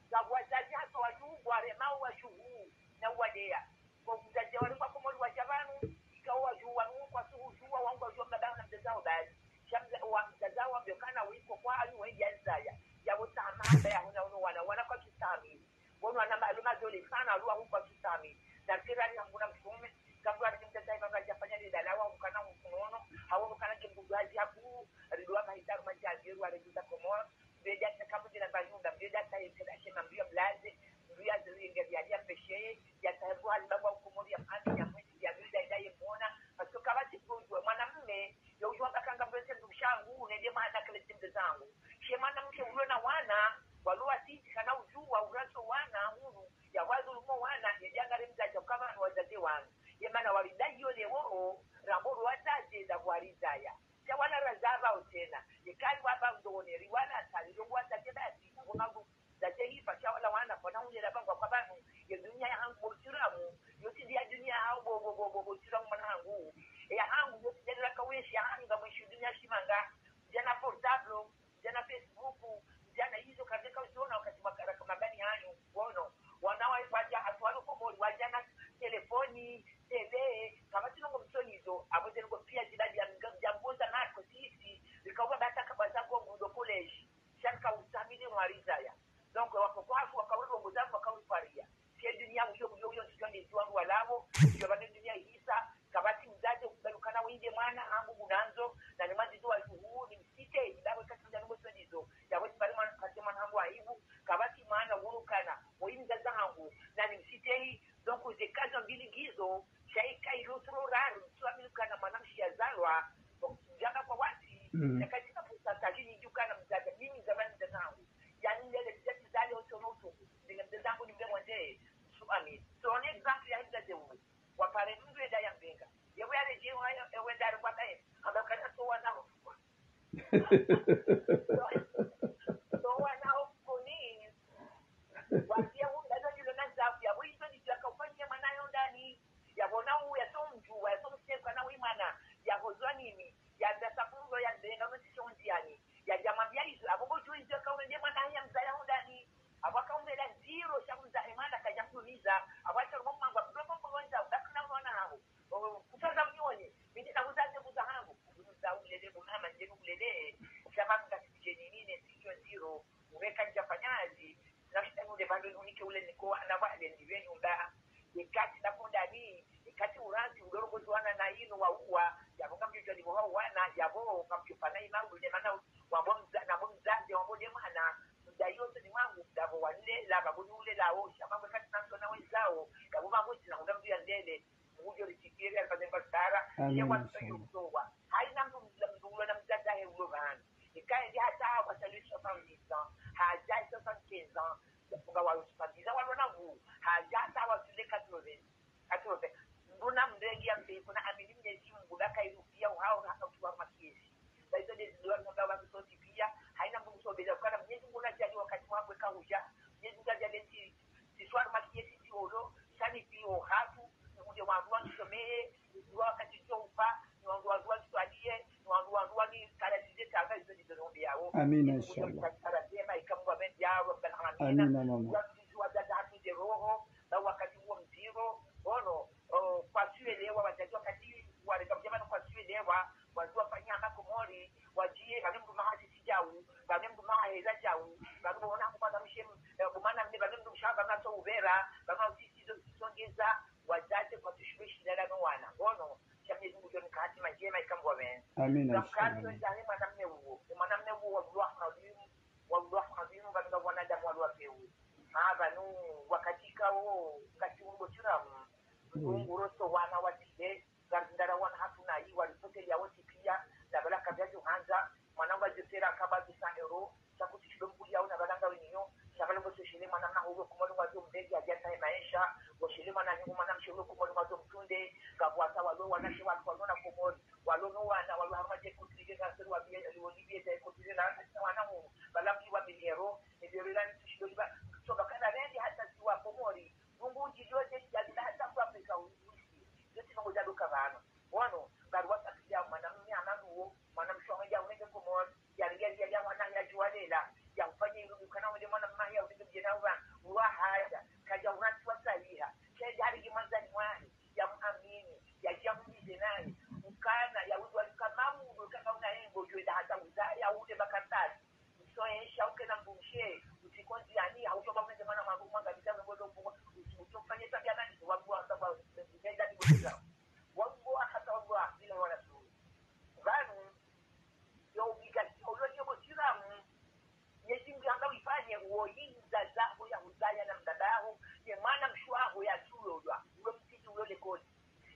Za wadzadze hata wajuu, warema wajuu, na uwaleya. Kwa mdzadze wale kwa Komori waja pvanu, ika wajuu wanu kwa suhu juu, wa wangu wajuu mbaba na mdzadze wao bali. Sha mdza-, wa mdzadze wao mbio kana wiko kwa ayu wendi ya nzaya. Ya wota mahaba ya huna unu wana, wana kwa kisami. Wono wana ma-, alo madole sana, alo wangu kwa kisami. Na kira ni hanguna mtume, kabla ni mdzadze wao kajafanya ni dala wangu kana mfunono, hawono kana kimbudu hazi haku, ridwa mahidaru majaji, rwa rejuda Komori. Mdru yadja tsaha mdru na mba nyumba, mdru yadja tsaha yentsi la shema, mdru ya mlaze, mdru ya ziri yenge ya, ya peshe, ya tsaha mdru hali bangwa ukomori ya mhami, ya mwezi, ya mdru ya ida ye mona. Parce que kabati mdru udjuwa, mwanamme, ya udjuwa bakanga mdru yentsi mdru shangu, nende mwana kele tsi mdru zangu. She mwanamke ulo na wana, walo watiti kana udjuwa, uraso wana, hunu, ya wadhulumu wana, ya djangare mdzadze, ukama ni wadzadze wanu. Ye mana waridayi yo lewo, rambo ro wadzadze, za warizaya. Sha wala razaba otsena. Yeka riwamba mdru wone riwala sa, rilongo wadzadze basi, na wonga mdru, dzadze hifa, sha wala wana, kwana ulela bangwa kwa pvanu, ye dunia ya hangu bo Islamu, yo tsi ndi zabo, djo pvanu dunia ihisa, kapvatsi mdzadze ukubali ukana wende mwana hangu ngunandzo, na ni mwandzizo wa djuhu, nimsitehi, dapvo ikatsi mdzadze ngo sondizo, yapvo tsipvare mwana, pvatsi mwana hangu aibu, kapvatsi mwana uonekana, woyi mdzadze hangu, na nimsitehi, donc, ze kazo mbili ngizo, sha ika ilo tsuro raru, tsu amini ukana mwana mshe yazalwa, donc, djamba kwa wasi, Mm. sha katsina pourcentage nyindji ukana mdzadze, mimi mdzadze ni mdzadze hangu. Yani, ndele mdzadze zale otsono utuku, ndinge mdzadze hangu nimbe mwende, tsu amini. So, on exemple ya mdzadze uwe. Wapvare mndru enda yambenga. Yewe yale dje wa, ewe ndari kwa kaye. Amba kana so wana ho. So wana ho koni. Wasiya hu ndani ndilo na zafu. Yapvo izo ni djaka ufanyie mwana yo ndani. Yapvo na hu ya so mdjuwa, ya so mseka na wi mwana. Yapvo zwa nini? Ya ndasa kuzo yambenga no sisho ndziani. Yadja mwambia izo, apvo ngo djuwa izo yaka ume nde mwana ya mdzaya ho ndani. Apvo aka ume la ndziro, sha kumdzahe mwana, kadja mdumiza. Apvo asha rumo mwangu, apvo mwangu wandza, ubaki na mwana haho. O, kusaza mnyonye, mi ndina kuzaze kuza hangu. Kuza ulele, kumama, ndjenu ulele. Sha mama ngasi kujeni nine, sisho ndziro. Ume kandja fanya hazi. Na shita nule pvandru nunike ule niko, ana wa ale ndiwe nyumba. Ikati na kondani, ikati uranzi, ulolo kozi wana na inu wa uwa. Yapvo kamdjo djwa ni wa wana, yapvo kamdjo fana ima ule mana wambo mza-, na mbo mzaze, wambo nde mwana, mda yose ni wangu, dapvo wanle, la, babo ni ule la, o, sha mambo kati na mtona wenzao, dapvo mambo zina, unda mdru ya ndele, mdru yo ritikiri, alifadhe mba sara, Amin, ye wa inshallah. Mtoyo mtowa. Haina mdru mdru, mdru ulo na mzaze he ulo vani. Ikaye ndi hata wa sali soixante-dix ans, haja soixante-quinze ans, nga wa soixante-dix ans, walo na ngu, haja hata wa sule quatre-vingts. Ati wose, nduna mrengi ya mbe, kuna amini Mwenyezi Mungu, baka ilu pia uhao na haka utuwa makiesi. Ba izo nde zidua ngomba wa msoti pia, haina Mungu sobeza, ukana Mwenyezi Mungu na jali wakati wa kweka huja, Mwenyezi Mungu ajali si, si swali makiesi si olo, sani si o hatu, uje wandua nisomeye, ujua wakati jo ufa, ni wandua wandua niswalie, ni wandua wandua ni karatize tanga, izo ndizo nombe yao. Amina, inshallah. Kara zema, ikamwa bendi yao, Rabbal Alamina. Amina, mama. Wa mzizi wa dada hatu nde roho, na wakati huo mziro, ono, o, kwasuelewa, wazazi wakati wareka mjama na kwasuelewa, wazua fanya hama Komori, wajie, kame mdru maha sisi jau, kame mdru maha heza jau, kame mdru maha kupata mshe, eh, kumana mne, kame mdru msha, kame ato uvera, kame usisi zo, songeza, wazazi kwa tushuwe shilala no wana. Ono, sha Mwenyezi Mungu joni kahati majema ikamwa ben. Amina, inshallah. Wakati wenda he mwana mme uo, mwana mme uo, wa Allah, adhimu, wa Allah, adhimu, kame nga wanadamu wa Allah peuo. Ha, pvanu, wakati kao, ngati ungo chiramu, Mm. Nguro so wana watile, ngari ndara wana hatru na yi, wali poteli ya wontsi pia, na bala kabia jo handza, mwana wa josera kaba deux cents euros, sha kuti shido mkuli yao na bala nga winiyo, sha bala ngo soshele mwana mna huwe kumolo wa jo mbegi ya jata ya maesha, ngo shele mwana nyungu mwana mshe huwe kumolo wa jo mtunde, ngapvo hata walo wana she watu walo na Komori, walo no wana, walo harumwa je kutile, nga seri wa bie, wali bie je kutile, na wana hu, bala mli wa miliero, miliero ila ni tushido liba, so bakana rendi hata si wa Komori, Mungu ndjidjo dje djadila hata ku Afrika u-, uisi. Djo tsi nongo djadoka pvanu. Wano, ngari wasafiria mwana mme ananuo, mwana mshe wamwe dja unenge Komori, ya ringe ya ya mwana ya djuwa lela, ya ufanye ilu dukana wende mwana mme ya unenge mdjena uwa, uwa haja, kaja unatsi wa sahiha, sha dja ringe mwandzani mwahe, ya muamini, ya dja mumize naye, ukana, ya udwa kama mudo, kama una engo, djo enda hata uza, ya ude makatasi. Usoesha ukena mdrumshe, utsikonzi yani, hautoba mwenze mwana mwangu, mwanga bita mwengo ndo mfungo, usi-, utofanye tabia nani, wabua hata kwa, mwenza ni mwenza. Wabua hata wabua, bila wana suru. Pvanu, yo obligation, ulo yebo siramu, ye zimbi anga wifanye, uwo yinza zaho ya huzaya na mdadaho, ye mwana mshe waho ya sulo dwa, ulo mtiti ulo lekoli.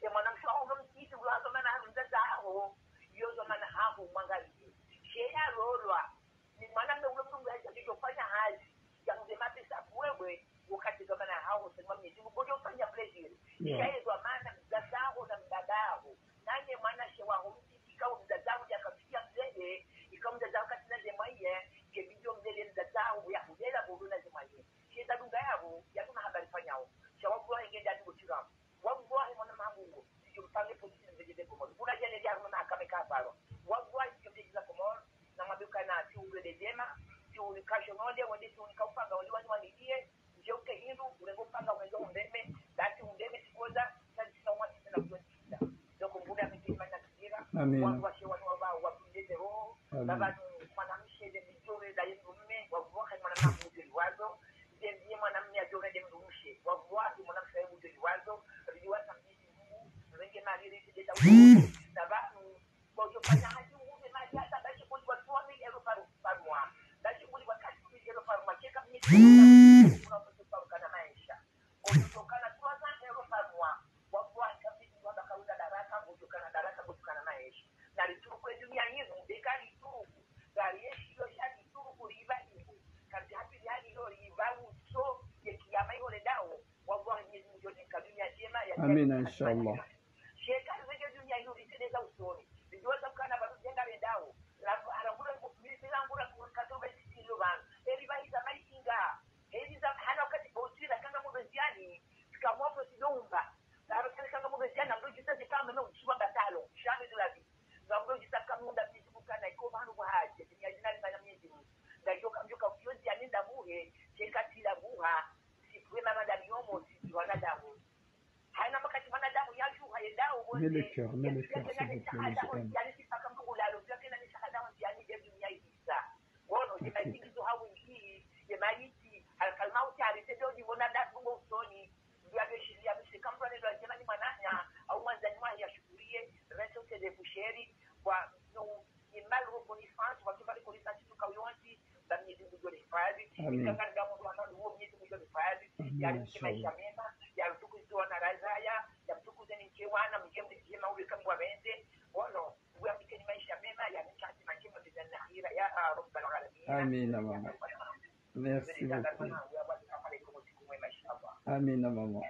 Ye mwana mshe waho ulo mtiti ulo hazo mana hanu mzaza haho, yo zo mana haho mwangaliye. She ya lolwa, ni mwana mme ulo mdrumshe ya jofanya hazi, ya mze mapesa kuwewe, wakati zo mana haho, sema Mwenyezi Mungu, bojo fanya plaisir. Yeah. Shaye zo mana mzaza haho na mbaba haho. Nanye mwana she waho mtiti kao mzaza haho ya kafikia mzee, ikao mzaza haho katina ze mwaye, ke bidio mzee mzaza haho ya hulela bolo na ze mwaye. She za dunga yabo, ya tuna habari fanyao. Sha wabua henge ndani bochiramu. Wallahi, mwana maha Mungu, sidjo mpange polisi na mvejeze Komori. Kuna jene dia harumwa mahakama ika paro. Wallahi, sidjo mvejeza Komori, na maduka na si ule de jema, si ule kasho nonde, wende si ule kaupanga, wende wani wani die, nje uke hindu, ulengo panga, ulengo umbeme, dati umbeme sikoza, sa zisina umati sana kujo nitisa. Doko mbuda mekini mana kijira, Amina. Watu washe wanu wabao, wapindeze roho, Amina. Baba ni mwanamshe de mjore, da ye mdrumme, wallahi, mwana maha Mungu de liwazo, de ndiye mwanamme ajore de mdrumshe, wallahi, mwanamshe de mdrumshe liwazo, Na pvanu, bon, yo kana hadi uwe mali hata bashi kulipwa trois mille euros par, par mois. Bashi kulipwa quatre mille euros par mois. Sheka mimi, kuna mtu kana maisha. Ngojokana trois cents euros par mois. Wafu waka mimi wabakauna daraka, ngojokana daraka, ngojokana maesha. Na litruku ye dunia yinu, eka litruku. Ngari yeshi yo sha litruku liba libu. Kanti hapi lihali yo liba uso, ye kiyama yo le dawo. Wafu wa Mwenyezi Mungu yo nika dunia njema ya Amina, inshallah. Sheka rizeke dunia yinu liteleza usoni. Lijuwa za kana baru jenga le dawo. La, harangura, militera angura, katro ba sisi lo bana. Eli ba hiza maishinga. Heli za hana wakati bauti la kanga mube nziani, sikamwa fo sidomba. Zaro kele kanga mube nziani, namdo jisa zikamba na uchiwa batalo, jamais de la vie. Namdo jisa kamunda bizi kukana iko manu kwa haje, ni ajina ni mana Mwenyezi Mungu. Nda yoka, yoka, yo nziani nda buhe, sheka tila buha, si pwe mama nda miyomo, si wanadamu. Haina wakati mwanadamu yashuha yendao wote. Mais le cœur, mais le cœur, s'il vous plaît, les jeunes. Yaani, si paka mtu kulalo, pia kena ni shahada wa yaani, de dunia ibisa. Wono, ye maiti ngizo hawingi, ye maiti, alkalmauti, aritete, odi, wona, da, dungo, usoni. Ndio, abe, shiri, abe, shiri, kamtu, ane, ndo, ajema, ni mwananya, au mwanzani wa, ya, shukuriye, reto, se, de, busheri, wa, no, ni mal reconnaissance, wa, kima reconnaissance, tuka, uyonzi, ba, Mwenyezi Mungu, ndo, le, fadhi, Amin. Ikanga, nga, mundu, wana, uwo, Mwenyezi Mungu, ndo, le, fadhi, Amin, ya, inshallah. Maisha mema, ya, rutuku, izo, wana, razaya, ya, mtukuze, ni, mke, wana, mke, mke, mauri, kambwa, benze, wono, Amina, maman. Merci beaucoup. Amina, maman.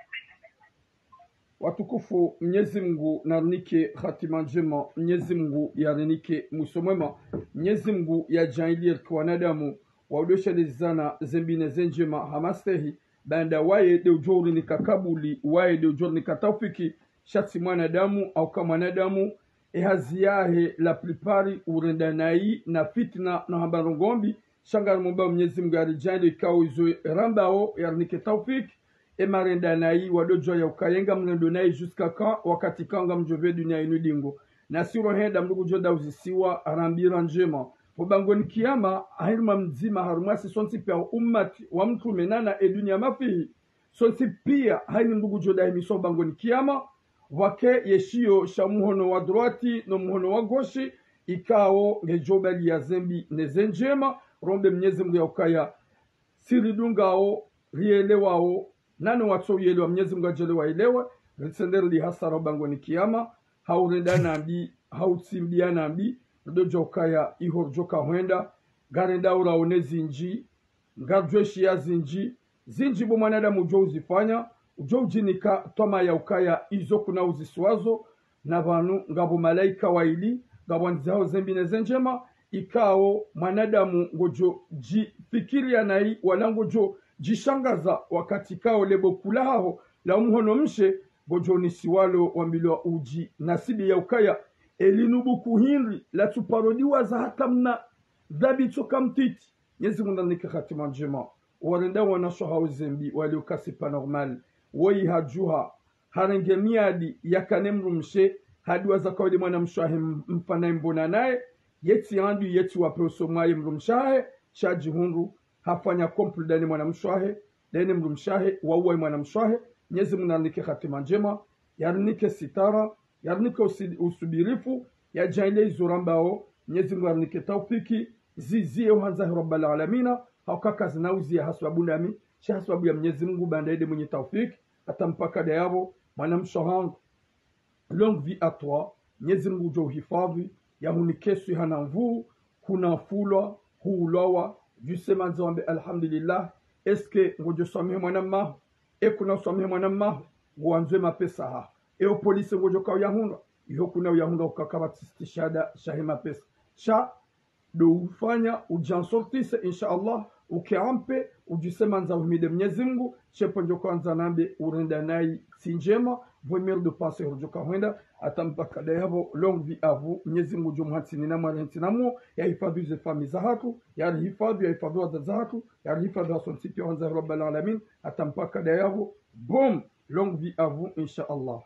Watukufu, Mwenyezi Mungu narinike hatima njema, Mwenyezi Mungu yarinike mwiso mwema, Mwenyezi Mungu yajaalie rike wanadamu, waudoshelezana zembi ne zenjema hamastehi, baanda waye de ujo urinika kabuli, waye de ujo urinika taufiki, sha tsi mwanadamu, au ka mwanadamu, e hazi yahe la plupart urenda nayi na fitna na hamba ndrongo mbi, sha ngarimomba Mwenyezi Mungu yarijaalie ikao izo rambao yarinike taufik, e marenda nayi wadojua ya ukaya ngamrendo nayi jusqu'à quand, wakati ka ngamjopve dunia inu dingo. Na si rohenda mndru kujo dauzisiwa rambira njema. Pvo bangoni kiyama, ahirima mdzima harumwa si sontsi pia ummati wa mtrume nana e dunia mafihi. Sontsi pia, haini mndru kujo dahimiswa bangoni kiyama, pvwake yeshiyo sha muhono wa droite no muhono wa gauche, ikao ngejo baliya zembi ne zenjema, rombe Mwenyezi Mungu ya ukaya, si ridungao, rielewao, nane watso yelewa Mwenyezi Mungu ajele waelewe, ritsende rili hasara bangoni kiyama, haurenda nambi, hautsimbiya nambi, ridojo ukaya, iho rijoka hwenda, ngarenda uraone zinji, ngarujweshiya zinji, zinji bo mwanadamu ujo uzifanya, ujo ujinika twama ya ukaya izo kuna uzisiwazo, na pvanu ngapvo malaika waili, ngapvo wandzihao zembi ne zenjema, ikao mwanadamu ngojo jifikiriya nayi, wala ngojo jishangaza wakati kao lebo kula haho la umuhono mshe, ngojo nisiwalo wambilwa uji nasibi ya ukaya, elinu buku hindri, la tsuparodiwaza hata mna dhabiti oka mtiti. Mwenyezi Mungu narinike hatima njema. Warenda wanasho hao zembi, wali ukasi pas normal. Woyi hajuha, harenge miadi yakane mdrumshe, hadiwaza kauli mwanamshe wahe m-, mfana mbona naye, yetsi andu yetsi wape uso mwaye mdrumshe wahe, sha jihundru, hafanya complot dani mwanamshe wahe, dani mdrumshe wahe, wauwa mwanamshe wahe. Mwenyezi Mungu narinike hatima njema, yarinike sitara, yarinike usi-, usubirifu, yajaalie izo rambao, Mwenyezi Mungu yarinike taufiki, ziziye uhandza he Rabbal Alamina, hauka kazina uziya hasababu ndami, sha hasababu ya Mwenyezi Mungu baanda yede mwenye taufiki, hata mpaka dayapvo, mwanamshe wahangu, longue vie à toi, Mwenyezi Mungu ujo uhifadhi, yahunike swiha na nvuu, kuna fulwa, huulwawa, juse mandza wambe alhamdulillah, est-ce que ngojo swamihi mwana mmaho, e kuna uswamihi mwana mmaho, ngowandzo e mapesa haho, e o polisi ngojo ka uyahundra, iho kuna uyahundra ukaka pvatsi stishada shahe mapesa, sha do ufanya, ujansortise, insha Allah, uke ampe, ujise mandza uhimide Mwenyezi Mungu, shepo njo kwandza nambe, urenda nayi tsi njema, pvo merde de passe hurjo ka hwenda, hata mpaka dayapvo, longue vie à vous, Mwenyezi Mungu ujo mhantsini na mwari hantsi na mwo, yahifadhi ze famille zahatru, yarihifadhi, yahifadhi wazazi zahatru, yarihifadhi hasontsi pia handza he Rabbal Alamin, hata mpaka dayapvo, boum, longue vie à vous, insha Allah.